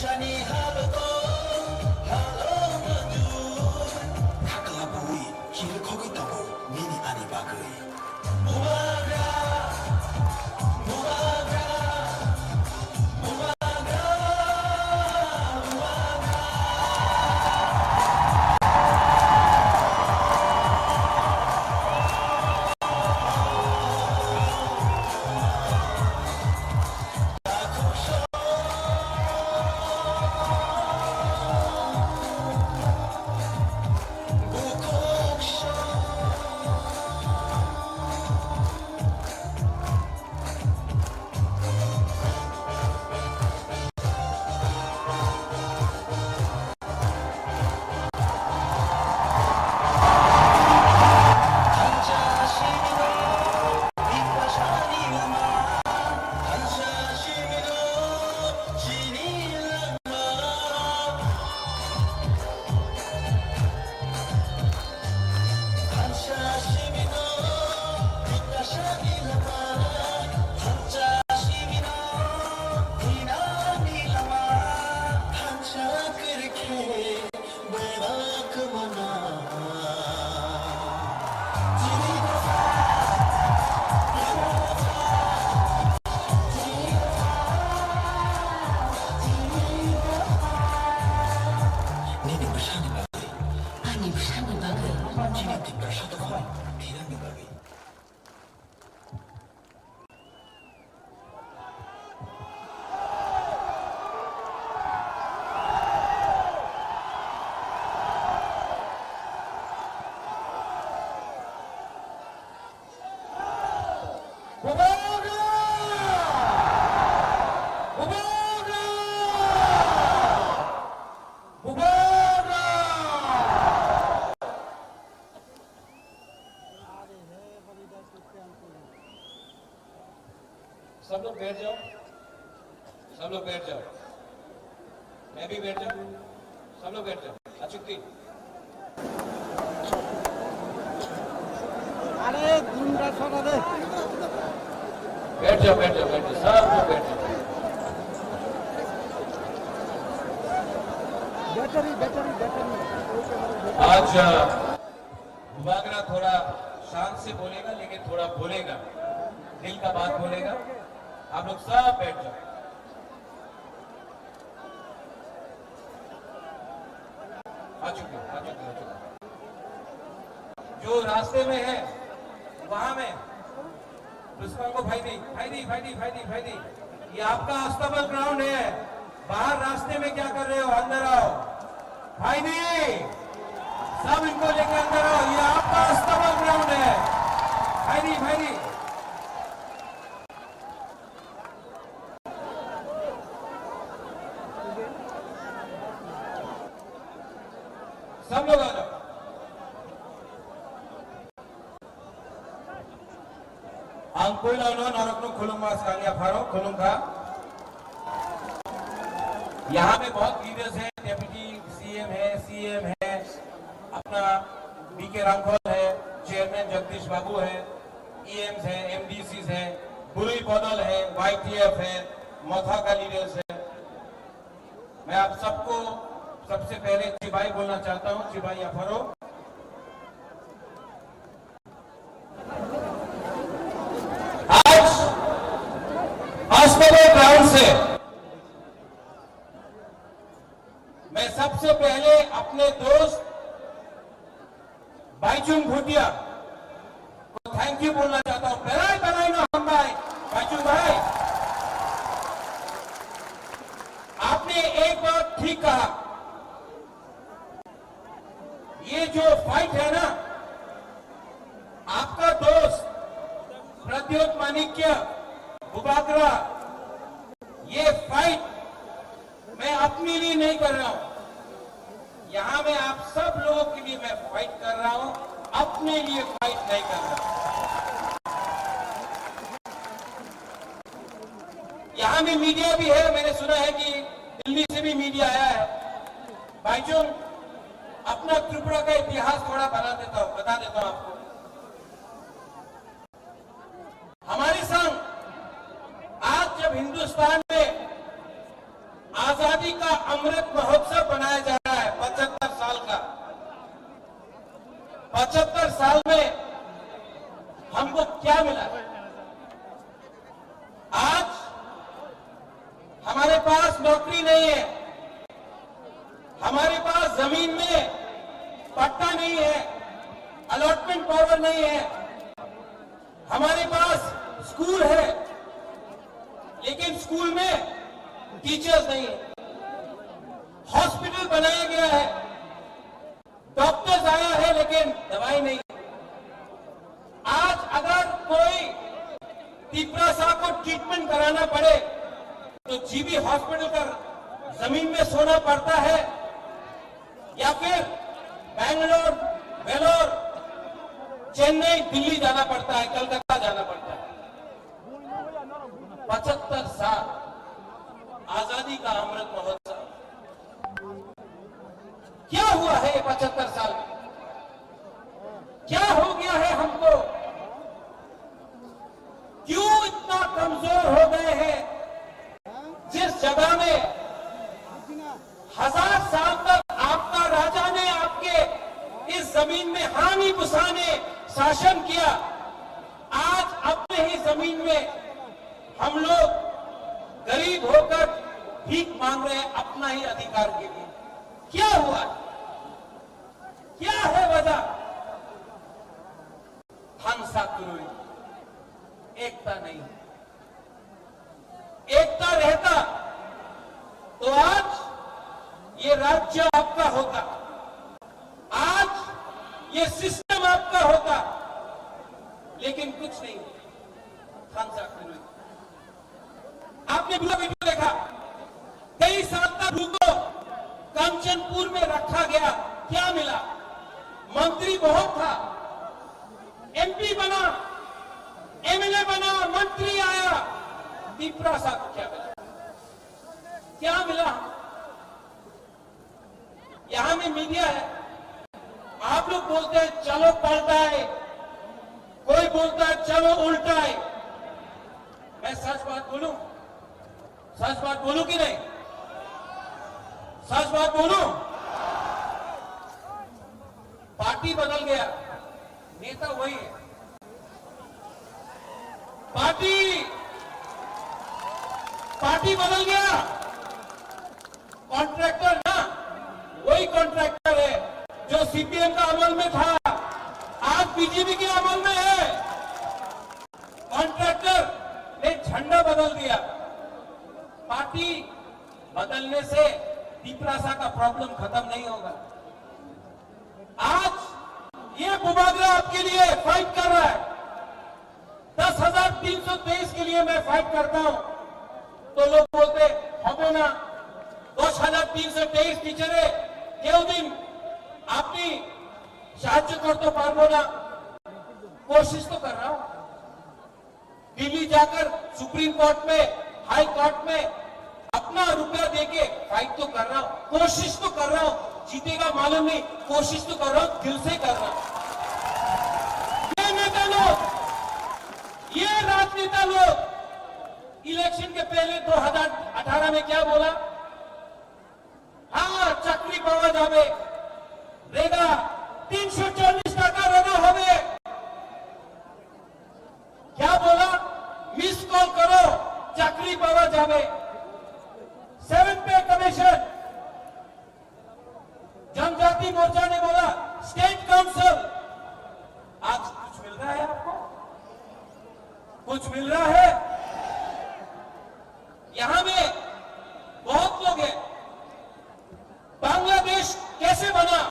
Sani habo to halo manjur. Khakla bui chirkhogwi tongo nini ani bagwi. Bubagra, bubagra, bubagra, bubagra. Nini bwsani bagwi. Ani bwsani bagwi. Chini Tiprasa dophani thwinani bagwi. Bubagra! Bubagra! Bubagra! सब लोग बैठ जाओ, सब लोग बैठ जाओ, मैं भी बैठ जाऊं, सब लोग बैठ जाओ। अचुक्ति। अरे, गुंडा छोड़ा दे। बैठ जाओ, बैठ जाओ, बैठ जाओ, सब लोग बैठ जाओ। Battery, battery, battery. आज, अ, बुबागरा थोड़ा शांत से बोलेगा, लेकिन थोड़ा बोलेगा, दिल का बात बोलेगा। आप लोग सब बैठ जाओ। आ चुके हो, आ चुके हो, आ चुके हो। जो रास्ते में है, वहां में दुश्मन को भाई दी, भाई दी, भाई दी, भाई दी, भाई दी। ये आपका अस्तबल ग्राउंड है, बाहर रास्ते में क्या कर रहे हो, अंदर आओ। भाई दी, सब इनको लेके अंदर आओ, ये आपका अस्तबल ग्राउंड है। भाई दी, भाई दी। सब लोग आ जाओ। Ang puila no norokno khulumma swkang yapharo khulumkha. यहाँ में बहुत लीडर्स हैं, डेप्यूटी सीएम है, सीएम है, अपना बीके रामखोल है, चेयरमैन जगदीश बाबू है, ईएम्स है, एमडीसीज है, बुरुई बदल है, वाईटीएफ है, मथा का लीडर्स है। मैं आप सबको सबसे पहले चिबाई बोलना चाहता हूँ, चिबाई अफरो। आज अस्पताल ग्राउंड से मैं सबसे पहले अपने दोस्त बाईचुंग भूटिया को थैंक यू बोलना चाहता हूँ। Belai belai no hambai, Baichung भाई, आपने एक बात ठीक कहा, ये जो फाइट है ना, आपका दोस्त प्रद्योत माणिक्य बुबागरा, ये फाइट मैं अपने लिए नहीं कर रहा हूं, यहां मैं आप सब लोगों के लिए मैं फाइट कर रहा हूं, अपने लिए फाइट नहीं कर रहा हूं। यहां में मीडिया भी है, मैंने सुना है कि दिल्ली से भी मीडिया आया है। भाईचुंग, अपना त्रिपुरा का इतिहास थोड़ा बना देता हूं, बता देता हूं आपको। हमारी संघ आज जब हिंदुस्तान में आजादी का अमृत महोत्सव मनाया जा रहा है, पचहत्तर साल का। पचहत्तर साल में हमको क्या मिला? आज हमारे पास नौकरी नहीं है, हमारे पास जमीन में पट्टा नहीं है, अलॉटमेंट पावर नहीं है। हमारे पास स्कूल है, लेकिन स्कूल में टीचर्स नहीं है। हॉस्पिटल बनाया गया है, डॉक्टर्स आया है, लेकिन दवाई नहीं। आज अगर कोई तिपरासा को ट्रीटमेंट कराना पड़े, तो जीबी हॉस्पिटल का जमीन में सोना पड़ता है, या फिर बैंगलोर, वेलोर, चेन्नई, दिल्ली जाना पड़ता है, कलकत्ता जाना पड़ता है। पचहत्तर साल आजादी का अमृत महोत्सव, क्या हुआ है ये पचहत्तर साल में? क्या हो गया है हमको? क्यों इतना कमजोर हो गए हैं? जिस जगह में हजार साल तक आपका राजा ने आपके इस जमीन में हानि गुसाने शासन किया, आज अपने ही जमीन में हम लोग गरीब होकर भीख मांग रहे हैं अपना ही अधिकार के लिए। क्या हुआ? क्या है वजह? Thangsa kwrwi, एकता नहीं। एकता रहता तो आज ये राज्य आपका होता, आज ये सिस्टम आपका होता, लेकिन कुछ नहीं। Thangsa kwrwi. आपने पूरा वीडियो देखा, कई साल तक रुको, कंचनपुर में रखा गया, क्या मिला? मंत्री बहुत था, एमपी बना, एमएलए बना, मंत्री आया, तिपरासा को क्या मिला? क्या मिला? यहाँ में मीडिया है, आप लोग बोलते हैं चलो पलटा है, कोई बोलता है चलो उल्टा है। मैं सच बात बोलूं, सच बात बोलूं कि नहीं? सच बात बोलूं? पार्टी बदल गया, नेता वही है। पार्टी, पार्टी बदल गया। कॉन्ट्रैक्टर ना, वही कॉन्ट्रैक्टर है जो सीपीएम का अमल में था, आज बीजेपी के अमल में है। कॉन्ट्रैक्टर ने झंडा बदल दिया। पार्टी बदलने से तिपरासा का प्रॉब्लम खत्म नहीं होगा। आज ये बुबागरा आपके लिए फाइट कर रहा है। दस हजार तीन सौ तेईस के लिए मैं फाइट करता हूं, तो लोग बोलते, "হবে না, দশ হাজার তিনশো তেইশ টিচারে কেউ দিন আপনি সাহায্য করতে পারবো না।" कोशिश तो कर रहा हूं। दिल्ली जाकर सुप्रीम कोर्ट में, हाई कोर्ट में अपना रुपया देके फाइट तो कर रहा हूं, कोशिश तो कर रहा हूं। जीतेगा मालूम नहीं, कोशिश तो कर रहा हूं, दिल से कर रहा हूं। ये नेता लोग, ये राजनेता लोग इलेक्शन के पहले दो हज़ार अठारह में क्या बोला? হ্যাঁ, চাকরি পাওয়া যাবে। রেগা, তিনশো চল্লিশ টাকা রেগা হবে। क्या बोला? मिस कॉल करो, চাকরি পাওয়া যাবে। सेवन पे कमीशन, जनजाति मोर्चा ने बोला, स्टेट काउंसिल। आज कुछ मिल रहा है आपको? कुछ मिल रहा है? यहां में बहुत लोग हैं। बांग्लादेश कैसे बना?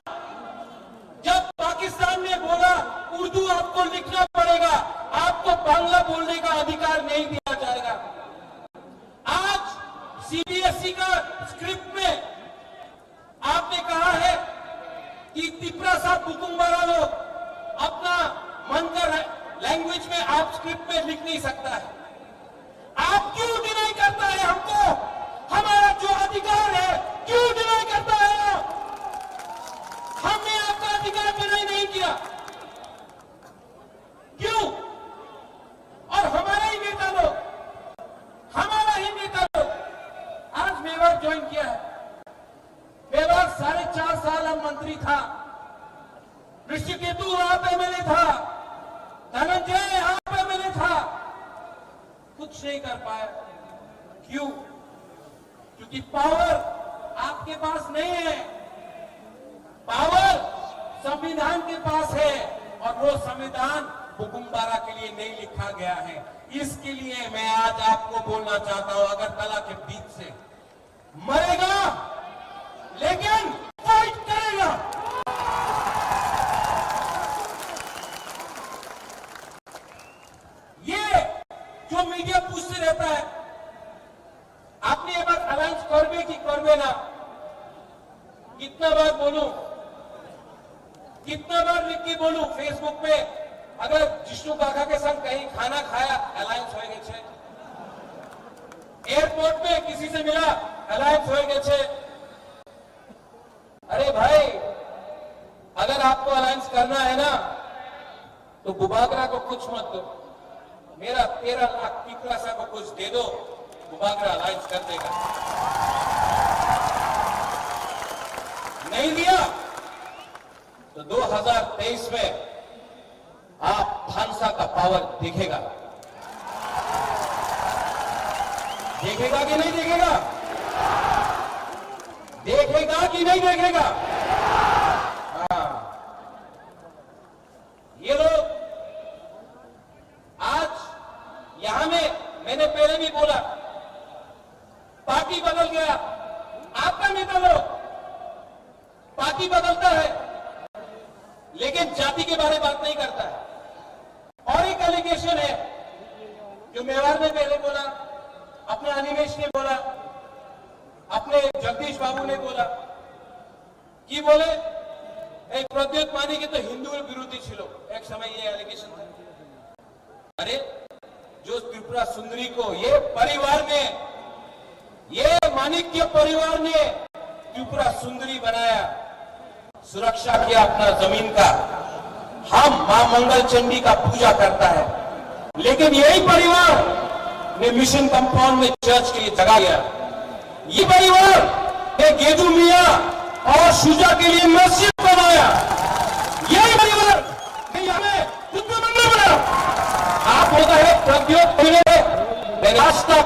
जब पाकिस्तान ने बोला, "उर्दू आपको लिखना पड़ेगा, आपको बांग्ला बोलने का अधिकार नहीं दिया जाएगा।" आज सीबीएसई का स्क्रिप्ट में आपने कहा है कि तिपरासा बुकुंगबारा लोग अपना मन का लैंग्वेज में आप स्क्रिप्ट में लिख नहीं सकता है। आप क्यों डिनाई करता है हमको? हमारा जो अधिकार है, क्यों डिनाई करता है आप? हमने आपका अधिकार डिनाई नहीं किया। क्यों? और हमारा ही नेता लोग, हमारा ही नेता लोग आज मेवाड़ ज्वाइन किया है। मेवाड़ साढ़े चार साल हम मंत्री था, ऋषिकेतु आप एमएलए था, धनंजय आप एमएलए था, कुछ नहीं कर पाया। क्यों? क्योंकि पावर आपके पास नहीं है। पावर संविधान के पास है, और वो संविधान बुगुम्बारा के लिए नहीं लिखा गया है। इसके लिए मैं आज आपको बोलना चाहता हूं, अगरतला के बीच से मरेगा, लेकिन फाइट करेगा। ये जो मीडिया पूछते रहता है, আপনি এবার অ্যালায়েন্স করবে কি করবে না? कितना बार बोलूं, कितना बार लिख के बोलूं फेसबुक पे? अगर जिष्णु काका के संग कहीं खाना खाया, अलायंस हो गए छे। एयरपोर्ट पे किसी से मिला, अलायंस हो गए छे। अरे भाई, अगर आपको अलायंस करना है ना, तो बुबागरा को कुछ मत दो, मेरा तेरह लाख तिपरासा को कुछ दे दो, बुबागरा अलायंस कर देगा। नहीं दिया तो दो हज़ार तेईस में आप थानसा का पावर दिखेगा, दिखेगा कि नहीं दिखेगा? दिखेगा कि नहीं दिखेगा? हाँ। ये लोग आज यहां में, मैंने पहले भी बोला, पार्टी बदल गया, आपका नेता लोग पार्टी बदलता है, लेकिन जाति के बारे में बात नहीं करता है। और एक एलिगेशन है जो मेवाड़ ने पहले बोला, अपने अनिमेश ने बोला, अपने जगदीश बाबू ने बोला, কি বলে, এই প্রদ্যুৎ মানিকে তো হিন্দু বিরোধী ছিল এক সময়, এই অ্যালিগেশন। अरे, जो त्रिपुरा सुंदरी को ये परिवार ने, ये माणिक्य परिवार ने त्रिपुरा सुंदरी बनाया, सुरक्षा किया अपना जमीन का, हम मां मंगल चंडी का पूजा करता है, लेकिन यही परिवार ने मिशन कंपाउंड में चर्च के लिए जगह लिया। ये परिवार ने गेदू मियाँ और शुजा के लिए मस्जिद बनाया। यही परिवार ने यहाँ पे बुद्ध मंदिर बनाया। आप होता है प्रद्योत, मैंने आज तक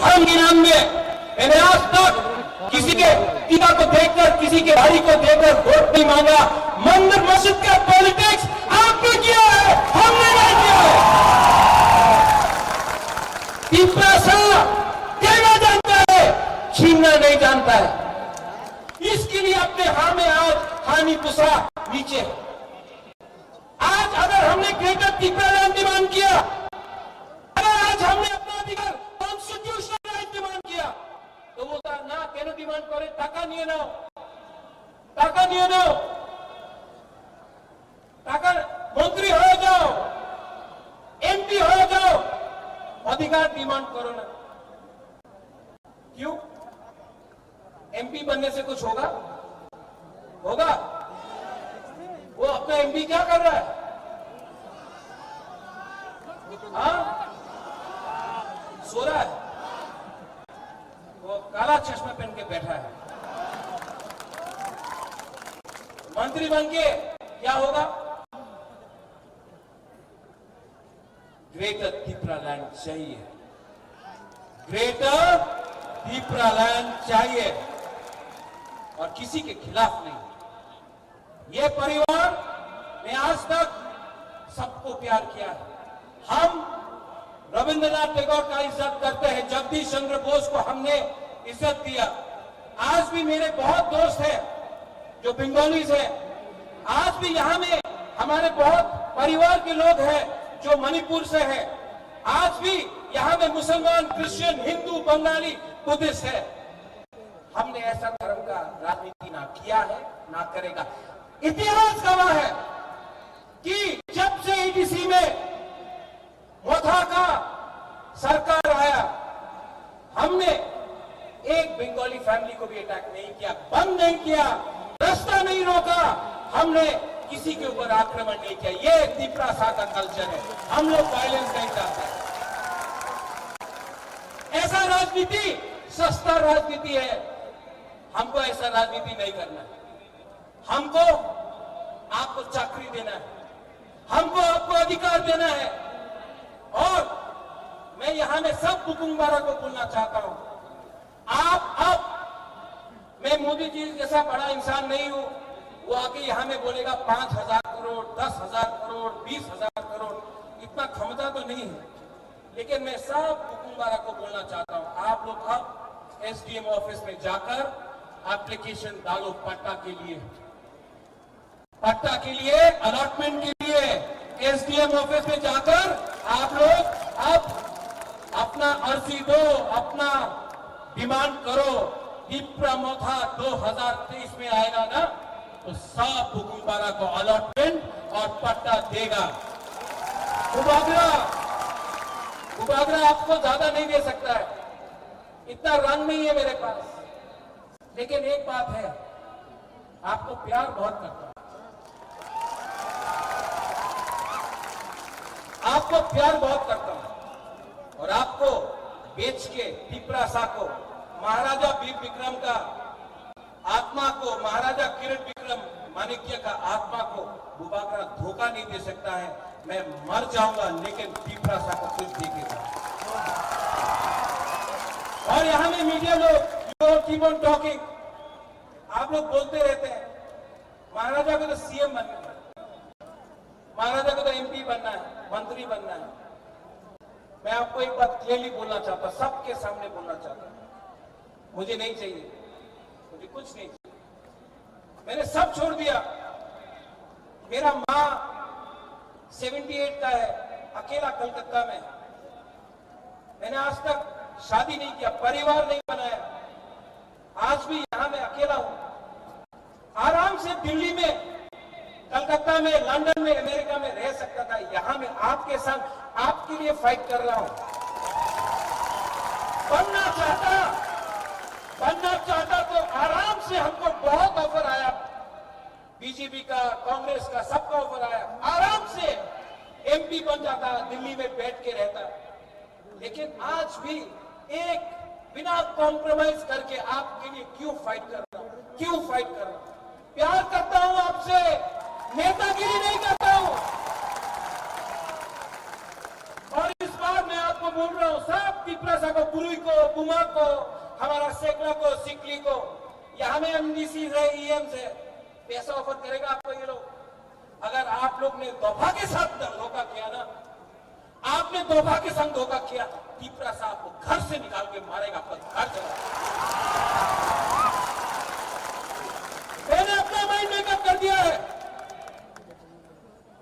धर्म के नाम में, मैंने आज तक किसी के पिता को देखकर, किसी के भाई को देखकर वोट नहीं मांगा। मंदिर मस्जिद का पॉलिटिक्स आपने किया है, हमने नहीं किया है। तिपरासा कहना जानता है, छीनना नहीं जानता है। इसके लिए अपने हाँ में आज हानि पुसा नीचे है। आज अगर हमने ग्रेटर तिपरालैंड डिमांड किया, अगर आज हमने अपना अधिकार कॉन्स्टिट्यूशनल राइट डिमांड किया, तो वो कहा, "ना, কেন ডিমান্ড করে? টাকা নিয়ে নাও, টাকা নিয়ে নাও, টাকার মন্ত্রী হয়ে যাও, এমপি হয়ে যাও, অধিকার ডিমান্ড করো না।" क्यों? एमपी बनने से कुछ होगा? होगा? वो अपना एमपी क्या कर रहा है? हाँ? सो रहा है। वो काला चश्मा पहन के बैठा है। मंत्री बन के क्या होगा? ग्रेटर तिपरालैंड चाहिए, ग्रेटर तिपरालैंड चाहिए, और किसी के खिलाफ नहीं। ये परिवार ने आज तक सबको प्यार किया है। हम रविंद्रनाथ टैगोर का इज्जत करते हैं, जगदीश चंद्र बोस को हमने इज्जत दिया। आज भी मेरे बहुत दोस्त हैं जो बंगालीज हैं। आज भी यहाँ में हमारे बहुत परिवार के लोग हैं जो मणिपुर से हैं। आज भी यहाँ में मुसलमान, क्रिश्चियन, हिंदू, बंगाली, बुद्धिस्ट है। हमने ऐसा धर्म का राजनीति ना किया है, ना करेगा। इतिहास गवाह है कि जब से एडीसी में मोथा का सरकार आया, हमने एक बंगाली फैमिली को भी अटैक नहीं किया, बंद नहीं किया, रास्ता नहीं रोका, हमने किसी के ऊपर आक्रमण नहीं किया। ये तिपरासा का कल्चर है, हम लोग वायलेंस नहीं चाहते। ऐसा राजनीति सस्ता राजनीति है, हमको ऐसा राजनीति नहीं करना है। हमको आपको चाकरी देना है, हमको आपको अधिकार देना है। और मैं यहाँ में सब बुकुंग बारा को बोलना चाहता हूँ, आप, आप, मैं मोदी जी जैसा बड़ा इंसान नहीं हूँ, वो आके यहाँ में बोलेगा पाँच हजार करोड़, दस हजार करोड़, बीस हजार करोड़, इतना क्षमता तो नहीं है। लेकिन मैं सब बुकुंग बारा को बोलना चाहता हूँ, आप लोग अब एसडीएम ऑफिस में जाकर एप्लीकेशन डालो पट्टा के लिए, पट्टा के लिए, अलॉटमेंट के लिए एसडीएम ऑफिस में जाकर आप लोग अब अपना अर्जी दो, अपना डिमांड करो। तिप्रा मोथा दो हज़ार तेईस में आएगा ना, तो सब बुकुंग बारा को अलॉटमेंट और पट्टा देगा। बुबागरा, बुबागरा आपको ज्यादा नहीं दे सकता है, इतना रंग नहीं है मेरे पास। लेकिन एक बात है, आपको प्यार बहुत करता हूं, आपको प्यार बहुत करता हूं। और आपको बेच के तिप्रासा को, महाराजा वीर विक्रम का आत्मा को, महाराजा किरण विक्रम माणिक्य का आत्मा को बुबागरा धोखा नहीं दे सकता है। मैं मर जाऊंगा, लेकिन तिप्रासा को कुछ दे के जाऊंगा। और यहाँ में मीडिया लोग, you keep on talking, आप लोग बोलते रहते हैं, महाराजा को तो सीएम बनना है, महाराजा को तो एमपी बनना है, मंत्री बनना है। मैं आपको एक बात क्लियरली बोलना चाहता हूं, सबके सामने बोलना चाहता हूं, मुझे नहीं चाहिए, मुझे कुछ नहीं चाहिए। मैंने सब छोड़ दिया। मेरा माँ सेवेंटी एट का है, अकेला कलकत्ता में। मैंने आज तक शादी नहीं किया, परिवार नहीं बनाया। आज भी यहाँ मैं अकेला हूँ। आराम से दिल्ली में, कलकत्ता में, लंदन में, अमेरिका में रह सकता था। यहाँ में आपके संग, आपके लिए फाइट कर रहा हूँ। बनना चाहता, बनना चाहता तो आराम से, हमको बहुत ऑफर आया, बीजेपी का, कांग्रेस का, सबका ऑफर आया, आराम से एमपी बन जाता, दिल्ली में बैठ के रहता। लेकिन आज भी एक बिना कॉम्प्रोमाइज करके आपके लिए क्यों फाइट कर रहा हूं, क्यों फाइट कर रहा हूं? प्यार करता हूं आपसे, नेतागिरी नहीं करता हूं। और इस बार मैं आपको बोल रहा हूं, सब तिप्रासा को, बुरुई को, बुमा को, हमारा सेकला को, सिकली को, यहाँ में एमडीसी है, ईएम से, पैसा ऑफर करेगा आपको ये लोग। अगर आप लोग ने दोफा के साथ धोखा किया ना, आपने दोफा के संग धोखा किया, तिप्रासा आपको घर से निकाल के मारेगा, आपका घर जला देगा। मैंने अपना माइंड मेकअप कर दिया है।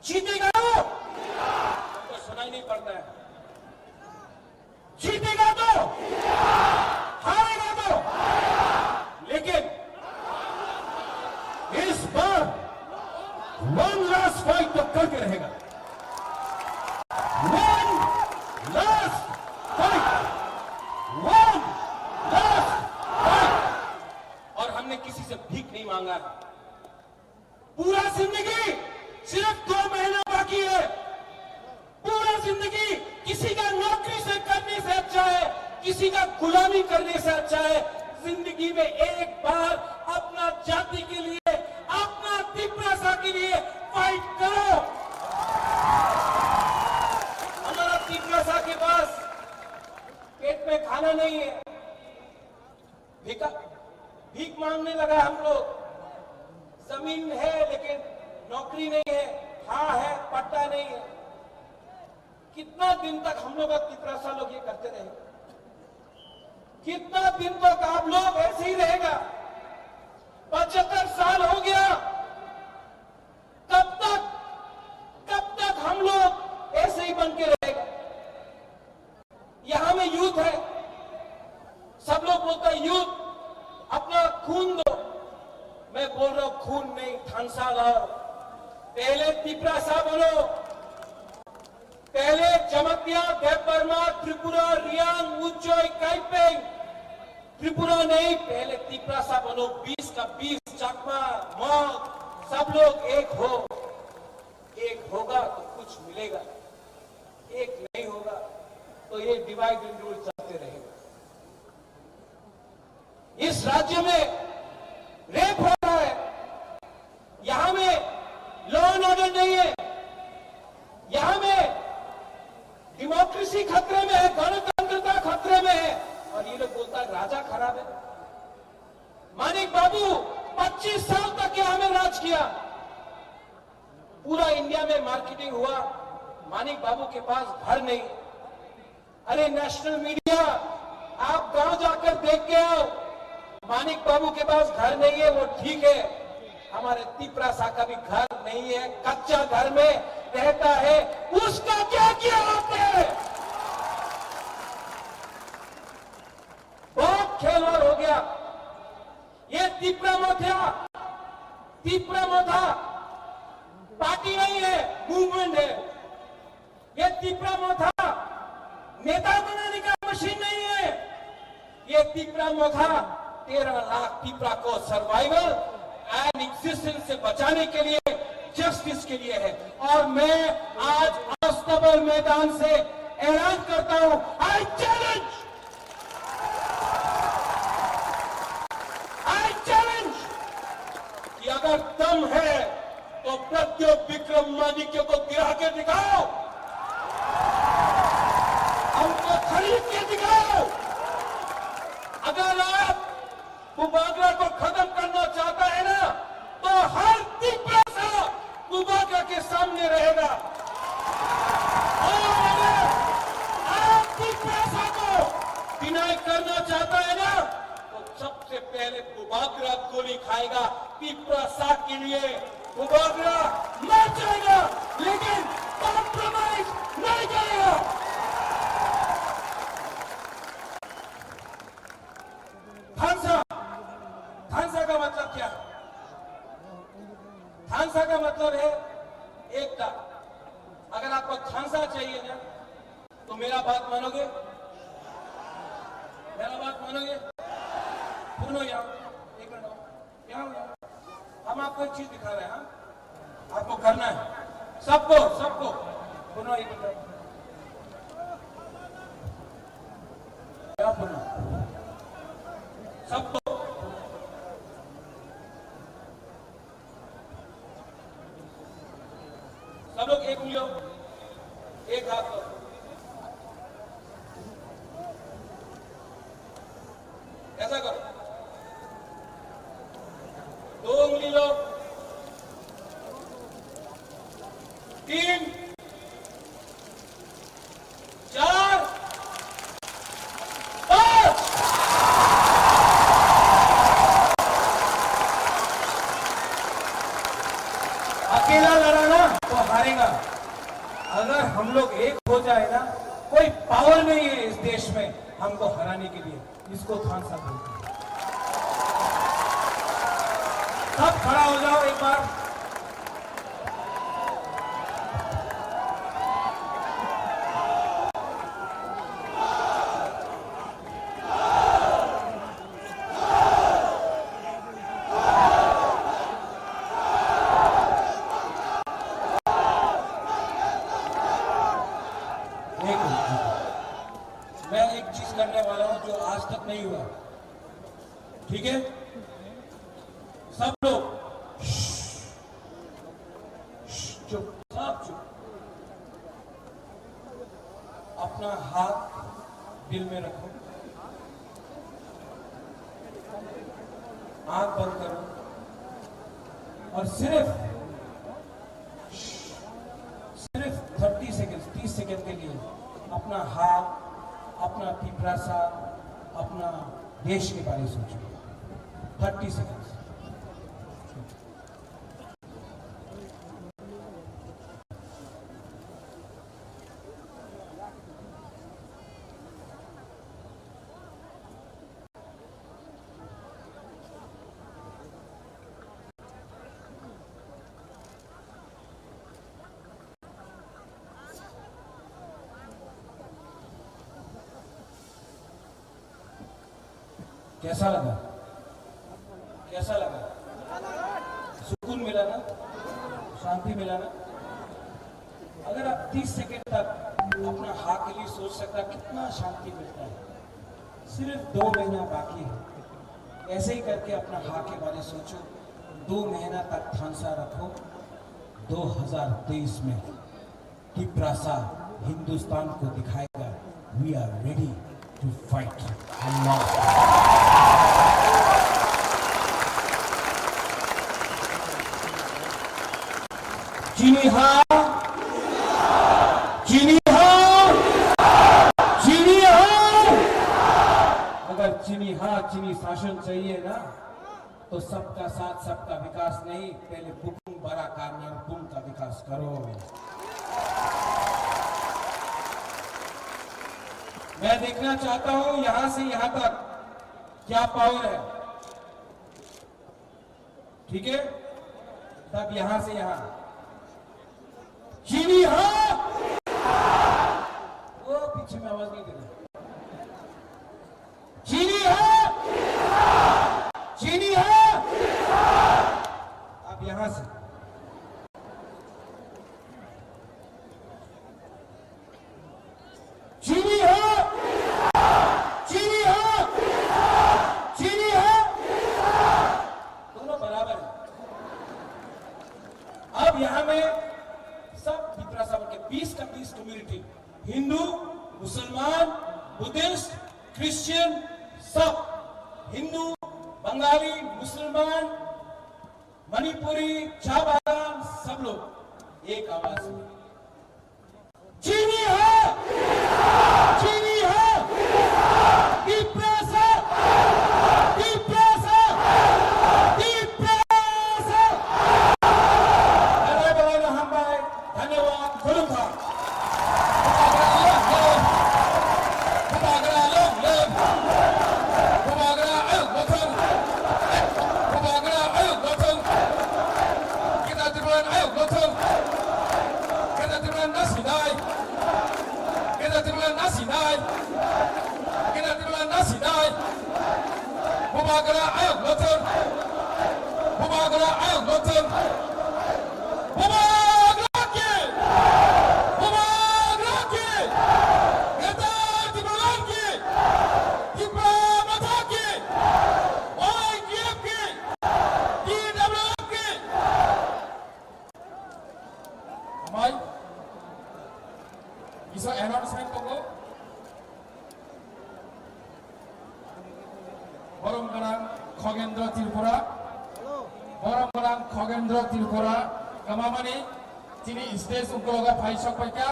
जीतेगा तो हमको सुनाई नहीं पड़ता है। जीतेगा तो, हारेगा तो, लेकिन इस बार वन लास्ट फाइट तो करके रहेगा। One last fight, one last fight. और हमने किसी से भीख नहीं मांगा है। पूरा जिंदगी, सिर्फ दो महीना बाकी है। पूरा जिंदगी किसी का नौकरी से करने से अच्छा है, किसी का गुलामी करने से अच्छा है। जिंदगी में एक बार अपना जाति के लिए, अपना तिप्रासा के लिए फाइट करो। हमारा तिप्रासा के पास पेट में खाना नहीं है, भिका, भीख मांगने लगा हम लोग। जमीन है लेकिन नौकरी नहीं है, हाँ है, पट्टा नहीं है। कितना दिन तक हम लोग का तिपरासा लोग ये करते रहेंगे? कितना दिन तक आप लोग ऐसे ही रहेगा? पचहत्तर साल हो गया, कब तक, कब तक हम लोग ऐसे ही बन के रहेगा? यहाँ में यूथ है, सब लोग बोलता है यूथ अपना खून दो। मैं बोल रहा हूँ खून नहीं, थानसा लाओ। पहले तिपरासा बनो, पहले जमतिया, देबबर्मा, त्रिपुरा, रियांग, उज्जय, काइपेंग, त्रिपुरा नहीं, पहले तिपरासा बनो। बीस का बीस, चकमा, मग, सब लोग एक हो। एक होगा तो कुछ मिलेगा, एक नहीं होगा तो ये डिवाइड एंड रूल चलते रहेगा। राज्य में रेप हो रहा है, यहाँ में लॉ एंड ऑर्डर नहीं है, यहाँ में डेमोक्रेसी खतरे में है, गणतंत्रता खतरे में है, और ये लोग बोलता है राजा खराब है। मानिक बाबू पच्चीस साल तक यहाँ में राज किया, पूरा इंडिया में मार्केटिंग हुआ, मानिक बाबू के पास घर नहीं। अरे नेशनल मीडिया, आप गांव जाकर देख के आओ, मानिक बाबू के पास घर नहीं है, वो ठीक है, हमारे तिपरासा का भी घर नहीं है, कच्चा घर में रहता है, उसका क्या किया आपने? बहुत खेलवाड़ हो गया। ये तिपरा मोथा, तिपरा मोथा पार्टी नहीं है, मूवमेंट है। ये तिपरा मोथा नेता बनाने का मशीन नहीं है। ये तिपरा मोथा तेरह लाख तिपरा को सर्वाइवल एंड एग्जिस्टेंस से बचाने के लिए, जस्टिस के लिए है। और मैं आज अस्तबल मैदान से ऐलान करता हूं, आई चैलेंज, आई चैलेंज कि अगर दम है तो प्रद्युत विक्रम मानिक्य को गिरा के दिखाओ, हमको खरीद के दिखाओ। अगर आप बुबागरा को खत्म करना चाहता है ना, तो हर तिपरासा बुबागरा के सामने रहेगा। और अगर आप तिपरासा को डिनाई करना चाहता है ना, तो सबसे पहले बुबागरा गोली खाएगा। तिपरासा के लिए बुबागरा मर जाएगा, लेकिन कॉम्प्रोमाइज नहीं करेगा। थांसा, थांसा का मतलब क्या? थांसा का मतलब है एकता। अगर आपको थांसा चाहिए ना, तो मेरा बात मानोगे? मेरा बात मानोगे? सुनो यार, एक मिनट, यहाँ, यहाँ। हम आपको एक चीज दिखा रहे हैं, हाँ? आपको करना है, सबको, सबको। सुनो, एक मिनट। क्या बोलना? सबको। सब लोग एक उंगली हो, एक हाथ हो। ऐसा करो, दो उंगली लो, तीन, चार, पांच। अकेला लड़ा ना तो हारेगा। अगर हम लोग एक हो जाए ना, कोई पावर नहीं है इस देश में हमको हराने के लिए। इसको थांसा बोलते हैं। सब खड़ा हो जाओ एक बार। एक मिनट। मैं एक चीज करने वाला हूं जो आज तक नहीं हुआ। ठीक है, सब लोग चुप, सब चुप। अपना हाथ दिल में रखो, आंख बंद करो और सिर्फ सिर्फ थर्टी सेकेंड, तीस सेकेंड के लिए अपना हाथ, अपना तिपरासा, अपना देश के बारे में सोचो। Thirty seconds. कैसा लगा? कैसा लगा? सुकून मिला ना? शांति मिला ना? अगर आप तीस सेकंड तक अपना हाँ के लिए सोच सकता, कितना शांति मिलता है। सिर्फ दो महीना बाकी है। ऐसे ही करके अपना हाँ के बारे सोचो। दो महीना तक थानसा रखो। दो हज़ार तेईस में तिपरासा हिंदुस्तान को दिखाएगा, we are ready to fight. चीनी हाँ, चीनी हाँ, चीनी हाँ। अगर चीनी हाँ, चीनी शासन चाहिए ना, तो सबका साथ, सबका विकास नहीं, पहले बुकुंग बड़ा कार्नर बुंग का विकास करो। मैं देखना चाहता हूं यहां से यहां तक क्या पावर है, ठीक है? तब यहां से यहां चीनी हाँ, वो पीछे में आवाज नहीं देना। चीनी हाँ, चीनी हाँ। अब यहां से चीनी हाँ, चीनी हाँ, चीनी हाँ। दोनों बराबर है। अब यहाँ में सब तिपरासा के बीस का बीस कम्युनिटी, हिंदू, मुसलमान, बुद्धिस्ट, क्रिश्चियन, सब हिंदू, बंगाली, मुसलमान, मणिपुरी, चाबागान, सब लोग एक आवाज में। चीनी हाँ, चीनी हाँ, तिपरासा, तिपरासा, Tiprasa. Bye bye, bye bye, hambai, dhanyawad, khulumkha. Bubagra long live! Bubagra long live! Bubagra ayuk gothong! Bubagra ayuk gothong! Kita Tripura ayuk gothong! Kita Tripura nasinai! Kita Tripura nasinai! Kita Tripura nasinai! Bubagra ayuk gothong! Bubagra ayuk gothong! Bubagra ki! Bubagra ki! Greater Tipraland ki! Tipra Motha ki! Y T F ki! T W F ki! Amai, kisa announcement tongo. Borom gwnang Khogendra Tripura, borom gwnang Khogendra Tripura kwmamani chini stage ukologo phai sok paikha,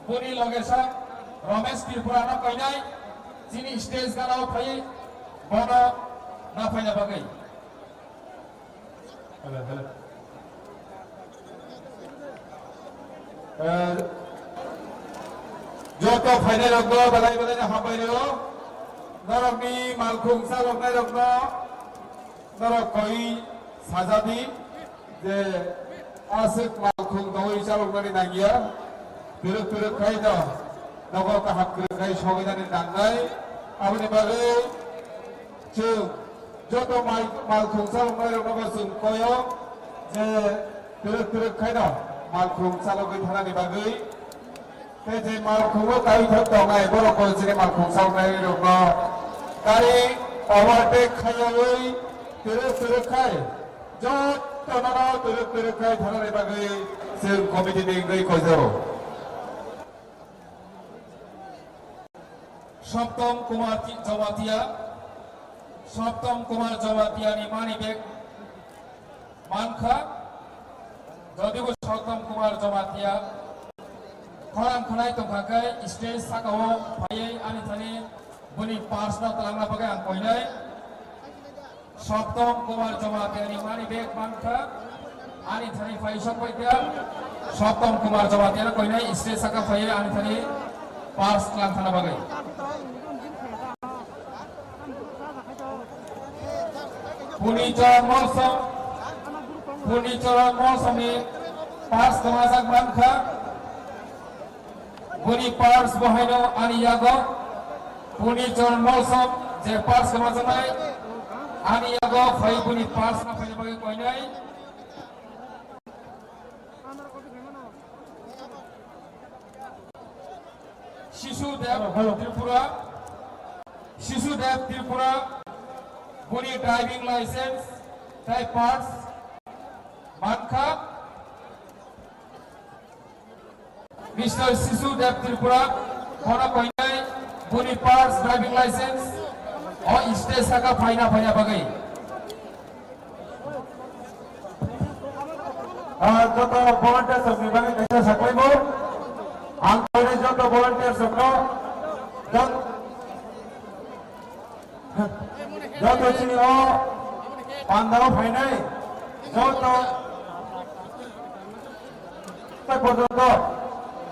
boni loge sa Ramesh Tripura no koinai chini stage gana o phai bono na phaina bagwi. Hello, hello. Eh, joto phainai rokno belai belai no hambai rw. Norokni malkhung chaloknai rokno norok koi sajadi je aswk malkhung dogwi chaloknani nangya. Twrwk twrwk khai no nogo kaham kwrwk khai sogwi nani nangnai. Aboni bagwi chwng joto mal, malkhung chaloknai rokno bo chwng koyo je twrwk twrwk khaino malkhung chalogwi thanani bagwi. Tei je malkhungo kaithok tongnai borok bo chini malkhung chaloknai rokno gari overtake khaiyawi twrwk twrwk khai jotono twrwk twrwk khai thanani bagwi chwng committee ni wngwi koijago. Soptom Kumar Ti-, Jamatia, Soptom Kumar Jamatia ni money bag mankha. Jodi bo Soptom Kumar Jamatia khorang khwnai tongkha khe stage saka o phaiwi ani thani boni purse no twlangna bagwi ang koinai. Soptom Kumar Jamatia ni money bag mankha, ani thani phai sok paikha. Soptom Kumar Jamatia no koinai stage saka phaiwi ani thani purse twlang thana bagwi. Punichor Molsom, Punichor Molsom ni purse twmajak mankha. Boni purse bo haino ani yago, boni chwng Molsom je purse kwmajaknai, ani yago phai boni purse no phaina bagwi koinai. Shishu Dev Tripura, Shishu Dev Tripura, Boni driving license tei parts mankha. Mister Sisudeb Tripura, bono koinai boni parts driving license o stage saka phaina phaina bagwi. Ah, joto volunteers rokni bagwi kaisa saklaimo. Ang koinai joto volunteers rokno jot-, joto chini o pandao phainai joto tak porjonto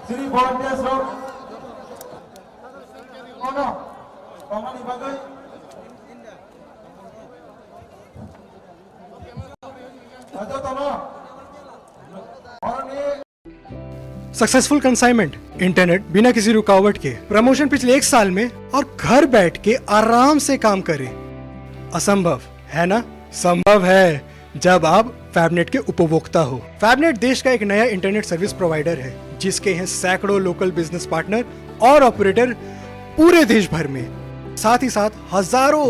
chini volunteers rok ono tongmani bagwi jotono oroni Successful consignment, internet बिना किसी रुकावट के, प्रमोशन पिछले एक साल में और घर बैठ के आराम से काम करें। असंभव है ना? संभव है, जब आप फैबनेट के उपभोक्ता हो। फैबनेट देश का एक नया इंटरनेट सर्विस प्रोवाइडर है, जिसके हैं सैकड़ों लोकल बिजनेस पार्टनर और ऑपरेटर पूरे देश भर में। साथ ही साथ हजारों